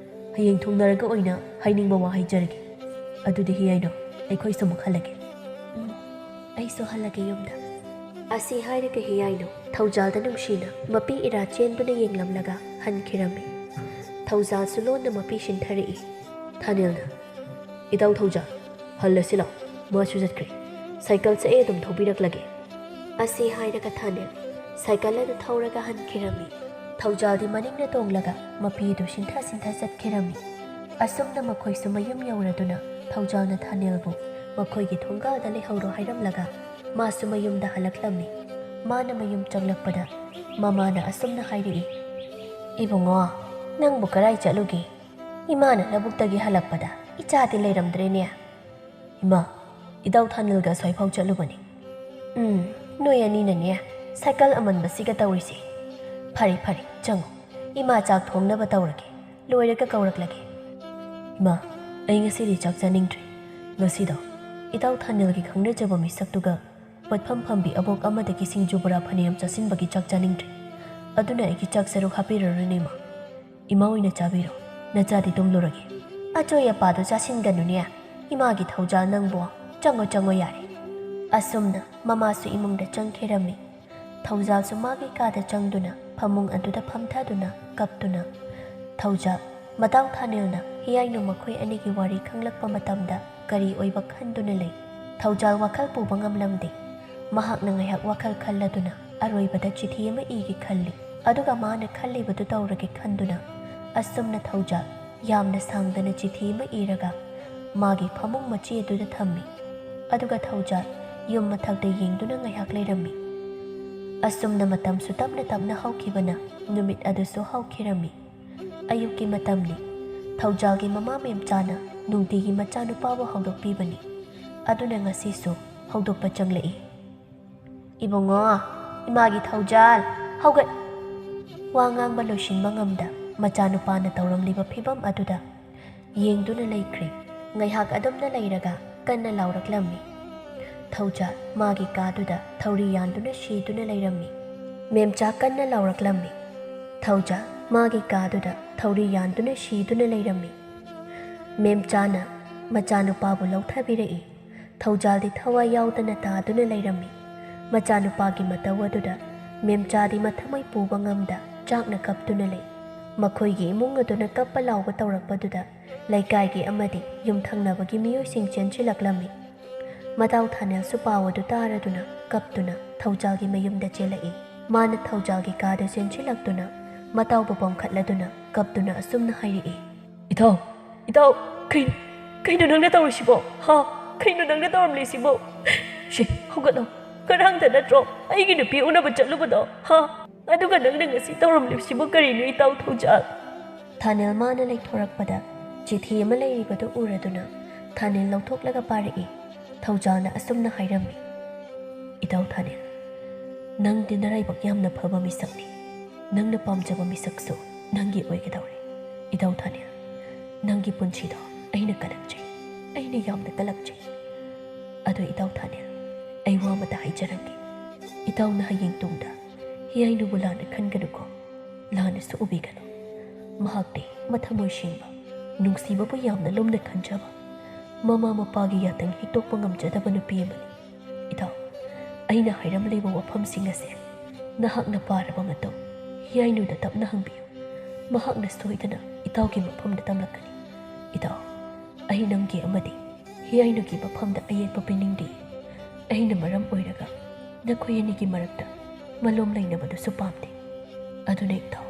ꯍꯌꯦꯡ ꯊꯨꯡꯅꯔꯒ ꯑꯣꯏꯅ ꯍꯥꯏꯅꯤꯡꯕ ꯋꯥ ꯍꯥꯏꯖꯔꯒꯦ꯫ ꯑꯗꯨꯗꯤ ꯍꯤꯌꯥꯏꯅꯨ, ꯑꯩꯈꯣꯏꯁꯨ ꯑꯃꯨꯛ ꯍꯜꯂꯒꯦ꯫ ꯎꯝ, ꯑꯩꯁꯨ ꯍꯜꯂꯒꯦ ꯌꯨꯝꯗ꯫ ꯑꯁꯤ ꯍꯥꯏꯔꯒ ꯍꯤꯌꯥꯏꯅꯨ ꯊꯧꯖꯥꯜꯗ ꯅꯨꯡꯁꯤꯅ ꯃꯄꯤ ꯏꯔꯥ ꯆꯦꯟꯗꯨꯅ ꯌꯦꯡꯂꯝꯂꯒ ꯍꯟꯈꯤꯔꯝꯃꯤ꯫ ꯊꯧꯖꯥꯜꯁꯨ ꯂꯣꯟꯅ ꯃꯄꯤ ꯁꯤꯟꯊꯔꯛꯏ꯫ ꯊꯥꯅꯤꯜꯅ, "ꯏꯇꯥꯎ ꯊꯧꯖꯥꯜ, ꯍꯜꯂꯁꯤ ꯂꯥꯎ, ꯃꯥꯁꯨ ꯆꯠꯈ꯭ꯔꯦ꯫ ꯁꯥꯏꯀꯜꯁꯦ ꯑꯩ ꯑꯗꯨꯝ ꯊꯧꯕꯤꯔꯛꯂꯒꯦ"꯫ ꯑꯁꯤ ꯍꯥꯏꯔꯒ ꯊꯥꯅꯤꯜ ꯁꯥꯏꯀꯜ ꯑꯗꯨ ꯊꯧꯔꯒ ꯍꯟꯈꯤꯔꯝꯃꯤ꯫ ꯊꯧꯖꯥꯜꯗꯤ ꯃꯅꯤꯡꯅ ꯇꯣꯡꯂꯒ ꯃꯄꯤ ꯑꯗꯨ ꯁꯤꯟꯊ ꯁꯤꯟꯊ ꯆꯠꯈꯤꯔꯝꯃꯤ꯫ ꯑꯁꯨꯝꯅ ꯃꯈꯣꯏꯁꯨ ꯃꯌꯨꯝ ꯌꯧꯔꯗꯨꯅ ꯊꯧꯖꯥꯜꯅ ꯊꯥꯅꯤꯜꯕꯨ ꯃꯈꯣꯏꯒꯤ ꯊꯣꯡꯒꯥꯜꯗ ꯂꯩꯍꯧꯔꯣ ꯍꯥꯏꯔꯝꯂꯒ ꯃꯥꯁꯨ ꯃꯌꯨꯝꯗ ꯍꯜꯂꯛꯂꯝꯃꯤ꯫ ꯃꯥꯅ ꯃꯌꯨꯝ ꯆꯪꯂꯛꯄꯗ ꯃꯃꯥꯅ ꯑꯁꯨꯝꯅ ꯍꯥꯏꯔꯛꯏ, "ꯏꯕꯨꯡꯉꯣ, ꯅꯪꯕꯨ ꯀꯔꯥꯏ ꯆꯠꯂꯨꯒꯦ? ꯏꯃꯥꯅ ꯂꯧꯕꯨꯛꯇꯒꯤ ꯍꯜꯂꯛꯄꯗ ꯏꯆꯥꯗꯤ ꯂꯩꯔꯝꯗ꯭ꯔꯦꯅꯦ"꯫ "ꯏꯃꯥ, ꯏꯇꯥꯎ ꯊꯥꯅꯤꯜꯒ ꯑꯁ꯭ꯋꯥꯏꯐꯥꯎ ꯆꯠꯂꯨꯕꯅꯤ"꯫ "ꯎꯝ, ꯅꯣꯏ ꯑꯅꯤꯅꯅꯦ ꯁꯥꯏꯀꯜ ꯑꯃꯟꯕꯁꯤꯒ ꯇꯧꯔꯤꯁꯦ꯫ ꯐꯔꯦ, ꯐꯔꯦ, ꯆꯪꯉꯣ꯫ ꯏꯃꯥ ꯆꯥꯛ ꯊꯣꯡꯅꯕ ꯇꯧꯔꯒꯦ꯫ ꯂꯣꯏꯔꯒ ꯀꯧꯔꯛꯂꯒꯦ"꯫ "ꯏꯃꯥ, ꯑꯩ ꯉꯁꯤꯗꯤ ꯆꯥꯛ ꯆꯥꯅꯤꯡꯗ꯭ꯔꯦ꯫ ꯉꯁꯤꯗꯣ ꯏꯇꯥꯎ ꯊꯥꯅꯤꯜꯒꯤ ꯈꯪꯅꯖꯕ ꯃꯤꯁꯛꯇꯨꯒ ꯄꯣꯠꯐꯝ ꯐꯝꯕꯤ ꯑꯕꯣꯛ ꯑꯃꯗꯒꯤ ꯁꯤꯡꯖꯨ ꯕꯣꯔꯥ ꯐꯅꯌꯥꯝ ꯆꯥꯁꯤꯟꯕꯒꯤ ꯆꯥꯛ ꯆꯥꯅꯤꯡꯗ꯭ꯔꯦ꯫ ꯑꯗꯨꯅ ꯑꯩꯒꯤ ꯆꯥꯛ ꯁꯔꯨꯛ ꯍꯥꯞꯄꯤꯔꯔꯣꯏꯅꯦ, ꯏꯃꯥ꯫ ꯏꯃꯥ ꯑꯣꯏꯅ ꯆꯥꯕꯤꯔꯣ꯫ ꯅꯆꯥꯗꯤ ꯇꯨꯝꯂꯨꯔꯒꯦ"꯫ "ꯑꯆꯣꯏ ꯑꯄꯥꯗꯣ ꯆꯥꯁꯤꯟꯒꯅꯨꯅꯦ꯫ ꯏꯃꯥꯒꯤ ꯊꯧꯖꯥꯜ ꯅꯪꯕꯣ꯫ ꯆꯪꯉꯣ, ꯆꯪꯉꯣ ꯌꯥꯔꯦ"꯫ ꯑꯁꯨꯝꯅ ꯃꯃꯥꯁꯨ ꯏꯃꯨꯡꯗ ꯆꯪꯈꯤꯔꯝꯃꯤ꯫ ꯊꯧꯖꯥꯜꯁꯨ ꯃꯥꯒꯤ ꯀꯥꯗ ꯆꯪꯗꯨꯅ ꯐꯃꯨꯡ ꯑꯗꯨꯗ ꯐꯝꯊꯗꯨꯅ ꯀꯞꯇꯨꯅ, ꯊꯧꯖꯥꯜ, ꯃꯇꯥꯎ ꯊꯥꯅꯤꯜꯅ ꯍꯤꯌꯥꯏꯅꯨ ꯃꯈꯣꯏ ꯑꯅꯤꯒꯤ ꯋꯥꯔꯤ ꯈꯪꯂꯛꯄ ꯃꯇꯝꯗ ꯀꯔꯤ ꯑꯣꯏꯕ ꯈꯟꯗꯨꯅ ꯂꯩ꯫ ꯊꯧꯖꯥꯜ ꯋꯥꯈꯜ ꯄꯨꯕ ꯉꯝꯂꯝꯗꯦ꯫ ꯃꯍꯥꯛꯅ ꯉꯥꯏꯍꯥꯛ ꯋꯥꯈꯜ ꯈꯜꯂꯗꯨꯅ ꯑꯔꯣꯏꯕꯗ ꯆꯤꯊꯤ ꯑꯃ ꯏꯒꯦ ꯈꯜꯂꯤ꯫ ꯑꯗꯨꯒ ꯃꯥꯅ ꯈꯜꯂꯤꯕꯗꯨ ꯇꯧꯔꯒꯦ ꯈꯟꯗꯨꯅ ꯑꯁꯨꯝꯅ ꯊꯧꯖꯥꯜ ꯌꯥꯝꯅ ꯁꯥꯡꯗꯅ ꯆꯤꯊꯤ ꯑꯃ ꯏꯔꯒ ꯃꯥꯒꯤ ꯐꯃꯨꯡ ꯃꯆꯦ ꯑꯗꯨꯗ ꯊꯝꯃꯤ꯫ ꯑꯗꯨꯒ ꯊꯧꯖꯥꯜ ꯌꯨꯝ ꯃꯊꯛꯇ ꯌꯦꯡꯗꯨꯅ ꯉꯥꯏꯍꯥꯛ ꯂꯩꯔꯝꯃꯤ꯫ ꯑꯁꯨꯝꯅ ꯃꯇꯝꯁꯨ ꯇꯞꯅ ꯇꯞꯅ ꯍꯧꯈꯤꯕꯅ ꯅꯨꯃꯤꯠ ꯑꯗꯨꯁꯨ ꯍꯧꯈꯤꯔꯝꯃꯤ꯫ ꯑꯌꯨꯛꯀꯤ ꯃꯇꯝꯅꯤ꯫ ꯊꯧꯖꯥꯜꯒꯤ ꯃꯃꯥ ꯃꯦꯝꯆꯥꯅ ꯅꯨꯡꯇꯤꯒꯤ ꯃꯆꯥꯅꯨꯄꯥꯕꯨ ꯍꯧꯗꯣꯛꯄꯤꯕꯅꯤ꯫ ꯑꯗꯨꯅ ꯉꯁꯤꯁꯨ ꯍꯧꯗꯣꯛꯄ ꯆꯪꯂꯛꯏ꯫ "ꯏꯕꯨꯡꯉꯣ, ꯏꯃꯥꯒꯤ ꯊꯧꯖꯥꯜ, ꯍꯧꯒꯠ!" ꯋꯥ ꯉꯥꯡꯕ ꯂꯣꯏꯁꯤꯟꯕ ꯉꯝꯗ ꯃꯆꯥꯅꯨꯄꯥꯅ ꯇꯧꯔꯝꯂꯤꯕ ꯐꯤꯕꯝ ꯑꯗꯨꯗ ꯌꯦꯡꯗꯨꯅ ꯂꯩꯈ꯭ꯔꯦ꯫ ꯉꯥꯏꯍꯥꯛ ꯑꯗꯨꯝꯅ ꯂꯩꯔꯒ ꯀꯟꯅ ꯂꯥꯎꯔꯛꯂꯝꯃꯤ꯫ ꯊꯧꯖꯥꯜ ꯃꯥꯒꯤ ꯀꯥꯗꯨꯗ ꯊꯧꯔꯤ ꯌꯥꯟꯗꯨꯅ ꯁꯤꯗꯨꯅ ꯂꯩꯔꯝꯃꯤ꯫ ꯃꯦꯝꯆꯥ ꯀꯟꯅ ꯂꯥꯎꯔꯛꯂꯝꯃꯤ꯫ ꯊꯧꯖꯥꯜ ꯃꯥꯒꯤ ꯀꯥꯗꯨꯗ ꯊꯧꯔꯤ ꯌꯥꯟꯗꯨꯅ ꯁꯤꯗꯨꯅ ꯂꯩꯔꯝꯃꯤ꯫ ꯃꯦꯝꯆꯥꯅ ꯃꯆꯥꯅꯨꯄꯥꯕꯨ ꯂꯧꯊꯕꯤꯔꯛꯏ꯫ ꯊꯧꯖꯥꯜꯗꯤ ꯊꯋꯥꯏ ꯌꯥꯎꯗꯅ ꯇꯥꯗꯨꯅ ꯂꯩꯔꯝꯃꯤ꯫ ꯃꯆꯥꯅꯨꯄꯥꯒꯤ ꯃꯇꯧ ꯑꯗꯨꯗ ꯃꯦꯝꯆꯥꯗꯤ ꯃꯊꯃꯣꯏ ꯄꯨꯕ ꯉꯝꯗ ꯆꯥꯛꯅ ꯀꯞꯇꯨꯅ ꯂꯩ꯫ ꯃꯈꯣꯏꯒꯤ ꯏꯃꯨꯡ ꯑꯗꯨꯅ ꯀꯞꯄ ꯂꯥꯎꯕ ꯇꯧꯔꯛꯄꯗꯨꯗ ꯂꯩꯀꯥꯏꯒꯤ ꯑꯃꯗꯤ ꯌꯨꯝꯊꯪꯅꯕꯒꯤ ꯃꯤꯑꯣꯏꯁꯤꯡ ꯆꯦꯟꯁꯤꯜꯂꯛꯂꯝꯃꯤ꯫ ꯃꯇꯥꯎ ꯊꯥꯅꯦꯜꯁꯨ ꯄꯥꯎ ꯑꯗꯨ ꯇꯥꯔꯗꯨꯅ ꯀꯞꯇꯨꯅ ꯊꯧꯖꯥꯜꯒꯤ ꯃꯌꯨꯝꯗ ꯆꯦꯜꯂꯛꯏ꯫ ꯃꯥꯅ ꯊꯧꯖꯥꯜꯒꯤ ꯀꯥꯗ ꯆꯦꯟꯁꯤꯜꯂꯛꯇꯨꯅ ꯃꯇꯥꯎꯕꯨ ꯄꯣꯝꯈꯠꯂꯗꯨꯅ ꯀꯞꯇꯨꯅ ꯑꯁꯨꯝꯅ ꯍꯥꯏꯔꯛꯏ꯫ "ꯏꯇꯥꯎ, ꯏꯇꯥꯎ, ꯀꯩ-, ꯀꯩꯅꯣ ꯅꯪꯅ ꯇꯧꯔꯤꯁꯤꯕꯣ? ꯍꯥ? ꯀꯩꯅꯣ ꯅꯪꯅ ꯇꯧꯔꯝꯂꯤꯁꯤꯕꯣ? ꯁꯦ, ꯍꯧꯒꯠꯂꯣ꯫ ꯉꯔꯥꯡꯗ ꯅꯠꯇ꯭ꯔꯣ ꯑꯩꯒꯤ ꯅꯨꯄꯤ ꯎꯅꯕ ꯆꯠꯂꯨꯕꯗꯣ? ꯍꯥ? ꯑꯗꯨꯒ ꯅꯪꯅ ꯉꯁꯤ ꯇꯧꯔꯝꯂꯤꯕꯁꯤꯕꯨ ꯀꯔꯤꯅꯣ, ꯏꯇꯥꯎ ꯊꯧꯖꯥꯜ?" ꯊꯥꯅꯦꯜ ꯃꯥꯅ ꯂꯩꯊꯣꯔꯛꯄꯗ ꯆꯤꯊꯤ ꯑꯃ ꯂꯩꯔꯤꯕꯗꯨ ꯎꯔꯗꯨꯅ ꯊꯥꯅꯦꯜ ꯂꯧꯊꯣꯛꯂꯒ ꯄꯥꯔꯛꯏ꯫ ꯊꯧꯖꯥꯜꯅ ꯑꯁꯨꯝꯅ ꯍꯥꯏꯔꯝꯃꯤ꯫ "ꯏꯇꯥꯎ ꯊꯥꯅꯦꯜ, ꯅꯪꯗꯤ ꯅꯔꯥꯏꯕꯛ ꯌꯥꯝꯅ ꯐꯕ ꯃꯤꯁꯛꯅꯤ꯫ ꯅꯪꯅ ꯄꯥꯝꯖꯕ ꯃꯤꯁꯛꯁꯨ ꯅꯪꯒꯤ ꯑꯣꯏꯒꯗꯧꯔꯦ꯫ ꯏꯇꯥꯎ ꯊꯥꯅꯦꯜ, ꯅꯪꯒꯤ ꯄꯨꯟꯁꯤꯗꯣ ꯑꯩꯅ ꯀꯜꯂꯛꯆꯩ, ꯑꯩꯅ ꯌꯥꯝꯅ ꯀꯜꯂꯛꯆꯩ꯫ ꯑꯗꯣ ꯏꯇꯥꯎ ꯊꯥꯅꯦꯜ, ꯑꯩ ꯋꯥ ꯑꯃꯇ ꯍꯥꯏꯖꯔꯝꯒꯦ꯫ ꯏꯇꯥꯎꯅ ꯍꯌꯦꯡ ꯇꯨꯡꯗ ꯍꯤꯌꯥꯏꯅꯨꯕꯨ ꯂꯥꯟꯅ ꯈꯟꯒꯅꯨꯀꯣ, ꯂꯥꯟꯅꯁꯨ ꯎꯕꯤꯒꯅꯨ꯫ ꯃꯍꯥꯛꯇꯤ ꯃꯊꯃꯣꯏ ꯁꯦꯡꯕ, ꯅꯨꯡꯁꯤꯕꯕꯨ ꯌꯥꯝꯅ ꯂꯨꯝꯅ ꯈꯟꯖꯕ, ꯃꯃꯥ ꯃꯄꯥꯒꯤ ꯌꯥꯇꯪ ꯍꯤꯛꯇꯣꯛꯄ ꯉꯝꯖꯗꯕ ꯅꯨꯄꯤ ꯑꯃꯅꯤ꯫ ꯏꯇꯥꯎ, ꯑꯩꯅ ꯍꯥꯏꯔꯝꯂꯤꯕ ꯋꯥꯐꯝꯁꯤꯡ ꯑꯁꯦ ꯅꯍꯥꯛꯅ ꯄꯥꯔꯕ ꯃꯇꯨꯡ ꯍꯤꯌꯥꯏꯅꯨꯗ ꯇꯞꯅ ꯍꯪꯕꯤꯌꯨ꯫ ꯃꯍꯥꯛꯅ ꯁꯣꯏꯗꯅ ꯏꯇꯥꯎꯒꯤ ꯃꯐꯝꯗ ꯇꯝꯂꯛꯀꯅꯤ꯫ ꯏꯇꯥꯎ, ꯑꯩ ꯅꯪꯒꯤ ꯑꯃꯗꯤ ꯍꯤꯌꯥꯏꯅꯨꯒꯤ ꯃꯐꯝꯗ ꯑꯌꯦꯠꯄ ꯄꯤꯅꯤꯡꯗꯦ꯫ ꯑꯩꯅ ꯃꯔꯝ ꯑꯣꯏꯔꯒ ꯅꯈꯣꯏ ꯑꯅꯤꯒꯤ ꯃꯔꯛꯇ ꯃꯂꯣꯝ ꯂꯩꯅꯕꯗꯨꯁꯨ ꯄꯥꯝꯗꯦ꯫ ꯑꯗꯨꯅ ꯏꯇꯥꯎ,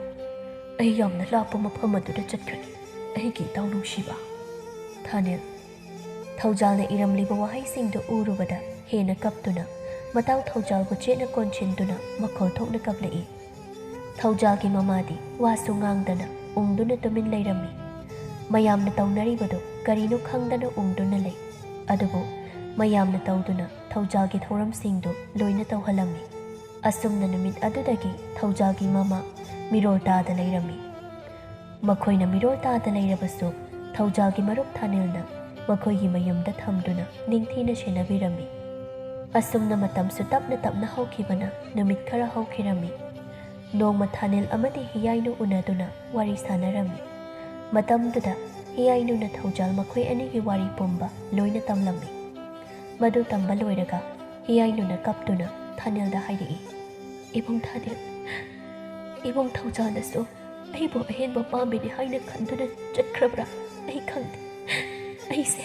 ꯑꯩ ꯌꯥꯝꯅ ꯂꯥꯞꯄ ꯃꯐꯝ ꯑꯗꯨꯗ ꯆꯠꯈ꯭ꯔꯒꯦ, ꯑꯩꯒꯤ ꯏꯇꯥꯎ ꯅꯨꯡꯁꯤꯕ꯫ ꯊꯥꯅꯦꯜ꯫ ꯊꯧꯖꯥꯜꯅ ꯏꯔꯝꯂꯤꯕ ꯋꯥꯍꯩꯁꯤꯡꯗꯨ ꯎꯔꯨꯕꯗ ꯍꯦꯟꯅ ꯀꯞꯇꯨꯅ ꯃꯇꯥꯎ ꯊꯧꯖꯥꯜꯕꯨ ꯆꯦꯠꯅ ꯀꯣꯟꯁꯤꯟꯗꯨꯅ ꯃꯈꯣꯜ ꯊꯣꯛꯅ ꯀꯞꯂꯛꯏ꯫ ꯊꯧꯖꯥꯜꯒꯤ ꯃꯃꯥꯗꯤ ꯋꯥꯁꯨ ꯉꯥꯡꯗꯅ ꯎꯪꯗꯨꯅ ꯇꯨꯃꯤꯟ ꯂꯩꯔꯝꯃꯤ꯫ ꯃꯌꯥꯝꯅ ꯇꯧꯅꯔꯤꯕꯗꯨ ꯀꯔꯤꯅꯣ ꯈꯪꯗꯅ ꯎꯪꯗꯨꯅ ꯂꯩ꯫ ꯑꯗꯨꯕꯨ ꯃꯌꯥꯝꯅ ꯇꯧꯗꯨꯅ ꯊꯧꯖꯥꯜꯒꯤ ꯊꯧꯔꯝꯁꯤꯡꯗꯨ ꯂꯣꯏꯅ ꯇꯧꯍꯜꯂꯝꯃꯤ꯫ ꯑꯁꯨꯝꯅ ꯅꯨꯃꯤꯠ ꯑꯗꯨꯗꯒꯤ ꯊꯧꯖꯥꯜꯒꯤ ꯃꯃꯥ ꯃꯤꯔꯣꯜ ꯇꯥꯗ ꯂꯩꯔꯝꯃꯤ꯫ ꯃꯈꯣꯏꯅ ꯃꯤꯔꯣꯜ ꯇꯥꯗ ꯂꯩꯔꯕꯁꯨ ꯊꯧꯖꯥꯜꯒꯤ ꯃꯔꯨꯞ ꯊꯥꯅꯤꯜꯅ ꯃꯈꯣꯏꯒꯤ ꯃꯌꯨꯝꯗ ꯊꯝꯗꯨꯅ ꯅꯤꯡꯊꯤꯅ ꯁꯦꯟꯅꯕꯤꯔꯝꯃꯤ꯫ ꯑꯁꯨꯝꯅ ꯃꯇꯝꯁꯨ ꯇꯞꯅ ꯇꯞꯅ ꯍꯧꯈꯤꯕꯅ ꯅꯨꯃꯤꯠ ꯈꯔ ꯍꯧꯈꯤꯔꯝꯃꯤ꯫ ꯅꯣꯡꯃ ꯊꯥꯅꯤꯜ ꯑꯃꯗꯤ ꯍꯤꯌꯥꯏꯅꯨ ꯎꯅꯗꯨꯅ ꯋꯥꯔꯤ ꯁꯥꯟꯅꯔꯝꯃꯤ꯫ ꯃꯇꯝꯗꯨꯗ ꯍꯤꯌꯥꯏꯅꯨꯅ ꯊꯧꯖꯥꯜ ꯃꯈꯣꯏ ꯑꯅꯤꯒꯤ ꯋꯥꯔꯤ ꯄꯨꯝꯕ ꯂꯣꯏꯅ ꯇꯝꯂꯝꯃꯤ꯫ ꯃꯗꯨ ꯇꯝꯕ ꯂꯣꯏꯔꯒ ꯍꯤꯌꯥꯏꯅꯨꯅ ꯀꯞꯇꯨꯅ ꯊꯥꯅꯤꯜꯗ ꯍꯥꯏꯔꯛꯏ, "ꯏꯕꯨꯡ ꯊꯥꯅꯤꯜ, ꯏꯕꯨꯡ ꯊꯧꯖꯥꯜꯅꯁꯨ ꯑꯩꯕꯨ ꯑꯍꯦꯟꯕ ꯄꯥꯝꯃꯤꯅꯦ ꯍꯥꯏꯅ ꯈꯟꯗꯨꯅ ꯆꯠꯈ꯭ꯔꯕ꯭ꯔꯥ? ꯑꯩ ꯈꯪꯗꯦ꯫ ꯑꯩꯁꯦ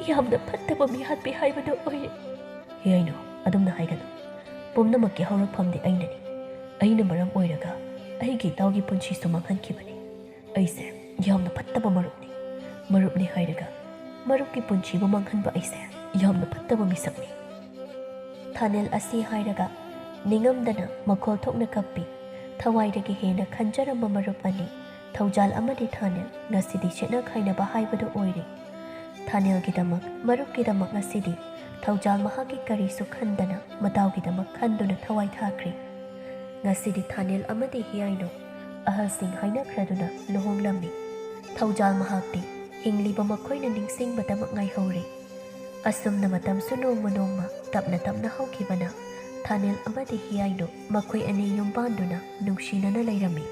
ꯌꯥꯝꯅ ꯐꯠꯇꯕ ꯃꯤꯍꯥꯠꯄꯤ ꯍꯥꯏꯕꯗꯨ ꯑꯣꯏꯔꯦ꯫" "ꯍꯤꯌꯥꯏꯅꯨ, ꯑꯗꯨꯝꯅ ꯍꯥꯏꯒꯅꯨ꯫ ꯄꯨꯝꯅꯃꯛꯀꯤ ꯍꯧꯔꯛꯐꯝꯗꯤ ꯑꯩꯅꯅꯤ꯫ ꯑꯩꯅ ꯃꯔꯝ ꯑꯣꯏꯔꯒ ꯑꯩꯒꯤ ꯏꯇꯥꯎꯒꯤ ꯄꯨꯟꯁꯤꯁꯨ ꯃꯥꯡꯍꯟꯈꯤꯕꯅꯤ꯫ ꯑꯩꯁꯦ ꯌꯥꯝꯅ ꯐꯠꯇꯕ ꯃꯔꯨꯞꯅꯤ꯫ ꯃꯔꯨꯞꯅꯤ ꯍꯥꯏꯔꯒ ꯃꯔꯨꯞꯀꯤ ꯄꯨꯟꯁꯤꯕꯨ ꯃꯥꯡꯍꯟꯕ ꯑꯩꯁꯦ ꯌꯥꯝꯅ ꯐꯠꯇꯕ ꯃꯤꯁꯛꯅꯤ꯫" ꯊꯥꯅꯦꯜ ꯑꯁꯤ ꯍꯥꯏꯔꯒ ꯅꯤꯡꯉꯝꯗꯅ ꯃꯈꯣꯜ ꯊꯣꯛꯅ ꯀꯞꯄꯤ꯫ ꯊꯋꯥꯏꯗꯒꯤ ꯍꯦꯟꯅ ꯈꯟꯖꯔꯝꯕ ꯃꯔꯨꯞ ꯑꯅꯤ, ꯊꯧꯖꯥꯜ ꯑꯃꯗꯤ ꯊꯥꯅꯦꯜ, ꯉꯁꯤꯗꯤ ꯁꯦꯠꯅ ꯈꯥꯏꯅꯕ ꯍꯥꯏꯕꯗꯨ ꯑꯣꯏꯔꯦ꯫ ꯊꯥꯅꯦꯜꯒꯤꯗꯃꯛ, ꯃꯔꯨꯞꯀꯤꯗꯃꯛ ꯉꯁꯤꯗꯤ ꯊꯧꯖꯥꯜ ꯃꯍꯥꯛꯀꯤ ꯀꯔꯤꯁꯨ ꯈꯟꯗꯅ ꯃꯇꯥꯎꯒꯤꯗꯃꯛ ꯈꯟꯗꯨꯅ ꯊꯋꯥꯏ ꯊꯥꯈ꯭ꯔꯦ꯫ ꯉꯁꯤꯗꯤ ꯊꯥꯅꯦꯜ ꯑꯃꯗꯤ ꯍꯤꯌꯥꯏꯅꯨ ꯑꯍꯜꯁꯤꯡ ꯍꯥꯏꯅꯈ꯭ꯔꯗꯨꯅ ꯂꯨꯍꯣꯡꯂꯝꯃꯤ꯫ ꯊꯧꯖꯥꯜ ꯃꯍꯥꯛꯇꯤ ꯍꯤꯡꯂꯤꯕ ꯃꯈꯣꯏꯅ ꯅꯤꯡꯁꯤꯡꯕꯗꯃꯛ ꯉꯥꯏꯍꯧꯔꯦ꯫ ꯑꯁꯨꯝꯅ ꯃꯇꯝꯁꯨ ꯅꯣꯡꯃ ꯅꯣꯡꯃ ꯇꯞꯅ ꯇꯞꯅ ꯍꯧꯈꯤꯕꯅ ꯊꯥꯅꯦꯜ ꯑꯃꯗꯤ ꯍꯤꯌꯥꯏꯅꯨ ꯃꯈꯣꯏ ꯑꯅꯤ ꯌꯨꯝ ꯄꯥꯟꯗꯨꯅ ꯅꯨꯡꯁꯤꯅꯅ ꯂꯩꯔꯝꯃꯤ꯫